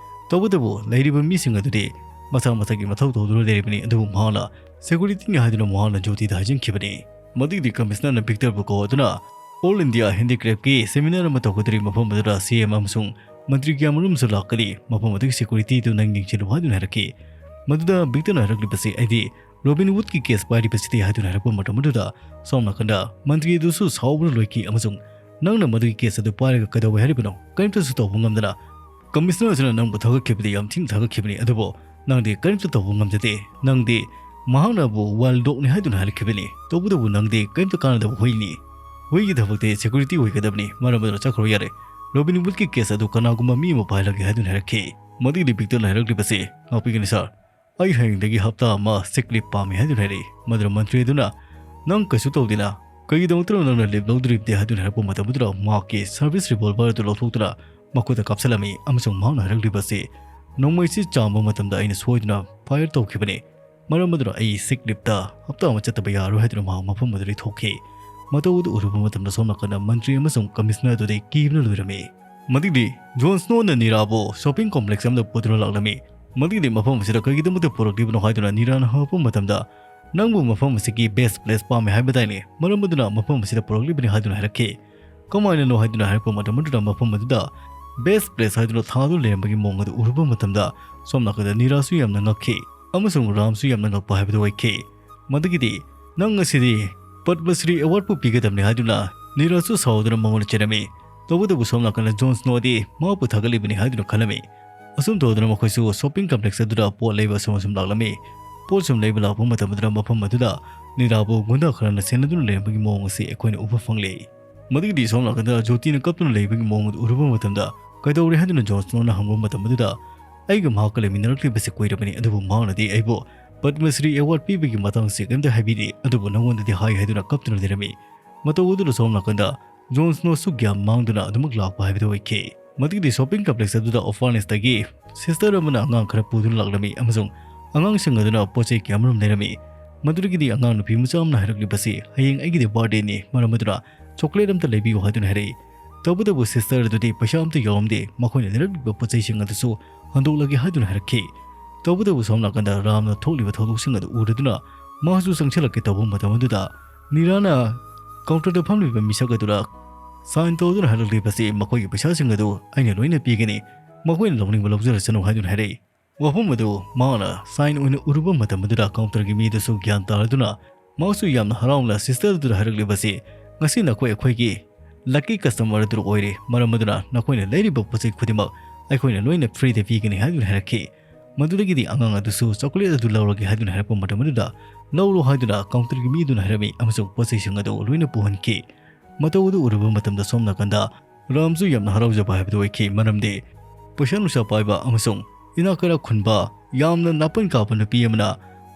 ꯇꯧꯕꯇꯕꯨ ꯂꯩꯔꯤꯕ ꯃꯤꯁꯤꯡ ꯑꯗꯨꯗꯤ ꯃꯁꯥ ꯃꯁꯥꯒꯤ ꯃꯊꯧ ꯇꯧꯗꯨꯅ ꯂꯩꯔꯤꯕꯅꯤ, ꯑꯗꯨꯕꯨ ꯃꯍꯥꯛꯅ ꯁꯦꯀ꯭ꯌꯨꯔꯤꯇꯤꯅꯤ ꯍꯥꯏꯗꯨꯅ ꯃꯍꯥꯛꯅ ꯖꯣꯇꯤꯗ ꯍꯥꯏꯖꯤꯟꯈꯤꯕꯅꯤ꯫ ꯃꯗꯨꯒꯤꯗꯤ ꯀꯃꯤꯁꯅꯔꯅ ꯚꯤꯛꯇꯔꯕꯨ ꯀꯧꯗꯨꯅ ꯑꯣꯜ ꯏꯟꯗꯤꯌꯥ ꯍꯦꯟꯗꯤꯀ꯭ꯔꯦꯐꯀꯤ ꯁꯦꯃꯤꯅꯥꯔ ꯑꯃ ꯇꯧꯒꯗꯧꯔꯤ, ꯃꯐꯝ ꯑꯗꯨꯗ ꯁꯤ ꯑꯦꯝ ꯑꯃꯁꯨꯡ ꯃꯟꯇ꯭ꯔꯤ ꯀꯌꯥꯃꯔꯨꯝꯁꯨ ꯂꯥꯛꯀꯅꯤ, ꯃꯐꯝ ꯑꯗꯨꯒꯤ ꯁꯦꯀ꯭ꯌꯨꯔꯤꯇꯤꯗꯨ ꯅꯪ ꯌꯦꯡꯁꯤꯜꯂꯨ ꯍꯥꯏꯗꯨꯅ ꯍꯥꯏꯔꯛꯈꯤ꯫ ꯃꯗꯨꯗ ꯚꯤꯛꯇꯔꯅ ꯍꯥꯏꯔꯛꯂꯤꯕꯁꯤ, "ꯑꯩꯗꯤ ꯔꯣꯕꯤꯟ ꯋꯨꯗꯀꯤ ꯀꯦꯁ ꯄꯥꯏꯔꯤꯕꯁꯤꯗꯤ" ꯍꯥꯏꯗꯨꯅ ꯍꯥꯏꯔꯛꯄ ꯃꯇꯝ ꯑꯗꯨꯗ ꯁꯣꯝ ꯅꯥꯀꯟꯗ ꯃꯟꯇ꯭ꯔꯤ ꯑꯗꯨꯁꯨ ꯁꯥꯎꯕꯅ ꯂꯣꯏꯈꯤ ꯑꯃꯁꯨꯡ, "ꯅꯪꯅ ꯃꯗꯨꯒꯤ ꯀꯦꯁ ꯑꯗꯨ ꯄꯥꯏꯔꯒ ꯀꯩꯗꯧꯕ ꯍꯥꯏꯔꯤꯕꯅꯣ? ꯀꯔꯤꯝꯇꯁꯨ ꯇꯧꯕ ꯉꯝꯗꯅ ꯀꯃꯤꯁꯅꯔ ꯑꯁꯤꯅ ꯅꯪꯕꯨ ꯊꯥꯒꯠꯈꯤꯕꯗꯤ ꯌꯥꯝ ꯊꯤꯅ ꯊꯥꯒꯠꯈꯤꯕꯅꯤ, ꯑꯗꯨꯕꯨ ꯅꯪꯗꯤ ꯀꯔꯤꯝꯇ ꯇꯧꯕ ꯉꯝꯖꯗꯦ꯫ ꯅꯪꯗꯤ ꯃꯍꯥꯛꯅꯕꯨ ꯋꯥꯏꯜ ꯗꯣꯒꯅꯤ ꯍꯥꯏꯗꯨꯅ ꯍꯥꯏꯔꯛꯈꯤꯕꯅꯤ, ꯇꯧꯕꯇꯕꯨ ꯅꯪꯗꯤ ꯀꯔꯤꯝꯇ ꯀꯥꯟꯅꯗꯕ ꯍꯨꯏꯅꯤ꯫ ꯍꯨꯏꯒꯤ ꯊꯕꯛꯇꯤ ꯁꯦꯀ꯭ꯌꯨꯔꯤꯇꯤ ꯑꯣꯏꯒꯗꯕꯅꯤ, ꯃꯔꯝ ꯑꯗꯨꯅ ꯆꯠꯈ꯭ꯔꯣ ꯌꯥꯔꯦ꯫ ꯔꯣꯕꯤꯟ ꯋꯨꯗꯀꯤ ꯀꯦꯁ ꯑꯗꯨ ꯀꯅꯥꯒꯨꯝꯕ ꯃꯤ ꯑꯃ ꯄꯥꯏꯍꯜꯂꯒꯦ" ꯍꯥꯏꯗꯨꯅ ꯍꯥꯏꯔꯛꯈꯤ꯫ ꯃꯗꯨꯒꯤꯗꯤ ꯚꯤꯛꯇꯔꯅ ꯍꯥꯏꯔꯛꯂꯤꯕꯁꯤ, "ꯉꯥꯛꯄꯤꯒꯅꯤ ꯁꯥꯔ, ꯑꯩ ꯍꯌꯦꯡꯗꯒꯤ ꯍꯞꯇꯥ ꯑꯃ ꯁꯤꯛ ꯂꯤꯞ ꯄꯥꯝꯃꯤ" ꯍꯥꯏꯗꯨꯅ ꯍꯥꯏꯔꯛꯏ꯫ ꯃꯗꯨꯗ ꯃꯟꯇ꯭ꯔꯤ ꯑꯗꯨꯅ, "ꯅꯪ ꯀꯩꯁꯨ ꯇꯧꯗꯦꯅ, ꯀꯩꯒꯤꯗꯃꯛꯇꯅꯣ ꯅꯪꯅ ꯂꯤꯞ ꯂꯧꯗꯣꯔꯤꯕꯗꯤ?" ꯍꯥꯏꯗꯨꯅ ꯍꯥꯏꯔꯛꯄ ꯃꯇꯝꯗꯨꯗ ꯃꯍꯥꯛꯀꯤ ꯁꯔꯚꯤꯁ ꯔꯤꯚꯣꯜꯚꯔ ꯑꯗꯨ ꯂꯧꯊꯣꯛꯇꯨꯅ ꯃꯈꯨꯠꯇ ꯀꯥꯞꯁꯤꯜꯂꯝꯃꯤ꯫ ꯑꯃꯁꯨꯡ ꯃꯍꯥꯛꯅ ꯍꯥꯏꯔꯛꯂꯤꯕꯁꯤ, "ꯅꯣꯡꯃꯩꯁꯤ ꯆꯥꯝꯕ ꯃꯇꯝꯗ ꯑꯩꯅ ꯁꯣꯏꯗꯨꯅ ꯐꯥꯌꯔ ꯇꯧꯈꯤꯕꯅꯤ, ꯃꯔꯝ ꯑꯗꯨꯅ ꯑꯩ ꯁꯤꯛ ꯂꯤꯞꯇ ꯍꯞꯇꯥ ꯑꯃ ꯆꯠꯇꯕ ꯌꯥꯔꯣꯏ" ꯍꯥꯏꯗꯨꯅ ꯃꯍꯥꯛ ꯃꯐꯝ ꯑꯗꯨꯗꯒꯤ ꯊꯣꯛꯈꯤ꯫ ꯃꯇꯧ ꯑꯗꯨ ꯎꯔꯨꯕ ꯃꯇꯝꯗ ꯁꯣꯝ ꯅꯥꯀꯟꯗ ꯃꯟꯇ꯭ꯔꯤ ꯑꯃꯁꯨꯡ ꯀꯃꯤꯁꯅꯔ ꯑꯗꯨꯗꯤ ꯀꯤꯕꯅ ꯂꯣꯏꯔꯝꯃꯤ꯫ ꯃꯗꯨꯗꯤ ꯖꯣꯟ ꯁ꯭ꯅꯣꯅ ꯅꯤꯔꯥꯕꯨ ꯁꯣꯄꯤꯡ ꯀꯣꯝꯄ꯭ꯂꯦꯛꯁ ꯑꯃꯗ ꯄꯨꯗꯨꯅ ꯂꯥꯛꯂꯝꯃꯤ꯫ ꯃꯗꯨꯗꯤ ꯃꯐꯝ ꯑꯁꯤꯗ ꯀꯔꯤꯒꯤꯗꯃꯛꯇ ꯄꯨꯔꯛꯂꯤꯕꯅꯣ ꯍꯥꯏꯗꯨꯅ ꯅꯤꯔꯥꯅ ꯍꯪꯂꯛꯄ ꯃꯇꯝꯗ, "ꯅꯪꯕꯨ ꯃꯐꯝ ꯑꯁꯤꯒꯤ ꯕꯦꯁ ꯄ꯭ꯂꯦꯁ ꯄꯥꯝꯃꯦ ꯍꯥꯏꯕꯗꯥꯏꯅꯦ, ꯃꯔꯝ ꯑꯗꯨꯅ ꯃꯐꯝ ꯑꯁꯤꯗ ꯄꯨꯔꯛꯂꯤꯕꯅꯤ" ꯍꯥꯏꯗꯨꯅ ꯍꯥꯏꯔꯛꯈꯤ꯫ "ꯀꯃꯥꯏꯅꯅꯣ?" ꯍꯥꯏꯗꯨꯅ ꯍꯥꯏꯔꯛꯄ ꯃꯇꯝ ꯑꯗꯨꯗ ꯃꯐꯝ ꯑꯗꯨꯗ ꯕꯦꯁ ꯄ꯭ꯂꯦꯁ ꯍꯥꯏꯗꯨꯅ ꯊꯥꯗꯨꯅ ꯂꯩꯔꯝꯕꯒꯤ ꯃꯑꯣꯡ ꯑꯗꯨ ꯎꯔꯨꯕ ꯃꯇꯝꯗ ꯁꯣꯝ ꯅꯥꯀꯟꯗ ꯅꯤꯔꯥꯁꯨ ꯌꯥꯝꯅ ꯉꯛꯈꯤ ꯑꯃꯁꯨꯡ ꯔꯥꯝꯁꯨ ꯌꯥꯝꯅ ꯉꯛꯄ ꯍꯥꯏꯕꯗꯨ ꯑꯣꯏꯈꯤ꯫ ꯃꯗꯨꯒꯤꯗꯤ, "ꯅꯪ ꯉꯁꯤꯗꯤ ꯄꯗꯃ ꯁ꯭ꯔꯤ ꯑꯦꯋꯥꯔꯗꯄꯨ ꯄꯤꯒꯗꯕꯅꯤ" ꯍꯥꯏꯗꯨꯅ ꯅꯤꯔꯥꯁꯨ ꯁꯥꯎꯗꯨꯅ ꯃꯉꯣꯟꯗ ꯆꯦꯔꯝꯃꯤ꯫ ꯇꯧꯕꯇꯕꯨ ꯁꯣꯝ ꯅꯥꯀꯟꯗ ꯖꯣꯟ ꯁ꯭ꯅꯣꯗꯤ ꯃꯍꯥꯛꯄꯨ ꯊꯥꯒꯠꯂꯤꯕꯅꯤ ꯍꯥꯏꯗꯨꯅ ꯈꯜꯂꯝꯃꯤ꯫ ꯑꯁꯨꯝ ꯇꯧꯗꯨꯅ ꯃꯈꯣꯏꯁꯨ ꯁꯣꯄꯤꯡ ꯀꯝꯄ꯭ꯂꯦꯛꯁ ꯑꯗꯨꯗ ꯄꯣꯠ ꯂꯩꯕ ꯑꯁꯨꯝ ꯑꯁꯨꯝ ꯂꯥꯛꯂꯝꯃꯤ꯫ ꯄꯣꯠ ꯁꯨꯝ ꯂꯩꯕ ꯂꯥꯛꯄ ꯃꯇꯝ ꯑꯗꯨꯗ ꯃꯐꯝ ꯑꯗꯨꯗ ꯅꯤꯔꯥꯕꯨ ꯒꯨꯟꯗꯥ ꯈꯔꯅ ꯁꯦꯟꯅꯗꯨꯅ ꯂꯩꯔꯝꯕꯒꯤ ꯃꯑꯣꯡ ꯑꯁꯤ ꯑꯩꯈꯣꯏꯅ ꯎꯕ ꯐꯪꯂꯦ꯫ ꯃꯗꯨꯒꯤꯗꯤ ꯁꯣꯝ ꯅꯥꯀꯟꯗ ꯖꯣꯇꯤꯅ ꯀꯞꯇꯨꯅ ꯂꯩꯕꯒꯤ ꯃꯑꯣꯡ ꯑꯗꯨ ꯎꯔꯨꯕ ꯃꯇꯝꯗ, "ꯀꯩꯗꯧꯔꯦ?" ꯍꯥꯏꯗꯨꯅ ꯖꯣꯟ ꯁ꯭ꯅꯣꯅ ꯍꯪꯕ ꯃꯇꯝ ꯑꯗꯨꯗ, "ꯑꯩꯒ ꯃꯍꯥꯛꯀ ꯂꯩꯃꯤꯟꯅꯔꯛꯂꯤꯕꯁꯤ ꯀꯨꯏꯔꯕꯅꯤ, ꯑꯗꯨꯕꯨ ꯃꯍꯥꯛꯅꯗꯤ ꯑꯩꯕꯨ ꯄꯗꯃ ꯁ꯭ꯔꯤ ꯑꯦꯋꯥꯔꯗ ꯄꯤꯕꯒꯤ ꯃꯇꯥꯡꯁꯤ ꯀꯔꯤꯝꯇ ꯍꯥꯏꯕꯤꯗꯦ, ꯑꯗꯨꯕꯨ ꯅꯉꯣꯟꯗꯗꯤ ꯍꯥꯏ" ꯍꯥꯏꯗꯨꯅ ꯀꯞꯇꯨꯅ ꯂꯩꯔꯝꯃꯤ꯫ ꯃꯇꯧ ꯑꯗꯨꯗ ꯁꯣꯝ ꯅꯥꯀꯟꯗ ꯖꯣꯟ ꯁ꯭ꯅꯣꯁꯨ ꯒ꯭ꯌꯥꯟ ꯃꯥꯡꯗꯨꯅ ꯑꯗꯨꯃꯛ ꯂꯥꯛꯄ ꯍꯥꯏꯕꯗꯨ ꯑꯣꯏꯈꯤ꯫ ꯃꯗꯨꯒꯤꯗꯤ ꯁꯣꯄꯤꯡ ꯀꯝꯄ꯭ꯂꯦꯛꯁ ꯑꯗꯨꯗ ꯑꯣꯔꯐꯥꯅꯦꯖꯇꯒꯤ ꯁꯤꯁꯇꯔ ꯑꯃꯅ ꯑꯉꯥꯡ ꯈꯔ ꯄꯨꯗꯨꯅ ꯂꯥꯛꯂꯝꯃꯤ ꯑꯃꯁꯨꯡ ꯑꯉꯥꯡꯁꯤꯡ ꯑꯗꯨꯅ ꯄꯣꯠ ꯆꯩ ꯀꯌꯥꯃꯔꯨꯝ ꯂꯩꯔꯝꯃꯤ꯫ ꯃꯗꯨꯗꯒꯤꯗꯤ ꯑꯉꯥꯡ ꯅꯨꯄꯤ ꯃꯆꯥ ꯑꯃꯅ ꯍꯥꯏꯔꯛꯂꯤꯕꯁꯤ, "ꯍꯌꯦꯡ ꯑꯩꯒꯤꯗꯤ ꯕꯥꯔꯗꯦꯅꯤ, ꯃꯔꯝ ꯑꯗꯨꯅ ꯆꯣꯀ꯭ꯂꯦꯠ ꯑꯃꯇ ꯂꯩꯕꯤꯌꯨ" ꯍꯥꯏꯗꯨꯅ ꯍꯥꯏꯔꯛꯏ꯫ ꯇꯧꯕꯇꯕꯨ ꯁꯤꯁꯇꯔ ꯑꯗꯨꯗꯤ ꯄꯩꯁꯥ ꯑꯃꯇ ꯌꯥꯎꯔꯝꯗꯦ, ꯃꯈꯣꯏꯅ ꯂꯩꯔꯛꯂꯤꯕ ꯄꯣꯠ ꯆꯩꯁꯤꯡ ꯑꯗꯨꯁꯨ ꯍꯟꯗꯣꯛꯂꯒꯦ ꯍꯥꯏꯗꯨꯅ ꯍꯥꯏꯔꯛꯈꯤ꯫ ꯇꯧꯕꯇꯕꯨ ꯁꯣꯝ ꯅꯥꯀꯟꯗ ꯔꯥꯝꯅ ꯊꯣꯛꯂꯤꯕ ꯊꯧꯗꯣꯛꯁꯤꯡ ꯑꯗꯨ ꯎꯔꯗꯨꯅ ꯃꯍꯥꯛꯁꯨ ꯆꯪꯁꯤꯜꯂꯛꯀꯦ ꯇꯧꯕ ꯃꯇꯝ ꯑꯗꯨꯗ ꯅꯤꯔꯥꯅ ꯀꯥꯎꯟꯇꯔꯗ ꯐꯝꯂꯤꯕ ꯃꯤꯁꯛ ꯑꯗꯨꯗ ꯁꯥꯏꯟ ꯇꯧꯗꯨꯅ ꯍꯥꯏꯔꯛꯂꯤꯕꯁꯤ, "ꯃꯈꯣꯏꯒꯤ ꯄꯩꯁꯥꯁꯤꯡ ꯑꯗꯨ ꯑꯩꯅ ꯂꯣꯏꯅ ꯄꯤꯒꯅꯤ, ꯃꯈꯣꯏꯅ ꯂꯧꯅꯤꯡꯕ ꯂꯧꯖꯔꯁꯅꯨ" ꯍꯥꯏꯗꯨꯅ ꯍꯥꯏꯔꯛꯏ꯫ ꯋꯥꯐꯝ ꯑꯗꯨ ꯃꯍꯥꯛꯅ ꯁꯥꯏꯟ ꯑꯣꯏꯅ ꯎꯔꯨꯕ ꯃꯇꯝ ꯑꯗꯨꯗ ꯀꯥꯎꯟꯇꯔꯒꯤ ꯃꯤꯗꯨꯁꯨ ꯒ꯭ꯌꯥꯟ ꯇꯥꯔꯗꯨꯅ ꯃꯍꯥꯛꯁꯨ ꯌꯥꯝꯅ ꯍꯔꯥꯎꯅ ꯁꯤꯁꯇꯔ ꯑꯗꯨꯗ ꯍꯥꯏꯔꯛꯂꯤꯕꯁꯤ, "ꯉꯁꯤ ꯅꯈꯣꯏ ꯑꯩꯈꯣꯏꯒꯤ ꯂꯛꯀꯤ ꯀꯁꯇꯃꯔ ꯑꯗꯨ ꯑꯣꯏꯔꯦ, ꯃꯔꯝ ꯑꯗꯨꯅ ꯅꯈꯣꯏꯅ ꯂꯩꯔꯤꯕ ꯄꯣꯠ ꯆꯩ ꯈꯨꯗꯤꯡꯃꯛ ꯑꯩꯈꯣꯏꯅ ꯂꯣꯏꯅ ꯐ꯭ꯔꯤꯗ ꯄꯤꯒꯅꯤ" ꯍꯥꯏꯗꯨꯅ ꯍꯥꯏꯔꯛꯈꯤ꯫ ꯃꯗꯨꯗꯒꯤꯗꯤ ꯑꯉꯥꯡ ꯑꯗꯨꯁꯨ ꯆꯣꯀ꯭ꯂꯦꯠ ꯑꯗꯨ ꯂꯧꯔꯒꯦ ꯍꯥꯏꯗꯨꯅ ꯍꯥꯏꯔꯛꯄ ꯃꯇꯝ ꯑꯗꯨꯗ, "ꯂꯧꯔꯣ" ꯍꯥꯏꯗꯨꯅ ꯀꯥꯎꯟꯇꯔꯒꯤ ꯃꯤ ꯑꯗꯨꯅ ꯍꯥꯏꯔꯝꯃꯤ ꯑꯃꯁꯨꯡ ꯄꯣꯠ ꯆꯩꯁꯤꯡ ꯑꯗꯨ ꯂꯣꯏꯅ ꯄꯨꯍꯟꯈꯤ꯫ ꯃꯇꯧ ꯑꯗꯨ ꯎꯔꯨꯕ ꯃꯇꯝꯗ ꯁꯣꯝ ꯅꯥꯀꯟꯗ ꯔꯥꯝꯁꯨ ꯌꯥꯝꯅ ꯍꯔꯥꯎꯖꯕ ꯍꯥꯏꯕꯗꯨ ꯑꯣꯏꯈꯤ, ꯃꯔꯝꯗꯤ ꯄꯩꯁꯥ ꯅꯨꯡꯁꯥ ꯄꯥꯏꯕ ꯑꯃꯁꯨꯡ ꯏꯅꯥꯛ ꯀꯩꯔꯥꯛ ꯈꯨꯟꯕ, ꯌꯥꯝꯅ ꯅꯥꯄꯟ ꯀꯥꯕ ꯅꯨꯄꯤ ꯑꯃꯅ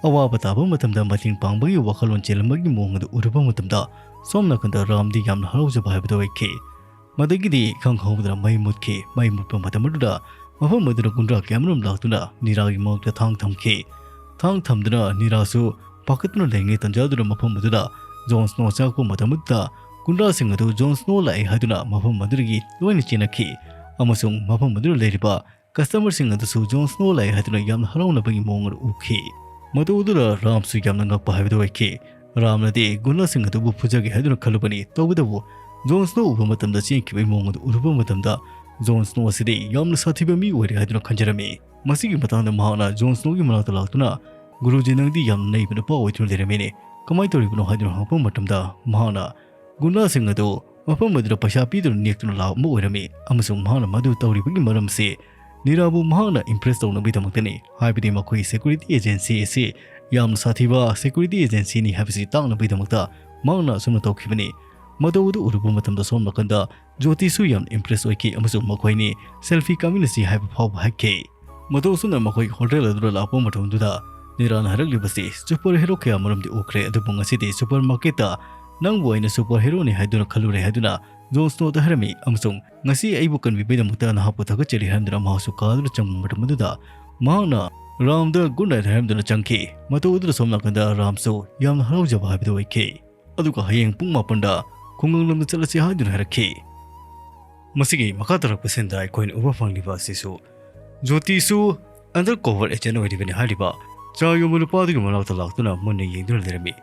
ꯑꯋꯥꯕ ꯇꯥꯕ ꯃꯇꯝꯗ ꯃꯇꯦꯡ ꯄꯥꯡꯕꯒꯤ ꯋꯥꯈꯜꯂꯣꯟ ꯆꯦꯜꯂꯝꯕꯒꯤ ꯃꯑꯣꯡ ꯑꯗꯨ ꯎꯔꯨꯕ ꯃꯇꯝꯗ ꯁꯣꯝ ꯅꯥꯀꯟꯗ ꯔꯥꯝꯗꯤ ꯌꯥꯝꯅ ꯍꯔꯥꯎꯖꯕ ꯍꯥꯏꯕꯗꯨ ꯑꯣꯏꯈꯤ꯫ ꯃꯗꯒꯤꯗꯤ ꯏꯈꯪ ꯈꯪꯍꯧꯗꯅ ꯃꯩ ꯃꯨꯠꯈꯤ꯫ ꯃꯩ ꯃꯨꯠꯄ ꯃꯇꯝ ꯑꯗꯨꯗ ꯃꯐꯝ ꯑꯗꯨꯗ ꯒꯨꯟꯗ꯭ꯔꯥ ꯀꯌꯥꯃꯔꯨꯝ ꯂꯥꯛꯇꯨꯅ ꯅꯤꯔꯥꯒꯤ ꯃꯉꯛꯇ ꯊꯥꯡ ꯊꯝꯈꯤ꯫ ꯊꯥꯡ ꯊꯝꯗꯨꯅ ꯅꯤꯔꯥꯁꯨ ꯄꯥꯈꯠꯇꯨꯅ ꯂꯩꯔꯤꯉꯩ ꯇꯟꯖꯥꯗꯨꯗ ꯃꯐꯝ ꯑꯗꯨꯗ ꯖꯣꯟ ꯁ꯭ꯅꯣ ꯆꯪꯉꯛꯄ ꯃꯇꯝ ꯑꯗꯨꯗ ꯒꯨꯟꯗ꯭ꯔꯥꯁꯤꯡ ꯑꯗꯨ ꯖꯣꯟ ꯁ꯭ꯅꯣ ꯂꯥꯛꯑꯦ ꯍꯥꯏꯗꯨꯅ ꯃꯐꯝ ꯑꯗꯨꯗꯒꯤ ꯂꯣꯏꯅ ꯆꯦꯟꯅꯈꯤ꯫ ꯑꯃꯁꯨꯡ ꯃꯐꯝ ꯑꯗꯨꯗ ꯂꯩꯔꯤꯕ ꯀꯁꯇꯃꯔꯁꯤꯡ ꯑꯗꯨꯁꯨ ꯖꯣꯟ ꯁ꯭ꯅꯣ ꯂꯥꯛꯑꯦ ꯍꯥꯏꯗꯨꯅ ꯌꯥꯝꯅ ꯍꯔꯥꯎꯅꯕꯒꯤ ꯃꯑꯣꯡ ꯑꯗꯨ ꯎꯈꯤ꯫ ꯃꯇꯧ ꯑꯗꯨꯗ ꯔꯥꯝꯁꯨ ꯌꯥꯝꯅ ꯉꯛꯄ ꯍꯥꯏꯕꯗꯨ ꯑꯣꯏꯈꯤ꯫ ꯔꯥꯝꯅꯗꯤ ꯒꯨꯟꯗꯥꯁꯤꯡ ꯑꯗꯨꯕꯨ ꯐꯨꯖꯒꯦ ꯍꯥꯏꯗꯨꯅ ꯈꯜꯂꯨꯕꯅꯤ, ꯇꯧꯕꯇꯕꯨ ꯖꯣꯟ ꯁ꯭ꯅꯣ ꯎꯕ ꯃꯇꯝꯗ ꯆꯦꯟꯈꯤꯕꯒꯤ ꯃꯑꯣꯡ ꯑꯗꯨ ꯎꯔꯨꯕ ꯃꯇꯝꯗ ꯖꯣꯟ ꯁ꯭ꯅꯣ ꯑꯁꯤꯗꯤ ꯌꯥꯝꯅ ꯁꯥꯊꯤꯕ ꯃꯤ ꯑꯣꯏꯔꯦ ꯍꯥꯏꯗꯨꯅ ꯈꯟꯖꯔꯝꯃꯤ꯫ ꯃꯁꯤꯒꯤ ꯃꯇꯥꯡꯗ ꯃꯍꯥꯛꯅ ꯖꯣꯟ ꯁ꯭ꯅꯣꯒꯤ ꯃꯅꯥꯛꯇ ꯂꯥꯛꯇꯨꯅ, "ꯒꯨꯔꯨꯖꯤ, ꯅꯪꯗꯤ ꯌꯥꯝꯅ ꯅꯩꯕ ꯅꯨꯄꯥ ꯑꯣꯏꯗꯨꯅ ꯂꯩꯔꯝꯃꯦꯅꯦ, ꯀꯃꯥꯏꯅ ꯇꯧꯔꯤꯕꯅꯣ?" ꯍꯥꯏꯗꯨꯅ ꯍꯪꯉꯛꯄ ꯃꯇꯝꯗ ꯃꯍꯥꯛꯅ ꯒꯨꯟꯗꯥꯁꯤꯡ ꯑꯗꯨ ꯃꯐꯝ ꯑꯗꯨꯗ ꯄꯩꯁꯥ ꯄꯤꯗꯨꯅ ꯅꯦꯛꯇꯨꯅ ꯂꯥꯛꯄ ꯑꯃ ꯑꯣꯏꯔꯝꯃꯤ, ꯑꯃꯁꯨꯡ ꯃꯍꯥꯛꯅ ꯃꯗꯨ ꯇꯧꯔꯤꯕꯒꯤ ꯃꯔꯝꯁꯤ ꯅꯤꯔꯥꯕꯨ ꯃꯍꯥꯛꯅ ꯏꯝꯄ꯭ꯔꯦꯁ ꯇꯧꯅꯕꯒꯤꯗꯃꯛꯇꯅꯤ꯫ ꯍꯥꯏꯕꯗꯤ ꯃꯈꯣꯏ ꯁꯦꯀ꯭ꯌꯨꯔꯤꯇꯤ ꯑꯦꯖꯦꯟꯁꯤ ꯑꯁꯤ ꯌꯥꯝꯅ ꯁꯥꯊꯤꯕ ꯁꯦꯀ꯭ꯌꯨꯔꯤꯇꯤ ꯑꯦꯖꯦꯟꯁꯤꯅꯤ ꯍꯥꯏꯕꯁꯤ ꯇꯥꯛꯅꯕꯒꯤꯗꯃꯛꯇ ꯃꯍꯥꯛꯅ ꯑꯁꯨꯝꯅ ꯇꯧꯈꯤꯕꯅꯤ꯫ ꯃꯇꯧ ꯑꯗꯨ ꯎꯔꯨꯕ ꯃꯇꯝꯗ ꯁꯣꯝ ꯅꯥꯀꯟꯗ ꯖꯣꯇꯤꯁꯨ ꯌꯥꯝꯅ ꯏꯝꯄ꯭ꯔꯦꯁ ꯑꯣꯏꯈꯤ, ꯑꯃꯁꯨꯡ ꯃꯈꯣꯏꯅꯤ ꯁꯦꯜꯐꯤ ꯀꯥꯃꯤꯟꯅꯁꯤ ꯍꯥꯏꯕ ꯐꯥꯎꯕ ꯍꯥꯏꯈꯤ꯫ ꯃꯇꯧ ꯑꯁꯨꯝꯅ ꯃꯈꯣꯏꯒꯤ ꯍꯣꯇꯦꯜ ꯑꯗꯨꯗ ꯂꯥꯛꯄ ꯃꯇꯝꯗꯨꯗ ꯅꯤꯔꯥꯅ ꯍꯥꯏꯔꯛꯂꯤꯕꯁꯤ, "ꯁꯨꯄꯔ ꯍꯦꯔꯣ ꯀꯌꯥ ꯃꯔꯨꯝꯗꯤ ꯎꯈ꯭ꯔꯦ, ꯑꯗꯨꯕꯨ ꯉꯁꯤꯗꯤ ꯁꯨꯄꯔ ꯃꯥꯔꯀꯦꯠꯇ ꯅꯪꯕꯨ ꯑꯩꯅ ꯁꯨꯄꯔ ꯍꯦꯔꯣꯅꯤ ꯍꯥꯏꯗꯨꯅ ꯈꯜꯂꯨꯔꯦ" ꯍꯥꯏꯗꯨꯅ ꯖꯣꯟ ꯁ꯭ꯅꯣꯗ ꯍꯥꯏꯔꯝꯃꯤ, ꯑꯃꯁꯨꯡ "ꯉꯁꯤ ꯑꯩꯕꯨ ꯀꯟꯕꯤꯕꯒꯤꯗꯃꯛꯇ ꯅꯍꯥꯛꯄꯨ ꯊꯥꯒꯠꯆꯔꯤ" ꯍꯥꯏꯔꯝꯗꯨꯅ ꯃꯍꯥꯛꯁꯨ ꯀꯥꯗꯨꯅ ꯆꯪꯕ ꯃꯇꯝ ꯑꯗꯨꯗ ꯃꯍꯥꯛꯅ ꯔꯥꯝꯗ ꯒꯨꯗ ꯅꯥꯏꯠ ꯍꯥꯏꯔꯝꯗꯨꯅ ꯆꯪꯈꯤ꯫ ꯃꯇꯧ ꯑꯗꯨꯗ ꯁꯣꯝ ꯅꯥꯀꯟꯗ ꯔꯥꯝꯁꯨ ꯌꯥꯝꯅ ꯍꯔꯥꯎꯖꯕ ꯍꯥꯏꯕꯗꯨ ꯑꯣꯏꯈꯤ꯫ ꯑꯗꯨꯒ ꯍꯌꯦꯡ ꯄꯨꯡ ꯃꯥꯄꯟꯗ ꯈꯨꯡꯒꯪ ꯂꯝꯗ ꯆꯠꯂꯁꯤ ꯍꯥꯏꯗꯨꯅ ꯍꯥꯏꯔꯛꯈꯤ꯫ ꯃꯁꯤꯒꯤ ꯃꯈꯥ ꯇꯥꯔꯛꯄ ꯁꯤꯟꯗ ꯑꯩꯈꯣꯏꯅ ꯎꯕ ꯐꯪꯂꯤꯕ ꯑꯁꯤꯁꯨ ꯖꯣꯇꯤꯁꯨ ꯑꯟꯗꯔ ꯀꯣꯚꯔ ꯑꯦꯖꯦꯟ ꯑꯣꯏꯔꯤꯕꯅꯤ ꯍꯥꯏꯔꯤꯕ ꯆꯥ ꯌꯣꯟꯕ ꯅꯨꯄꯥꯗꯨꯒꯤ ꯃꯅꯥꯛꯇ ꯂꯥꯛꯇꯨꯅ ꯃꯨꯟꯅ ꯌꯦꯡꯗꯨꯅ ꯂꯩꯔꯝꯃꯤ꯫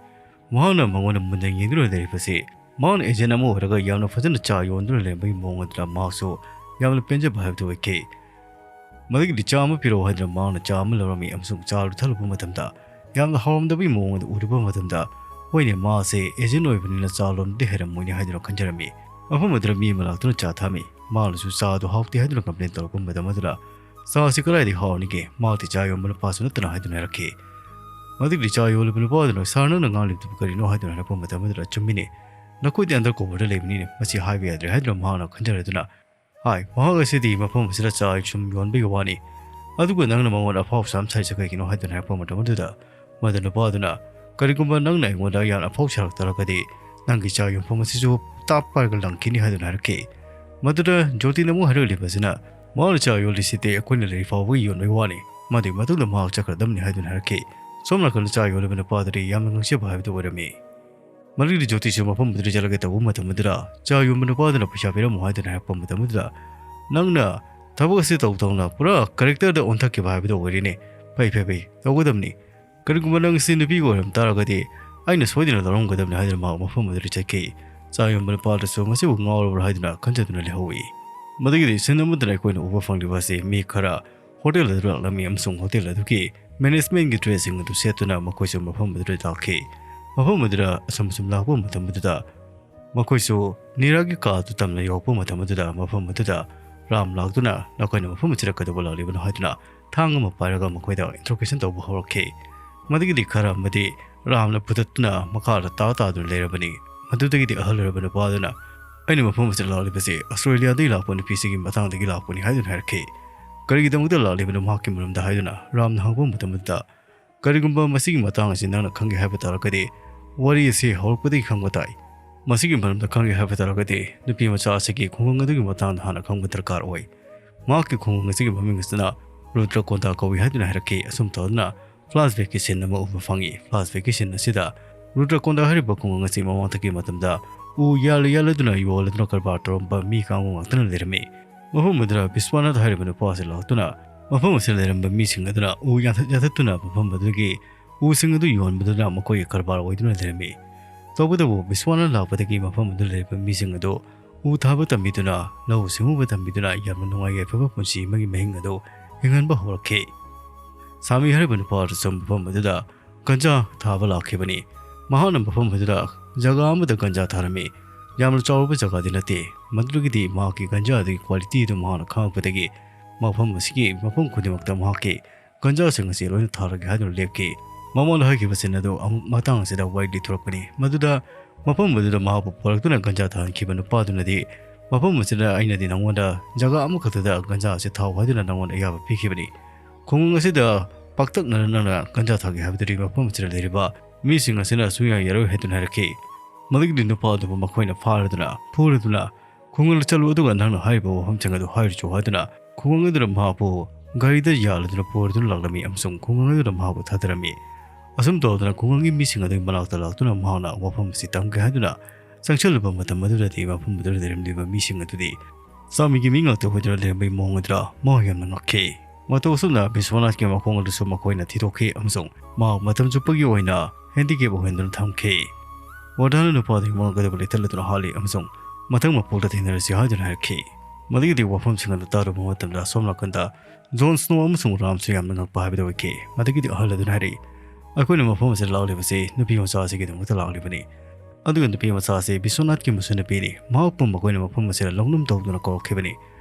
ꯃꯍꯥꯛꯅ ꯃꯉꯣꯟꯗ ꯃꯨꯟꯅ ꯌꯦꯡꯗꯨꯅ ꯂꯩꯔꯤꯕꯁꯤ ꯃꯍꯥꯛꯅ ꯑꯦꯖꯦꯟ ꯑꯃ ꯑꯣꯏꯔꯒ ꯌꯥꯝꯅ ꯐꯖꯅ ꯆꯥ ꯌꯣꯟꯗꯨꯅ ꯂꯩꯔꯝꯕꯒꯤ ꯃꯑꯣꯡ ꯑꯗꯨꯗ ꯃꯍꯥꯛꯁꯨ ꯌꯥꯝꯅ ꯄꯦꯟꯖꯕ ꯍꯥꯏꯕꯗꯨ ꯑꯣꯏꯈꯤ꯫ ꯃꯗꯨꯒꯤꯗꯤ ꯆꯥ ꯑꯃ ꯄꯤꯔꯛꯑꯣ ꯍꯥꯏꯗꯨꯅ ꯃꯍꯥꯛꯅ ꯆꯥ ꯑꯃ ꯂꯧꯔꯝꯃꯤ ꯑꯃꯁꯨꯡ ꯆꯥ ꯑꯗꯨ ꯊꯛꯂꯨꯕ ꯃꯇꯝꯗ ꯌꯥꯝꯅ ꯍꯥꯎꯔꯝꯗꯕꯒꯤ ꯃꯑꯣꯡ ꯑꯗꯨ ꯎꯔꯨꯕ ꯃꯇꯝꯗ, ꯍꯣꯏꯅꯦ, ꯃꯥꯁꯦ ꯑꯦꯖꯦꯟ ꯑꯣꯏꯕꯅꯤꯅ ꯆꯥ ꯂꯣꯟꯕꯗꯤ ꯍꯩꯔꯝꯃꯣꯏꯅꯦ ꯍꯥꯏꯗꯨꯅ ꯈꯟꯖꯔꯝꯃꯤ꯫ ꯃꯐꯝ ꯑꯗꯨꯗ ꯃꯤ ꯑꯃ ꯂꯥꯛꯇꯨꯅ ꯆꯥ ꯊꯛꯑꯝꯃꯤ꯫ ꯃꯥꯅꯁꯨ ꯆꯥ ꯑꯗꯨ ꯍꯥꯎꯇꯦ ꯍꯥꯏꯗꯨꯅ ꯀꯝꯄ꯭ꯂꯦꯟ ꯇꯧꯔꯛꯄ ꯃꯇꯝ ꯑꯗꯨꯗ, "ꯆꯥ ꯑꯁꯤ ꯀꯗꯥꯏꯗꯒꯤ ꯍꯥꯎꯔꯅꯤꯒꯦ? ꯃꯍꯥꯛꯇꯤ ꯆꯥ ꯌꯣꯟꯕ ꯅꯨꯄꯥꯁꯨ ꯅꯠꯇꯅ" ꯍꯥꯏꯗꯨꯅ ꯍꯥꯏꯔꯛꯈꯤ꯫ ꯃꯗꯨꯒꯤꯗꯤ ꯆꯥ ꯌꯣꯜꯂꯤꯕ ꯅꯨꯄꯥ ꯑꯗꯨꯅ, "ꯁꯥꯔ, ꯅꯪꯅ ꯉꯥꯡꯂꯤꯕꯗꯨꯕꯨ ꯀꯔꯤꯅꯣ?" ꯍꯥꯏꯗꯨꯅ ꯍꯥꯏꯔꯛꯄ ꯃꯇꯝ ꯑꯗꯨꯗ, "ꯆꯨꯝꯃꯤꯅꯦ, ꯅꯈꯣꯏꯗꯤ ꯑꯟꯗꯔ ꯀꯣꯚꯔꯗ ꯂꯩꯕꯅꯤꯅꯦ, ꯃꯁꯤ ꯍꯥꯏꯕ ꯌꯥꯗ꯭ꯔꯦ" ꯍꯥꯏꯗꯨꯅ ꯃꯍꯥꯛꯅ ꯈꯟꯖꯔꯗꯨꯅ, "ꯍꯥꯏ, ꯃꯍꯥꯛ ꯑꯁꯤꯗꯤ ꯃꯐꯝ ꯑꯁꯤꯗ ꯆꯥ ꯁꯨꯝ ꯌꯣꯟꯕꯒꯤ ꯋꯥꯅꯤ꯫ ꯑꯗꯨꯒ ꯅꯪꯅ ꯃꯉꯣꯟꯗ ꯑꯐꯥꯎ ꯁꯥꯝ ꯁꯥꯏꯁꯦ ꯀꯩꯒꯤꯅꯣ?" ꯍꯥꯏꯗꯨꯅ ꯍꯥꯏꯔꯛꯄ ꯃꯇꯝ ꯑꯗꯨꯗ, ꯃꯗꯨ ꯅꯨꯄꯥꯗꯨꯅ, "ꯀꯔꯤꯒꯨꯝꯕ ꯅꯪꯅ ꯑꯩꯉꯣꯟꯗ ꯌꯥꯝꯅ ꯑꯐꯥꯎ ꯁꯥꯔꯛ ꯇꯥꯔꯒꯗꯤ, ꯅꯪꯒꯤ ꯆꯥ ꯌꯣꯟꯐꯝ ꯑꯁꯤꯁꯨ ꯇꯥꯞ ꯄꯥꯏꯔꯒ ꯂꯪꯈꯤꯅꯤ" ꯍꯥꯏꯗꯨꯅ ꯍꯥꯏꯔꯛꯈꯤ꯫ ꯃꯗꯨꯗ ꯖꯣꯇꯤꯅ ꯑꯃꯨꯛ ꯍꯥꯏꯔꯛꯂꯤꯕꯁꯤꯅ, "ꯃꯍꯥꯛꯅ ꯆꯥ ꯌꯣꯜꯂꯤꯁꯤꯗꯤ ꯑꯩꯈꯣꯏꯅ ꯂꯩꯔꯤ ꯐꯥꯎꯕꯒꯤ ꯌꯣꯟꯕꯒꯤ ꯋꯥꯅꯤ, ꯃꯗꯨꯒꯤ ꯃꯇꯨꯡꯗ ꯃꯍꯥꯛ ꯆꯠꯈ꯭ꯔꯗꯕꯅꯤ" ꯍꯥꯏꯗꯨꯅ ꯍꯥꯏꯔꯛꯈꯤ꯫ ꯁꯣꯝ ꯅꯥꯀꯟꯗ ꯆꯥ ꯌꯣꯜꯂꯤꯕ ꯅꯨꯄꯥꯗꯨꯗꯤ ꯌꯥꯝꯅ ꯉꯛꯆꯕ ꯍꯥꯏꯕꯗꯨ ꯑꯣꯏꯔꯝꯃꯤ꯫ ꯃꯗꯨꯒꯤꯗꯤ ꯖꯣꯇꯤꯁꯨ ꯃꯐꯝ ꯑꯗꯨꯗ ꯆꯠꯂꯒ ꯇꯧꯕ ꯃꯇꯝ ꯑꯗꯨꯗ, ꯆꯥ ꯌꯣꯟꯕ ꯅꯨꯄꯥꯗꯨꯅ ꯄꯩꯁꯥ ꯄꯤꯔꯝꯃꯨ ꯍꯥꯏꯗꯨꯅ ꯍꯥꯏꯔꯛꯄ ꯃꯇꯝ ꯑꯗꯨꯗ, "ꯅꯪꯅ ꯊꯕꯛ ꯑꯁꯤ ꯇꯧ ꯇꯧꯅ ꯄꯨꯔꯥ ꯀꯦꯔꯦꯛꯇꯔꯗ ꯑꯣꯟꯊꯛꯈꯤꯕ ꯍꯥꯏꯕꯗꯨ ꯑꯣꯏꯔꯦꯅꯦ꯫ ꯐꯩ, ꯐꯩ, ꯐꯩ, ꯇꯧꯒꯗꯕꯅꯤ꯫ ꯀꯔꯤꯒꯨꯝꯕ ꯅꯪ ꯑꯁꯤ ꯅꯨꯄꯤꯒ ꯑꯣꯏꯔꯝ ꯇꯥꯔꯒꯗꯤ, ꯑꯩꯅ ꯁꯣꯏꯗꯅ ꯂꯧꯔꯝꯒꯗꯕꯅꯤ" ꯍꯥꯏꯗꯨꯅ ꯃꯍꯥꯛ ꯃꯐꯝ ꯑꯗꯨꯗ ꯆꯠꯈꯤ꯫ ꯆꯥ ꯌꯣꯟꯕ ꯅꯨꯄꯥꯗꯨꯁꯨ ꯃꯁꯤꯕꯨ ꯉꯥꯎꯔꯕ꯭ꯔꯥ ꯍꯥꯏꯗꯨꯅ ꯈꯟꯖꯗꯨꯅ ꯂꯩꯍꯧꯏ꯫ ꯃꯗꯨꯒꯤꯗꯤ ꯁꯤꯟ ꯑꯃꯗꯅ ꯑꯩꯈꯣꯏꯅ ꯎꯕ ꯐꯪꯂꯤꯕ ꯑꯁꯤ ꯃꯤ ꯈꯔ ꯍꯣꯇꯦꯜ ꯑꯗꯨ ꯂꯥꯛꯂꯝꯃꯤ ꯑꯃꯁꯨꯡ ꯍꯣꯇꯦꯜ ꯑꯗꯨꯒꯤ ꯃꯦꯅꯦꯖꯃꯦꯟꯒꯤ ꯗ꯭ꯔꯦꯁꯁꯤꯡ ꯑꯗꯨ ꯁꯦꯠꯇꯨꯅ ꯃꯈꯣꯏꯁꯨ ꯃꯐꯝ ꯑꯗꯨꯗ ꯂꯥꯛꯈꯤ꯫ ꯃꯐꯝ ꯑꯗꯨꯗ ꯑꯁꯨꯝ ꯑꯁꯨꯝ ꯂꯥꯛꯄ ꯃꯇꯝ ꯑꯗꯨꯗ ꯃꯈꯣꯏꯁꯨ ꯅꯤꯔꯥꯒꯤ ꯀꯥ ꯑꯗꯨ ꯇꯝꯅ ꯌꯧꯔꯛꯄ ꯃꯇꯝ ꯑꯗꯨꯗ ꯃꯐꯝ ꯑꯗꯨꯗ ꯔꯥꯝ ꯂꯥꯛꯇꯨꯅ, "ꯅꯈꯣꯏꯅ ꯃꯐꯝ ꯑꯁꯤꯗ ꯀꯩꯗꯧꯕ ꯂꯥꯛꯂꯤꯕꯅꯣ?" ꯍꯥꯏꯗꯨꯅ ꯊꯥꯡ ꯑꯃ ꯄꯥꯏꯔꯒ ꯃꯈꯣꯏꯗ ꯏꯟꯇ꯭ꯔꯣꯒꯦꯁꯟ ꯇꯧꯕ ꯍꯧꯔꯛꯈꯤ꯫ ꯃꯗꯨꯒꯤꯗꯤ ꯈꯔ ꯑꯃꯗꯤ ꯔꯥꯝꯅ ꯐꯨꯗꯠꯇꯨꯅ ꯃꯈꯥꯗ ꯇꯥ ꯇꯥꯗꯨꯅ ꯂꯩꯔꯕꯅꯤ꯫ ꯃꯗꯨꯗꯒꯤꯗꯤ ꯑꯍꯜ ꯑꯣꯏꯔꯕ ꯅꯨꯄꯥ ꯑꯗꯨꯅ, "ꯑꯩꯅ ꯃꯐꯝ ꯑꯁꯤꯗ ꯂꯥꯛꯂꯤꯕꯁꯤ ꯑꯁꯇ꯭ꯔꯦꯂꯤꯌꯥꯗꯒꯤ ꯂꯥꯛꯄ ꯅꯨꯄꯤꯁꯤꯒꯤ ꯃꯇꯥꯡꯗꯒꯤ ꯂꯥꯛꯄꯅꯤ" ꯍꯥꯏꯗꯨꯅ ꯍꯥꯏꯔꯛꯈꯤ꯫ "ꯀꯔꯤꯒꯤꯗꯃꯛꯇ ꯂꯥꯛꯂꯤꯕꯅꯣ ꯃꯍꯥꯛꯀꯤ ꯃꯔꯝꯗ?" ꯍꯥꯏꯗꯨꯅ ꯔꯥꯝꯅ ꯍꯪꯕ ꯃꯇꯝꯗ, "ꯀꯔꯤꯒꯨꯝꯕ ꯃꯁꯤꯒꯤ ꯃꯇꯥꯡ ꯑꯁꯤ ꯅꯪꯅ ꯈꯪꯒꯦ ꯍꯥꯏꯕ ꯇꯥꯔꯒꯗꯤ, ꯋꯥꯔꯤ ꯑꯁꯤ ꯍꯧꯔꯛꯄꯗꯒꯤ ꯈꯪꯕ ꯇꯥꯏ꯫ ꯃꯁꯤꯒꯤ ꯃꯔꯝꯗ ꯈꯪꯒꯦ ꯍꯥꯏꯕ ꯇꯥꯔꯒꯗꯤ, ꯅꯨꯄꯤ ꯃꯆꯥ ꯑꯁꯤꯒꯤ ꯈꯨꯡꯒꯪ ꯑꯗꯨꯒꯤ ꯃꯇꯥꯡꯗ ꯍꯥꯟꯅ ꯈꯪꯕ ꯗꯔꯀꯥꯔ ꯑꯣꯏ꯫ ꯃꯍꯥꯛꯀꯤ ꯈꯨꯡꯒꯪ ꯑꯁꯤꯒꯤ ꯃꯃꯤꯡ ꯑꯁꯤꯅ ꯔꯨꯗ꯭ꯔꯀꯣꯟꯗꯥ ꯀꯧꯏ" ꯍꯥꯏꯗꯨꯅ ꯍꯥꯏꯔꯛꯈꯤ꯫ ꯑꯁꯨꯝ ꯇꯧꯗꯨꯅ ꯐ꯭ꯂꯥꯁꯕꯦꯛꯀꯤ ꯁꯤꯟ ꯑꯃ ꯎꯕ ꯐꯪꯉꯤ꯫ ꯐ꯭ꯂꯥꯁꯕꯦꯛꯀꯤ ꯁꯤꯟ ꯑꯁꯤꯗ ꯔꯨꯗ꯭ꯔꯀꯣꯟꯗꯥ ꯍꯥꯏꯔꯤꯕ ꯈꯨꯡꯒꯪ ꯑꯁꯤ ꯃꯃꯥꯡꯗꯒꯤ ꯃꯇꯝꯗ ꯎ ꯌꯥꯜꯂ ꯌꯥꯜꯂꯗꯨꯅ ꯌꯣꯜꯂꯗꯨꯅ ꯀꯔꯕꯥꯔ ꯇꯧꯔꯝꯕ ꯃꯤ ꯀꯥꯡꯕꯨ ꯉꯥꯛꯇꯅ ꯂꯩꯔꯝꯃꯤ꯫ ꯃꯐꯝ ꯑꯗꯨꯗ ꯕꯤꯁ꯭ꯋꯥꯅꯥꯊ ꯍꯥꯏꯔꯤꯕ ꯅꯨꯄꯥ ꯑꯁꯤ ꯂꯥꯛꯇꯨꯅ ꯃꯐꯝ ꯑꯁꯤꯗ ꯂꯩꯔꯝꯕ ꯃꯤꯁꯤꯡ ꯑꯗꯨꯅ ꯎ ꯌꯥꯟꯊꯠ ꯌꯥꯟꯊꯠꯇꯨꯅ ꯃꯐꯝ ꯑꯗꯨꯒꯤ ꯎꯁꯤꯡ ꯑꯗꯨ ꯌꯣꯟꯕꯗꯨꯅ ꯃꯈꯣꯏꯒꯤ ꯀꯔꯕꯥꯔ ꯑꯣꯏꯗꯨꯅ ꯂꯩꯔꯝꯃꯤ꯫ ꯇꯧꯕꯇꯕꯨ ꯕꯤꯁ꯭ꯋꯥꯅꯥꯊ ꯂꯥꯛꯄꯗꯒꯤ ꯃꯐꯝ ꯑꯗꯨꯗ ꯂꯩꯔꯤꯕ ꯃꯤꯁꯤꯡ ꯑꯗꯨ ꯎ ꯊꯥꯕ ꯇꯝꯕꯤꯗꯨꯅ, ꯂꯧꯎ ꯁꯤꯡꯎꯕ ꯇꯝꯕꯤꯗꯨꯅ ꯌꯥꯝꯅ ꯅꯨꯡꯉꯥꯏ ꯌꯥꯏꯐꯕ ꯄꯨꯟꯁꯤ ꯑꯃꯒꯤ ꯃꯍꯤꯡ ꯑꯗꯨ ꯍꯤꯡꯍꯟꯕ ꯍꯧꯔꯛꯈꯤ꯫ ꯁꯥꯃꯤ ꯍꯥꯏꯔꯤꯕ ꯅꯨꯄꯥ ꯑꯗꯨꯁꯨ ꯃꯐꯝ ꯑꯗꯨꯗ ꯒꯟꯖꯥ ꯊꯥꯕ ꯂꯥꯛꯈꯤꯕꯅꯤ꯫ ꯃꯍꯥꯛꯅ ꯃꯐꯝ ꯑꯗꯨꯗ ꯖꯒꯥ ꯑꯃꯗ ꯒꯟꯖꯥ ꯊꯥꯔꯝꯃꯤ꯫ ꯌꯥꯝꯅ ꯆꯥꯎꯔꯕ ꯖꯒꯥꯗꯤ ꯅꯠꯇꯦ꯫ ꯃꯗꯨꯗꯒꯤꯗꯤ ꯃꯍꯥꯛꯀꯤ ꯒꯟꯖꯥ ꯑꯗꯨꯒꯤ ꯀ꯭ꯋꯥꯂꯤꯇꯤ ꯑꯗꯨ ꯃꯍꯥꯛꯅ ꯈꯪꯂꯛꯄꯗꯒꯤ ꯃꯐꯝ ꯑꯁꯤꯒꯤ ꯃꯐꯝ ꯈꯨꯗꯤꯡꯃꯛꯇ ꯃꯍꯥꯛꯀꯤ ꯒꯟꯖꯥꯁꯤꯡ ꯑꯁꯤ ꯂꯣꯏꯅ ꯊꯥꯔꯒꯦ ꯍꯥꯏꯗꯨꯅ ꯂꯦꯞꯈꯤ꯫ ꯃꯃꯥꯡꯗ ꯍꯥꯏꯈꯤꯕꯁꯤꯡ ꯑꯗꯨ ꯑꯃꯨꯛ ꯃꯇꯥꯡ ꯑꯁꯤꯗ ꯋꯥꯔꯤ ꯂꯤꯊꯣꯔꯛꯄꯅꯤ꯫ ꯃꯗꯨꯗ ꯃꯐꯝ ꯑꯗꯨꯗ ꯃꯍꯥꯛꯄꯨ ꯄꯨꯔꯛꯇꯨꯅ ꯒꯟꯖꯥ ꯊꯥꯍꯟꯈꯤꯕ ꯅꯨꯄꯥꯗꯨꯅꯗꯤ, "ꯃꯐꯝ ꯑꯁꯤꯗ ꯑꯩꯅꯗꯤ ꯅꯉꯣꯟꯗ ꯖꯒꯥ ꯑꯃꯈꯛꯇꯗ ꯒꯟꯖꯥ ꯑꯁꯤ ꯊꯥꯎ ꯍꯥꯏꯗꯨꯅ ꯅꯉꯣꯟꯗ ꯑꯌꯥꯕ ꯄꯤꯈꯤꯕꯅꯤ꯫ ꯈꯨꯡꯒꯪ ꯑꯁꯤꯗ ꯄꯥꯛꯇꯛꯅꯅ ꯅꯪꯅ ꯒꯟꯖꯥ ꯊꯥꯒꯦ ꯍꯥꯏꯕꯗꯨꯗꯤ ꯃꯐꯝ ꯑꯁꯤꯗ ꯂꯩꯔꯤꯕ ꯃꯤꯁꯤꯡ ꯑꯁꯤꯅ ꯁꯨꯡꯌꯥ ꯌꯥꯔꯣꯏ ꯍꯥꯏꯗꯨꯅ ꯍꯥꯏꯔꯛꯈꯤ꯫ ꯃꯗꯨꯒꯤꯗꯤ ꯅꯨꯄꯥ ꯑꯗꯨꯕꯨ ꯃꯈꯣꯏꯅ ꯐꯥꯔꯗꯨꯅ ꯐꯨꯔꯗꯨꯅ ꯈꯨꯡꯒꯪꯗ ꯆꯠꯂꯨ, ꯑꯗꯨꯒ ꯅꯪꯅ ꯍꯥꯏꯔꯤꯕ ꯋꯥꯐꯝꯁꯤꯡ ꯑꯗꯨ ꯍꯥꯏꯔꯨꯆꯣ ꯍꯥꯏꯗꯨꯅ ꯈꯨꯡꯒꯪ ꯑꯗꯨꯅ ꯃꯍꯥꯛꯄꯨ ꯒꯥꯔꯤꯗ ꯌꯥꯜꯂꯗꯨꯅ ꯄꯨꯔꯗꯨꯅ ꯂꯥꯛꯂꯝꯃꯤ ꯑꯃꯁꯨꯡ ꯈꯨꯡꯒꯪ ꯑꯗꯨꯅ ꯃꯍꯥꯛꯄꯨ ꯊꯥꯗꯔꯝꯃꯤ꯫ ꯑꯁꯨꯝ ꯇꯧꯗꯅ ꯈꯨꯡꯒꯪꯒꯤ ꯃꯤꯁꯤꯡ ꯑꯗꯨꯒꯤ ꯃꯅꯥꯛꯇ ꯂꯥꯛꯇꯨꯅ ꯃꯍꯥꯛꯅ ꯋꯥꯐꯝ ꯑꯁꯤ ꯇꯝꯒꯦ ꯍꯥꯏꯗꯨꯅ ꯆꯪꯁꯤꯜꯂꯨꯕ ꯃꯇꯝ ꯑꯗꯨꯗꯗꯤ ꯃꯐꯝ ꯑꯗꯨꯗ ꯂꯩꯔꯝꯂꯤꯕ ꯃꯤꯁꯤꯡ ꯑꯗꯨꯗꯤ ꯆꯥꯃꯤꯒꯤ ꯃꯤ ꯉꯥꯛꯇ ꯑꯣꯏꯗꯨꯅ ꯂꯩꯔꯝꯕꯒꯤ ꯃꯑꯣꯡ ꯑꯗꯨꯗ ꯃꯍꯥꯛ ꯌꯥꯝꯅ ꯉꯛꯈꯤ꯫ ꯃꯇꯧ ꯑꯁꯨꯝꯅ ꯕꯤꯁ꯭ꯋꯥꯅꯥꯊꯀꯤ ꯃꯈꯣꯡ ꯑꯗꯨꯁꯨ ꯃꯈꯣꯏꯅ ꯊꯤꯗꯣꯛꯈꯤ ꯑꯃꯁꯨꯡ ꯃꯍꯥꯛ ꯃꯇꯝ ꯆꯨꯞꯄꯒꯤ ꯑꯣꯏꯅ ꯍꯦꯟꯗꯤꯀꯦꯞ ꯑꯣꯏꯍꯟꯗꯨꯅ ꯊꯝꯈꯤ꯫ ꯋꯥꯔꯗꯟꯅ ꯅꯨꯄꯥꯗꯨꯒꯤ ꯃꯉꯛ ꯑꯗꯨꯕꯨ ꯂꯤꯊꯠꯂꯗꯨꯅ ꯍꯥꯠꯂꯤ ꯑꯃꯁꯨꯡ ꯃꯊꯪ ꯃꯄꯣꯛꯇ ꯊꯦꯡꯅꯔꯁꯤ ꯍꯥꯏꯗꯨꯅ ꯍꯥꯏꯔꯛꯈꯤ꯫ ꯃꯗꯨꯒꯤꯗꯤ ꯋꯥꯐꯝꯁꯤꯡ ꯑꯗꯨ ꯇꯥꯔꯨꯕ ꯃꯇꯝꯗ ꯑꯁꯣꯝ ꯅꯥꯀꯟꯗ ꯖꯣꯟ ꯁ꯭ꯅꯣ ꯑꯃꯁꯨꯡ ꯔꯥꯝꯁꯨ ꯌꯥꯝꯅ ꯉꯛꯄ ꯍꯥꯏꯕꯗꯨ ꯑꯣꯏꯈꯤ꯫ ꯃꯗꯨꯒꯤꯗꯤ ꯑꯍꯜ ꯑꯗꯨꯅ ꯍꯥꯏꯔꯛꯏ, "ꯑꯩꯈꯣꯏꯅ ꯃꯐꯝ ꯑꯁꯤꯗ ꯂꯥꯛꯂꯤꯕꯁꯤ ꯅꯨꯄꯤ ꯃꯆꯥ ꯑꯁꯤꯒꯤꯗꯃꯛꯇ ꯂꯥꯛꯂꯤꯕꯅꯤ꯫ ꯑꯗꯨꯒ ꯅꯨꯄꯤ ꯃꯆꯥ ꯑꯁꯤ ꯕꯤꯁ꯭ꯋꯥꯅꯥꯊꯀꯤ ꯃꯁꯨ ꯅꯨꯄꯤꯅꯤ꯫ ꯃꯍꯥꯛꯄꯨ ꯃꯈꯣꯏꯅ ꯃꯐꯝ ꯑꯁꯤꯗ ꯂꯧꯅꯝ ꯇꯧꯗꯨꯅ ꯀꯧꯔꯛꯈꯤꯕꯅꯤ꯫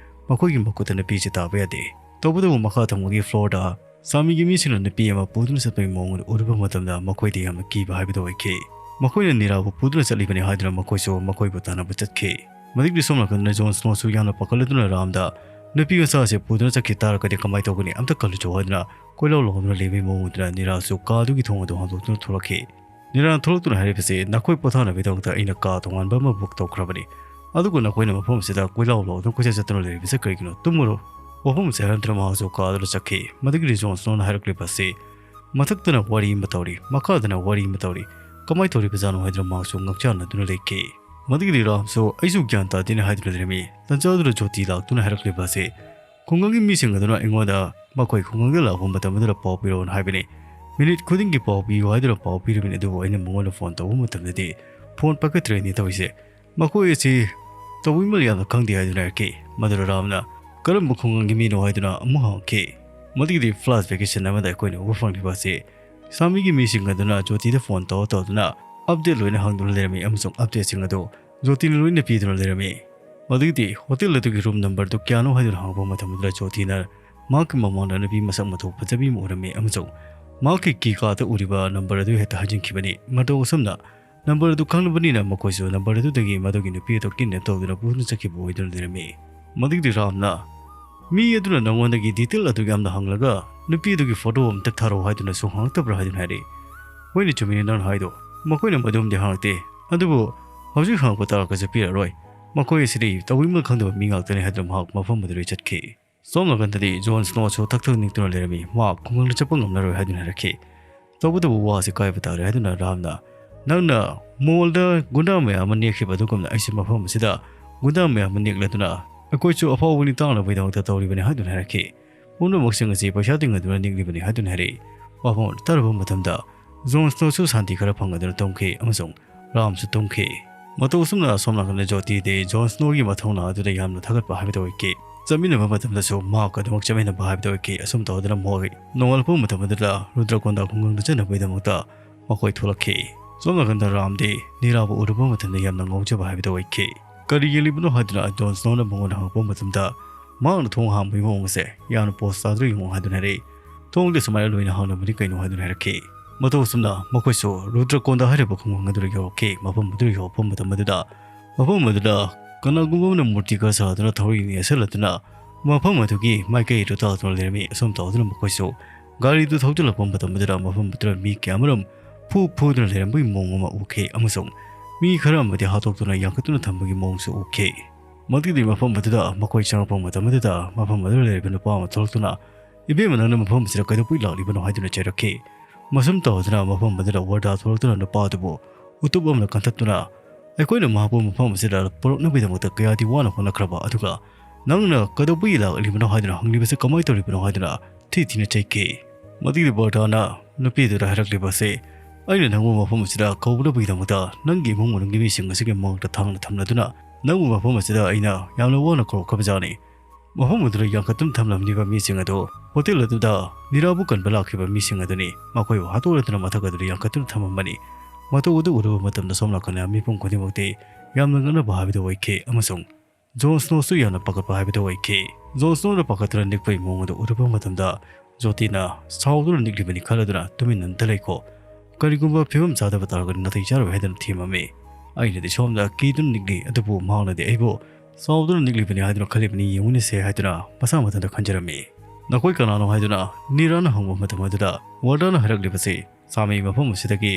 ꯃꯈꯣꯏꯒꯤ ꯃꯈꯨꯠꯇ ꯅꯨꯄꯤꯁꯤ ꯇꯥꯕ ꯌꯥꯗꯦ꯫" ꯇꯧꯕꯇꯕꯨ ꯃꯈꯥ ꯊꯪꯕꯒꯤ ꯐ꯭ꯂꯣꯔꯗ ꯆꯥꯃꯤꯒꯤ ꯃꯤꯁꯤꯡꯅ ꯅꯨꯄꯤ ꯑꯃ ꯄꯨꯗꯨꯅ ꯆꯠꯄꯒꯤ ꯃꯑꯣꯡ ꯑꯗꯨ ꯎꯔꯨꯕ ꯃꯇꯝꯗ ꯃꯈꯣꯏꯗ ꯌꯥꯝꯅ ꯀꯤꯕ ꯍꯥꯏꯕꯗꯨ ꯑꯣꯏꯈꯤ꯫ ꯃꯈꯣꯏꯅ ꯅꯤꯔꯥꯕꯨ ꯄꯨꯗꯨꯅ ꯆꯠꯂꯤꯕꯅꯤ ꯍꯥꯏꯗꯨꯅ ꯃꯈꯣꯏꯁꯨ ꯃꯈꯣꯏꯕꯨ ꯇꯥꯟꯅꯕ ꯆꯠꯈꯤ꯫ ꯃꯗꯨꯒꯤ ꯁꯣꯝ ꯅꯥꯀꯟꯗ ꯖꯣꯟ ꯁ꯭ꯅꯣꯁꯨ ꯌꯥꯝꯅ ꯄꯥꯈꯠꯂꯗꯨꯅ ꯔꯥꯝꯗ, "ꯅꯨꯄꯤ ꯃꯆꯥ ꯑꯁꯤ ꯄꯨꯗꯨꯅ ꯆꯠꯈꯤ ꯇꯥꯔꯒꯗꯤ ꯀꯃꯥꯏꯅ ꯇꯧꯒꯅꯤ? ꯑꯝꯇ ꯀꯜꯂꯨꯆꯣ" ꯍꯥꯏꯗꯨꯅ ꯀꯣꯏꯂꯥꯎ ꯂꯥꯎꯗꯨꯅ ꯂꯩꯕꯒꯤ ꯃꯑꯣꯡ ꯑꯗꯨꯅ ꯅꯤꯔꯥꯁꯨ ꯀꯥꯗꯨꯒꯤ ꯊꯣꯡ ꯑꯗꯨ ꯍꯥꯡꯗꯣꯛꯇꯨꯅ ꯊꯣꯛꯂꯛꯈꯤ꯫ ꯅꯤꯔꯥꯅ ꯊꯣꯛꯂꯛꯇꯨꯅ ꯍꯥꯏꯔꯤꯕꯁꯤ, "ꯅꯈꯣꯏ ꯄꯣꯊꯥꯅꯕꯒꯤꯗꯃꯛꯇ ꯑꯩꯅ ꯀꯥ ꯇꯣꯉꯥꯟꯕ ꯑꯃ ꯕꯨꯛ ꯇꯧꯈ꯭ꯔꯕꯅꯤ, ꯑꯗꯨꯒ ꯅꯈꯣꯏꯅ ꯃꯐꯝ ꯑꯁꯤꯗ ꯀꯣꯏꯂꯥꯎ ꯂꯥꯎꯗꯨꯅ ꯀꯣꯏꯆꯠ ꯆꯠꯇꯨꯅ ꯂꯩꯔꯤꯕꯁꯤ ꯀꯔꯤꯒꯤꯅꯣ? ꯇꯨꯝꯃꯨꯔꯣ꯫" ꯋꯥꯐꯝ ꯑꯁꯤ ꯍꯥꯏꯔꯝꯗꯨꯅ ꯃꯍꯥꯛꯁꯨ ꯀꯥꯗꯨꯗ ꯆꯠꯈꯤ꯫ ꯃꯗꯨꯒꯤꯗꯤ ꯖꯣꯟ ꯁ꯭ꯅꯣꯅ ꯍꯥꯏꯔꯛꯂꯤꯕ ꯑꯁꯤ ꯃꯊꯛꯇꯅ ꯋꯥꯔꯤ ꯑꯃ ꯇꯧꯔꯤ, ꯃꯈꯥꯗꯅ ꯋꯥꯔꯤ ꯑꯃ ꯇꯧꯔꯤ, ꯀꯃꯥꯏꯅ ꯇꯧꯔꯤꯕꯖꯥꯠꯅꯣ ꯍꯥꯏꯗꯨꯅ ꯃꯍꯥꯛꯁꯨ ꯉꯛꯆꯥꯟꯅꯗꯨꯅ ꯂꯩꯈꯤ꯫ ꯃꯗꯨꯒꯤꯗꯤ ꯔꯥꯝꯁꯨ, "ꯑꯩꯁꯨ ꯒ꯭ꯌꯥꯟ ꯇꯥꯗꯦꯅꯦ" ꯍꯥꯏꯗꯨꯅ ꯂꯩꯔꯝꯃꯤ꯫ ꯇꯟꯖꯥ ꯑꯗꯨꯗ ꯖꯣꯇꯤ ꯂꯥꯛꯇꯨꯅ ꯍꯥꯏꯔꯛꯂꯤꯕ ꯑꯁꯤ, "ꯈꯨꯡꯒꯪꯒꯤ ꯃꯤꯁꯤꯡ ꯑꯗꯨꯅ ꯑꯩꯉꯣꯟꯗ ꯃꯈꯣꯏ ꯈꯨꯡꯒꯪꯗ ꯂꯥꯛꯄ ꯃꯇꯝ ꯑꯗꯨꯗ ꯄꯥꯎ ꯄꯤꯔꯛꯑꯣꯅ ꯍꯥꯏꯕꯅꯤ꯫ ꯃꯤꯅꯤꯠ ꯈꯨꯗꯤꯡꯒꯤ ꯄꯥꯎ ꯄꯤꯌꯨ ꯍꯥꯏꯗꯨꯅ ꯄꯥꯎ ꯄꯤꯔꯤꯕꯅꯤ, ꯑꯗꯨꯕꯨ ꯑꯩꯅ ꯃꯉꯣꯟꯗ ꯐꯣꯟ ꯇꯧꯕ ꯃꯇꯝꯗꯗꯤ ꯐꯣꯟ ꯄꯥꯏꯈꯠꯇ꯭ꯔꯦꯅꯦ ꯇꯧꯔꯤꯁꯦ꯫ ꯃꯈꯣꯏ ꯑꯁꯤ ꯇꯧꯕꯤꯃꯜ ꯌꯥꯝꯅ ꯈꯪꯗꯦ" ꯍꯥꯏꯗꯨꯅ ꯍꯥꯏꯔꯛꯈꯤ꯫ ꯃꯗꯨꯗ ꯔꯥꯝꯅ, "ꯀꯔꯝꯕ ꯈꯨꯡꯒꯪꯒꯤ ꯃꯤꯅꯣ?" ꯍꯥꯏꯗꯨꯅ ꯑꯃꯨꯛ ꯍꯪꯉꯛꯈꯤ꯫ ꯃꯗꯨꯒꯤꯗꯤ ꯐ꯭ꯂꯥꯁ ꯚꯦꯀꯦꯁꯟ ꯑꯃꯗ ꯑꯩꯈꯣꯏꯅ ꯎꯕ ꯐꯪꯂꯤꯕ ꯑꯁꯤ ꯁꯥꯃꯤꯒꯤ ꯃꯤꯁꯤꯡ ꯑꯗꯨꯅ ꯖꯣꯇꯤꯗ ꯐꯣꯟ ꯇꯧꯔ ꯇꯧꯗꯨꯅ ꯑꯞꯗꯦꯠ ꯂꯣꯏꯅ ꯍꯪꯗꯨꯅ ꯂꯩꯔꯝꯃꯤ ꯑꯃꯁꯨꯡ ꯑꯞꯗꯦꯠꯁꯤꯡ ꯑꯗꯨ ꯖꯣꯇꯤꯅ ꯂꯣꯏꯅ ꯄꯤꯗꯨꯅ ꯂꯩꯔꯝꯃꯤ꯫ ꯃꯗꯨꯒꯤꯗꯤ ꯍꯣꯇꯦꯜ ꯑꯗꯨꯒꯤ ꯔꯨꯝ ꯅꯝꯕꯔꯗꯨ ꯀꯌꯥꯅꯣ ꯍꯥꯏꯗꯨꯅ ꯍꯪꯂꯛꯄ ꯃꯇꯝꯗꯨꯗ ꯖꯣꯇꯤꯅ ꯃꯍꯥꯛꯀꯤ ꯃꯃꯥꯡꯗ ꯅꯨꯄꯤ ꯃꯁꯛ ꯃꯇꯧ ꯐꯖꯕꯤ ꯑꯃ ꯎꯔꯝꯃꯤ ꯑꯃꯁꯨꯡ ꯃꯍꯥꯛꯀꯤ ꯀꯤ ꯀꯥꯔꯗ ꯎꯔꯤꯕ ꯅꯝꯕꯔ ꯑꯗꯨ ꯍꯦꯛꯇ ꯍꯥꯏꯖꯤꯟꯈꯤꯕꯅꯤ꯫ ꯃꯇꯧ ꯑꯁꯨꯝꯅ ꯅꯝꯕꯔ ꯑꯗꯨ ꯈꯪꯂꯕꯅꯤꯅ ꯃꯈꯣꯏꯁꯨ ꯅꯝꯕꯔ ꯑꯗꯨꯗꯒꯤ ꯃꯗꯨꯒꯤ ꯅꯨꯄꯤ ꯑꯗꯨ ꯀꯤꯗꯅꯦꯞ ꯇꯧꯗꯨꯅ ꯄꯨꯗꯨꯅ ꯆꯠꯈꯤꯕ ꯑꯣꯏꯗꯨꯅ ꯂꯩꯔꯝꯃꯤ꯫ ꯃꯗꯨꯒꯤꯗꯤ ꯔꯥꯝꯅ, "ꯃꯤ ꯑꯗꯨꯅ ꯅꯉꯣꯟꯗꯒꯤ ꯗꯤꯇꯦꯜ ꯑꯗꯨꯛ ꯌꯥꯝꯅ ꯍꯪꯂꯒ ꯅꯨꯄꯤ ꯑꯗꯨꯒꯤ ꯐꯣꯇꯣ ꯑꯝꯇ ꯊꯥꯔꯛꯑꯣ ꯍꯥꯏꯗꯨꯅꯁꯨ ꯍꯪꯉꯛꯇꯕ꯭ꯔꯥ ꯍꯥꯏꯗꯨꯅ ꯍꯥꯏꯔꯛꯏ꯫ ꯍꯣꯏꯅꯦ, ꯆꯨꯝꯃꯤꯅꯦ ꯅꯪꯅ ꯍꯥꯏꯗꯣ꯫ ꯃꯈꯣꯏꯅ ꯃꯗꯨꯝꯗꯤ ꯍꯪꯉꯛꯇꯦ꯫ ꯑꯗꯨꯕꯨ ꯍꯧꯖꯤꯛ ꯍꯪꯉꯛꯄ ꯇꯥꯔꯒꯁꯨ ꯄꯤꯔꯔꯣꯏ꯫ ꯃꯈꯣꯏ ꯑꯁꯤꯗꯤ ꯇꯧꯕꯤꯃꯜ ꯈꯪꯗꯕ ꯃꯤ ꯉꯥꯛꯇꯅꯤ ꯍꯥꯏꯗꯨꯅ ꯃꯍꯥꯛ ꯃꯐꯝ ꯑꯗꯨꯗꯒꯤ ꯆꯠꯈꯤ꯫ ꯁꯣꯝ ꯅꯥꯀꯟꯗꯗꯤ ꯖꯣꯟ ꯁ꯭ꯅꯣꯁꯨ ꯊꯛ ꯊꯛ ꯅꯤꯛꯇꯨꯅ ꯂꯩꯔꯝꯃꯤ꯫ ꯃꯍꯥꯛ ꯈꯨꯡꯒꯪꯗ ꯆꯠꯄ ꯉꯝꯂꯔꯣꯏ ꯍꯥꯏꯗꯨꯅ ꯍꯥꯏꯔꯛꯈꯤ꯫ ꯇꯧꯕꯇꯕꯨ ꯋꯥꯁꯤ ꯀꯥꯏꯕ ꯇꯥꯔꯦ ꯍꯥꯏꯗꯨꯅ ꯔꯥꯝꯅ, "ꯅꯪꯅ ꯃꯣꯜꯗ ꯒꯨꯟꯗꯥ ꯃꯌꯥꯝ ꯑꯃ ꯅꯦꯛꯈꯤꯕ ꯑꯗꯨꯒꯨꯝꯅ ꯑꯩꯁꯨ ꯃꯐꯝ ꯑꯁꯤꯗ ꯒꯨꯟꯗꯥ ꯃꯌꯥꯝ ꯑꯃ ꯅꯦꯛꯂꯗꯨꯅ ꯑꯩꯈꯣꯏꯁꯨ ꯑꯐꯥꯎꯕ ꯅꯤꯡ ꯇꯥꯛꯅꯕꯒꯤꯗꯃꯛꯇ ꯇꯧꯔꯤꯕꯅꯤ" ꯍꯥꯏꯗꯨꯅ ꯍꯥꯏꯔꯛꯈꯤ꯫ ꯄꯨꯝꯅꯃꯛꯁꯤꯡ ꯑꯁꯤ ꯄꯩꯁꯥ ꯇꯤꯡꯉꯗꯨꯅ ꯅꯦꯛꯂꯤꯕꯅꯤ ꯍꯥꯏꯗꯨꯅ ꯍꯥꯏꯔꯛꯏ꯫ ꯋꯥꯐꯝ ꯑꯗꯨ ꯇꯥꯔꯨꯕ ꯃꯇꯝꯗ ꯖꯣꯟ ꯁ꯭ꯅꯣꯁꯨ ꯁꯥꯟꯇꯤ ꯈꯔ ꯐꯪꯉꯗꯨꯅ ꯇꯨꯝꯈꯤ ꯑꯃꯁꯨꯡ ꯔꯥꯝꯁꯨ ꯇꯨꯝꯈꯤ꯫ ꯃꯇꯧ ꯑꯁꯨꯝꯅ ꯑꯁꯣꯝ ꯅꯥꯀꯟꯗ ꯖꯣꯇꯤꯗꯤ ꯖꯣꯟ ꯁ꯭ꯅꯣꯒꯤ ꯃꯊꯧꯅꯥ ꯑꯗꯨꯗ ꯌꯥꯝꯅ ꯊꯥꯒꯠꯄ ꯍꯥꯏꯕꯗꯨ ꯑꯣꯏꯈꯤ꯫ ꯆꯠꯃꯤꯟꯅꯕ ꯃꯇꯝꯗꯁꯨ ꯃꯍꯥꯛꯀ ꯑꯗꯨꯃꯛ ꯆꯠꯃꯤꯟꯅꯕ ꯍꯥꯏꯕꯗꯨ ꯑꯣꯏꯈꯤ꯫ ꯑꯁꯨꯝ ꯇꯧꯗꯨꯅ ꯃꯈꯣꯏ ꯅꯣꯡꯉꯥꯜꯂꯛꯄ ꯃꯇꯝ ꯑꯗꯨꯗ ꯔꯨꯗ꯭ꯔꯀꯣꯟꯗꯥ ꯈꯨꯡꯒꯪꯗ ꯆꯠꯅꯕꯒꯤꯗꯃꯛꯇ ꯃꯈꯣꯏ ꯊꯣꯛꯂꯛꯈꯤ꯫ ꯁꯣꯝ ꯅꯥꯀꯟꯗ ꯔꯥꯝꯗꯤ ꯅꯤꯔꯥꯕꯨ ꯎꯔꯨꯕ ꯃꯇꯝꯗ ꯌꯥꯝꯅ ꯉꯥꯎꯖꯕ ꯍꯥꯏꯕꯗꯨ ꯑꯣꯏꯈꯤ꯫ "ꯀꯔꯤ ꯌꯦꯡꯂꯤꯕꯅꯣ?" ꯍꯥꯏꯗꯨꯅ ꯖꯣꯟ ꯁ꯭ꯅꯣꯅ ꯃꯉꯣꯟꯗ ꯍꯪꯉꯛꯄ ꯃꯇꯝꯗ ꯃꯍꯥꯛꯅ ꯊꯣꯡ ꯍꯥꯡꯕꯒꯤ ꯃꯑꯣꯡ ꯑꯁꯦ ꯌꯥꯝꯅ ꯄꯣꯁ ꯇꯥꯗꯨꯅ ꯌꯦꯡꯉꯨ ꯍꯥꯏꯗꯨꯅ ꯍꯥꯏꯔꯛꯏ꯫ ꯊꯣꯡꯗꯤ ꯁꯨꯃꯥꯏꯅ ꯂꯣꯏꯅ ꯍꯥꯡꯂꯕꯗꯤ ꯀꯩꯅꯣ ꯍꯥꯏꯗꯨꯅ ꯍꯥꯏꯔꯛꯈꯤ꯫ ꯃꯇꯧ ꯑꯁꯨꯝꯅ ꯃꯈꯣꯏꯁꯨ ꯔꯨꯗ꯭ꯔꯀꯣꯟꯗ ꯍꯥꯏꯔꯤꯕ ꯈꯨꯡꯒꯪ ꯑꯗꯨꯗ ꯌꯧꯔꯛꯈꯤ꯫ ꯃꯐꯝ ꯑꯗꯨꯗ ꯌꯧꯔꯛꯄ ꯃꯇꯝ ꯑꯗꯨꯗ ꯃꯐꯝ ꯑꯗꯨꯗ ꯀꯅꯥꯒꯨꯝꯕ ꯑꯃꯅ ꯃꯨꯔꯇꯤ ꯈꯔ ꯁꯥꯗꯨꯅ ꯊꯧꯔꯤ ꯑꯅꯤ ꯌꯦꯠꯁꯤꯜꯂꯗꯨꯅ ꯃꯐꯝ ꯑꯗꯨꯒꯤ ꯃꯥꯏꯀꯩ ꯑꯗꯨ ꯇꯥꯗꯨꯅ ꯂꯩꯔꯝꯃꯤ꯫ ꯑꯁꯨꯝ ꯇꯧꯗꯨꯅ ꯃꯈꯣꯏꯁꯨ ꯒꯥꯔꯤꯗꯨ ꯊꯧꯖꯤꯜꯂꯛꯄ ꯃꯇꯝ ꯑꯗꯨꯗ ꯃꯐꯝ ꯑꯗꯨꯗ ꯃꯤ ꯀꯌꯥ ꯑꯃꯔꯣꯝ ꯐꯨ ꯐꯨꯗꯨꯅ ꯂꯩꯔꯝꯕꯒꯤ ꯃꯑꯣꯡ ꯑꯃ ꯎꯈꯤ ꯑꯃꯁꯨꯡ ꯃꯤ ꯈꯔ ꯑꯃꯗꯤ ꯍꯥꯠꯇꯣꯛꯇꯨꯅ ꯌꯥꯟꯈꯠꯇꯨꯅ ꯊꯝꯕꯒꯤ ꯃꯑꯣꯡꯁꯨ ꯎꯈꯤ꯫ ꯃꯗꯨꯒꯤ ꯃꯐꯝ ꯑꯗꯨꯗ ꯃꯈꯣꯏ ꯆꯪꯂꯛꯄ ꯃꯇꯝ ꯑꯗꯨꯗ ꯃꯐꯝ ꯑꯗꯨꯗ ꯂꯩꯔꯤꯕ ꯅꯨꯄꯥ ꯑꯃ ꯊꯣꯛꯂꯛꯇꯨꯅ, "ꯏꯕꯦꯝꯃ, ꯅꯪꯅ ꯃꯐꯝ ꯑꯁꯤꯗ ꯀꯩꯗꯧꯕꯩ ꯂꯥꯛꯂꯤꯕꯅꯣ?" ꯍꯥꯏꯗꯨꯅ ꯆꯩꯔꯛꯈꯤ꯫ ꯃꯁꯨꯝ ꯇꯧꯗꯨꯅ ꯃꯐꯝ ꯑꯗꯨꯗ ꯋꯥꯔꯗꯥ ꯊꯣꯛꯂꯛꯇꯨꯅ ꯅꯨꯄꯥ ꯑꯗꯨꯕꯨ ꯎꯇꯨꯞ ꯑꯃꯅ ꯀꯟꯊꯠꯇꯨꯅ, "ꯑꯩꯈꯣꯏꯅ ꯃꯍꯥꯛꯄꯨ ꯃꯐꯝ ꯑꯁꯤꯗ ꯄꯨꯔꯛꯅꯕꯒꯤꯗꯃꯛꯇ ꯀꯌꯥꯗꯤ ꯋꯥꯅ ꯍꯣꯠꯅꯈ꯭ꯔꯕ, ꯑꯗꯨꯒ ꯅꯪꯅ ꯀꯩꯗꯧꯕꯒꯤ ꯂꯥꯛꯂꯤꯕꯅꯣ ꯍꯥꯏꯗꯨꯅ ꯍꯪꯂꯤꯕꯁꯤ ꯀꯃꯥꯏꯅ ꯇꯧꯔꯤꯕꯅꯣ?" ꯍꯥꯏꯗꯨꯅ ꯊꯤ ꯊꯤꯅ ꯆꯩꯈꯤ꯫ ꯃꯗꯨꯒꯤ ꯋꯥꯔꯗꯥꯅ ꯅꯨꯄꯤꯗꯨꯗ ꯍꯥꯏꯔꯛꯂꯤꯕꯁꯤ, "ꯑꯩꯅ ꯅꯪꯕꯨ ꯃꯐꯝ ꯑꯁꯤꯗ ꯀꯧꯅꯕꯒꯤꯗꯃꯛꯇ ꯅꯪꯒꯤ ꯏꯃꯨꯡ ꯃꯅꯨꯡꯒꯤ ꯃꯤꯁꯤꯡ ꯑꯁꯤꯒꯤ ꯃꯃꯥꯡꯗ ꯊꯥꯡꯅ ꯊꯝꯂꯗꯨꯅ ꯅꯪꯕꯨ ꯃꯐꯝ ꯑꯁꯤꯗ ꯑꯩꯅ ꯌꯥꯝꯅ ꯋꯥꯅ ꯀꯧꯔꯛꯈ꯭ꯔꯕꯖꯥꯠꯅꯤ꯫ ꯃꯐꯝ ꯑꯗꯨꯗ ꯌꯥꯟꯈꯠꯇꯨꯅ ꯊꯝꯂꯝꯂꯤꯕ ꯃꯤꯁꯤꯡ ꯑꯗꯨ ꯍꯣꯇꯦꯜ ꯑꯗꯨꯗ ꯅꯤꯔꯥꯕꯨ ꯀꯟꯕ ꯂꯥꯛꯈꯤꯕ ꯃꯤꯁꯤꯡ ꯑꯗꯨꯅꯤ꯫ ꯃꯈꯣꯏꯕꯨ ꯍꯥꯠꯇꯣꯛꯂꯗꯨꯅ ꯃꯊꯛ ꯑꯗꯨꯗ ꯌꯥꯟꯈꯠꯇꯨꯅ ꯊꯝꯃꯝꯕꯅꯤ꯫" ꯃꯇꯧ ꯑꯗꯨ ꯎꯔꯨꯕ ꯃꯇꯝꯗ ꯁꯣꯝ ꯅꯥꯀꯟꯗ ꯃꯤꯄꯨꯝ ꯈꯨꯗꯤꯡꯃꯛꯇꯤ ꯌꯥꯝꯅ ꯉꯛꯅꯕ ꯍꯥꯏꯕꯗꯨ ꯑꯣꯏꯈꯤ ꯑꯃꯁꯨꯡ ꯖꯣꯟ ꯁ꯭ꯅꯣꯁꯨ ꯌꯥꯝꯅ ꯄꯥꯈꯠꯄ ꯍꯥꯏꯕꯗꯨ ꯑꯣꯏꯈꯤ꯫ ꯖꯣꯟ ꯁ꯭ꯅꯣꯅ ꯄꯥꯈꯠꯇꯨꯅ ꯅꯤꯛꯄꯒꯤ ꯃꯑꯣꯡ ꯑꯗꯨ ꯎꯔꯨꯕ ꯃꯇꯝꯗ ꯖꯣꯇꯤꯅ, "ꯁꯥꯎꯗꯨꯅ ꯅꯤꯛꯂꯤꯕꯅꯤ ꯈꯜꯂꯗꯨꯅ ꯇꯨꯃꯤꯟꯅ ꯑꯝꯇ ꯂꯩꯈꯣ꯫ ꯀꯔꯤꯒꯨꯝꯕ ꯐꯤꯕꯝ ꯆꯥꯗꯕ ꯇꯥꯔꯒꯗꯤ ꯅꯥꯇꯩ ꯆꯥꯔꯣꯏ" ꯍꯥꯏꯗꯨꯅ ꯊꯦꯝꯃꯝꯃꯤ꯫ ꯑꯩꯅꯗꯤ ꯁꯣꯝꯗ ꯀꯤꯗꯨꯅ ꯅꯤꯛꯂꯤ, ꯑꯗꯨꯕꯨ ꯃꯍꯥꯛꯅꯗꯤ ꯑꯩꯕꯨ ꯁꯥꯎꯗꯨꯅ ꯅꯤꯛꯂꯤꯕꯅꯤ ꯍꯥꯏꯗꯨꯅ ꯈꯜꯂꯤꯕꯅꯤ, ꯌꯦꯡꯉꯨꯅꯦꯁꯦ ꯍꯥꯏꯗꯨꯅ ꯃꯁꯥ ꯃꯊꯟꯇ ꯈꯟꯖꯔꯝꯃꯤ꯫ "ꯅꯈꯣꯏ ꯀꯅꯥꯅꯣ?" ꯍꯥꯏꯗꯨꯅ ꯅꯤꯔꯥꯅ ꯍꯪꯕ ꯃꯇꯝ ꯑꯗꯨꯗ ꯋꯥꯔꯗꯟꯅ ꯍꯥꯏꯔꯛꯂꯤꯕꯁꯤ, "ꯆꯥꯃꯤ ꯃꯐꯝ ꯑꯁꯤꯗꯒꯤ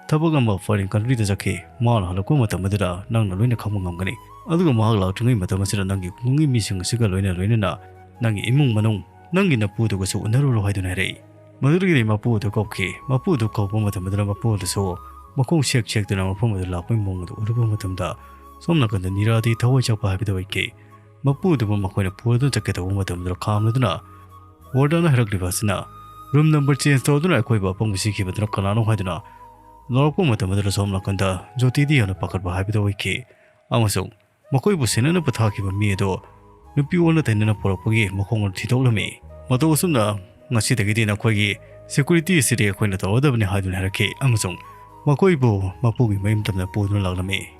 ꯊꯕꯛ ꯑꯃ foreign countryꯗ ꯆꯠꯈꯤ꯫ ꯃꯥꯅ ꯍꯜꯂꯛꯄ ꯃꯇꯝ ꯑꯗꯨꯗ ꯅꯪꯅ ꯂꯣꯏꯅ ꯈꯪꯕ ꯉꯝꯒꯅꯤ꯫ ꯑꯗꯨꯒ ꯃꯍꯥꯛ ꯂꯥꯛꯇ꯭ꯔꯤꯉꯩ ꯃꯇꯝ ꯑꯁꯤꯗ ꯅꯪꯒꯤ ꯈꯨꯡꯒꯪꯒꯤ ꯃꯤꯁꯤꯡ ꯑꯁꯤꯒ ꯂꯣꯏꯅ ꯂꯣꯏꯅꯅ ꯅꯪꯒꯤ ꯏꯃꯨꯡ ꯃꯅꯨꯡ, ꯅꯪꯒꯤ ꯅꯄꯨꯗꯨꯒꯁꯨ ꯎꯅꯔꯨꯔꯣ" ꯍꯥꯏꯗꯨꯅ ꯍꯥꯏꯔꯛꯏ꯫ ꯃꯗꯨꯗꯒꯤꯗꯤ ꯃꯄꯨ ꯑꯗꯨ ꯀꯧꯈꯤ꯫ ꯃꯄꯨ ꯑꯗꯨ ꯀꯧꯕ ꯃꯇꯝ ꯑꯗꯨꯗ ꯃꯄꯨ ꯑꯗꯨꯁꯨ ꯃꯈꯣꯡ ꯁꯦꯛ ꯁꯦꯛꯇꯨꯅ ꯃꯐꯝ ꯑꯗꯨ ꯂꯥꯛꯄꯒꯤ ꯃꯑꯣꯡ ꯑꯗꯨ ꯎꯔꯨꯕ ꯃꯇꯝꯗ, ꯁꯣꯝ ꯅꯥꯀꯟꯗ ꯅꯤꯔꯥꯗꯤ ꯊꯋꯥꯏ ꯆꯥꯛꯄ ꯍꯥꯏꯕꯗꯨ ꯑꯣꯏꯈꯤ꯫ ꯃꯄꯨ ꯑꯗꯨꯕꯨ ꯃꯈꯣꯏꯅ ꯄꯨꯔꯗꯨꯅ ꯆꯠꯀꯦ ꯇꯧꯕ ꯃꯇꯝꯗꯨꯗ ꯈꯥꯝꯂꯗꯨꯅ ꯋꯥꯔꯗꯟꯅ ꯍꯥꯏꯔꯛꯂꯤꯕ ꯑꯁꯤꯅ, "Room number change ꯇꯧꯗꯨꯅ ꯑꯩꯈꯣꯏꯕꯨ ꯑꯄꯪꯕ ꯁꯤꯈꯤꯕꯗꯨꯅ ꯀꯅꯥꯅꯣ?" ꯍꯥꯏꯗꯨꯅ ꯂꯥꯎꯔꯛꯄ ꯃꯇꯝ ꯑꯗꯨꯗ ꯁꯣꯝ ꯅꯥꯀꯟꯗ ꯖꯣꯇꯤꯗꯤ ꯌꯥꯝꯅ ꯄꯥꯈꯠꯄ ꯍꯥꯏꯕꯗꯨ ꯑꯣꯏꯈꯤ꯫ ꯑꯃꯁꯨꯡ ꯃꯈꯣꯏꯕꯨ ꯁꯦꯟꯅꯅꯕ ꯊꯥꯈꯤꯕ ꯃꯤ ꯑꯗꯨ ꯅꯨꯄꯤ ꯑꯣꯟꯅ ꯇꯩꯅꯅ ꯄꯨꯔꯛꯄꯒꯤ ꯃꯈꯣꯡ ꯑꯗꯨ ꯊꯤꯗꯣꯛꯂꯝꯃꯤ꯫ ꯃꯇꯧ ꯑꯁꯨꯝꯅ ꯉꯁꯤꯗꯒꯤꯗꯤ ꯅꯈꯣꯏꯒꯤ security ꯑꯁꯤꯗꯤ ꯑꯩꯈꯣꯏꯅ ꯇꯧꯔꯗꯕꯅꯤ ꯍꯥꯏꯗꯨꯅ ꯍꯥꯏꯔꯛꯈꯤ ꯑꯃꯁꯨꯡ ꯃꯈꯣꯏꯕꯨ ꯃꯄꯨꯒꯤ ꯃꯌꯨꯝ ꯇꯝꯅ ꯄꯨꯗꯨꯅ ꯂꯥꯛꯂꯝꯃꯤ꯫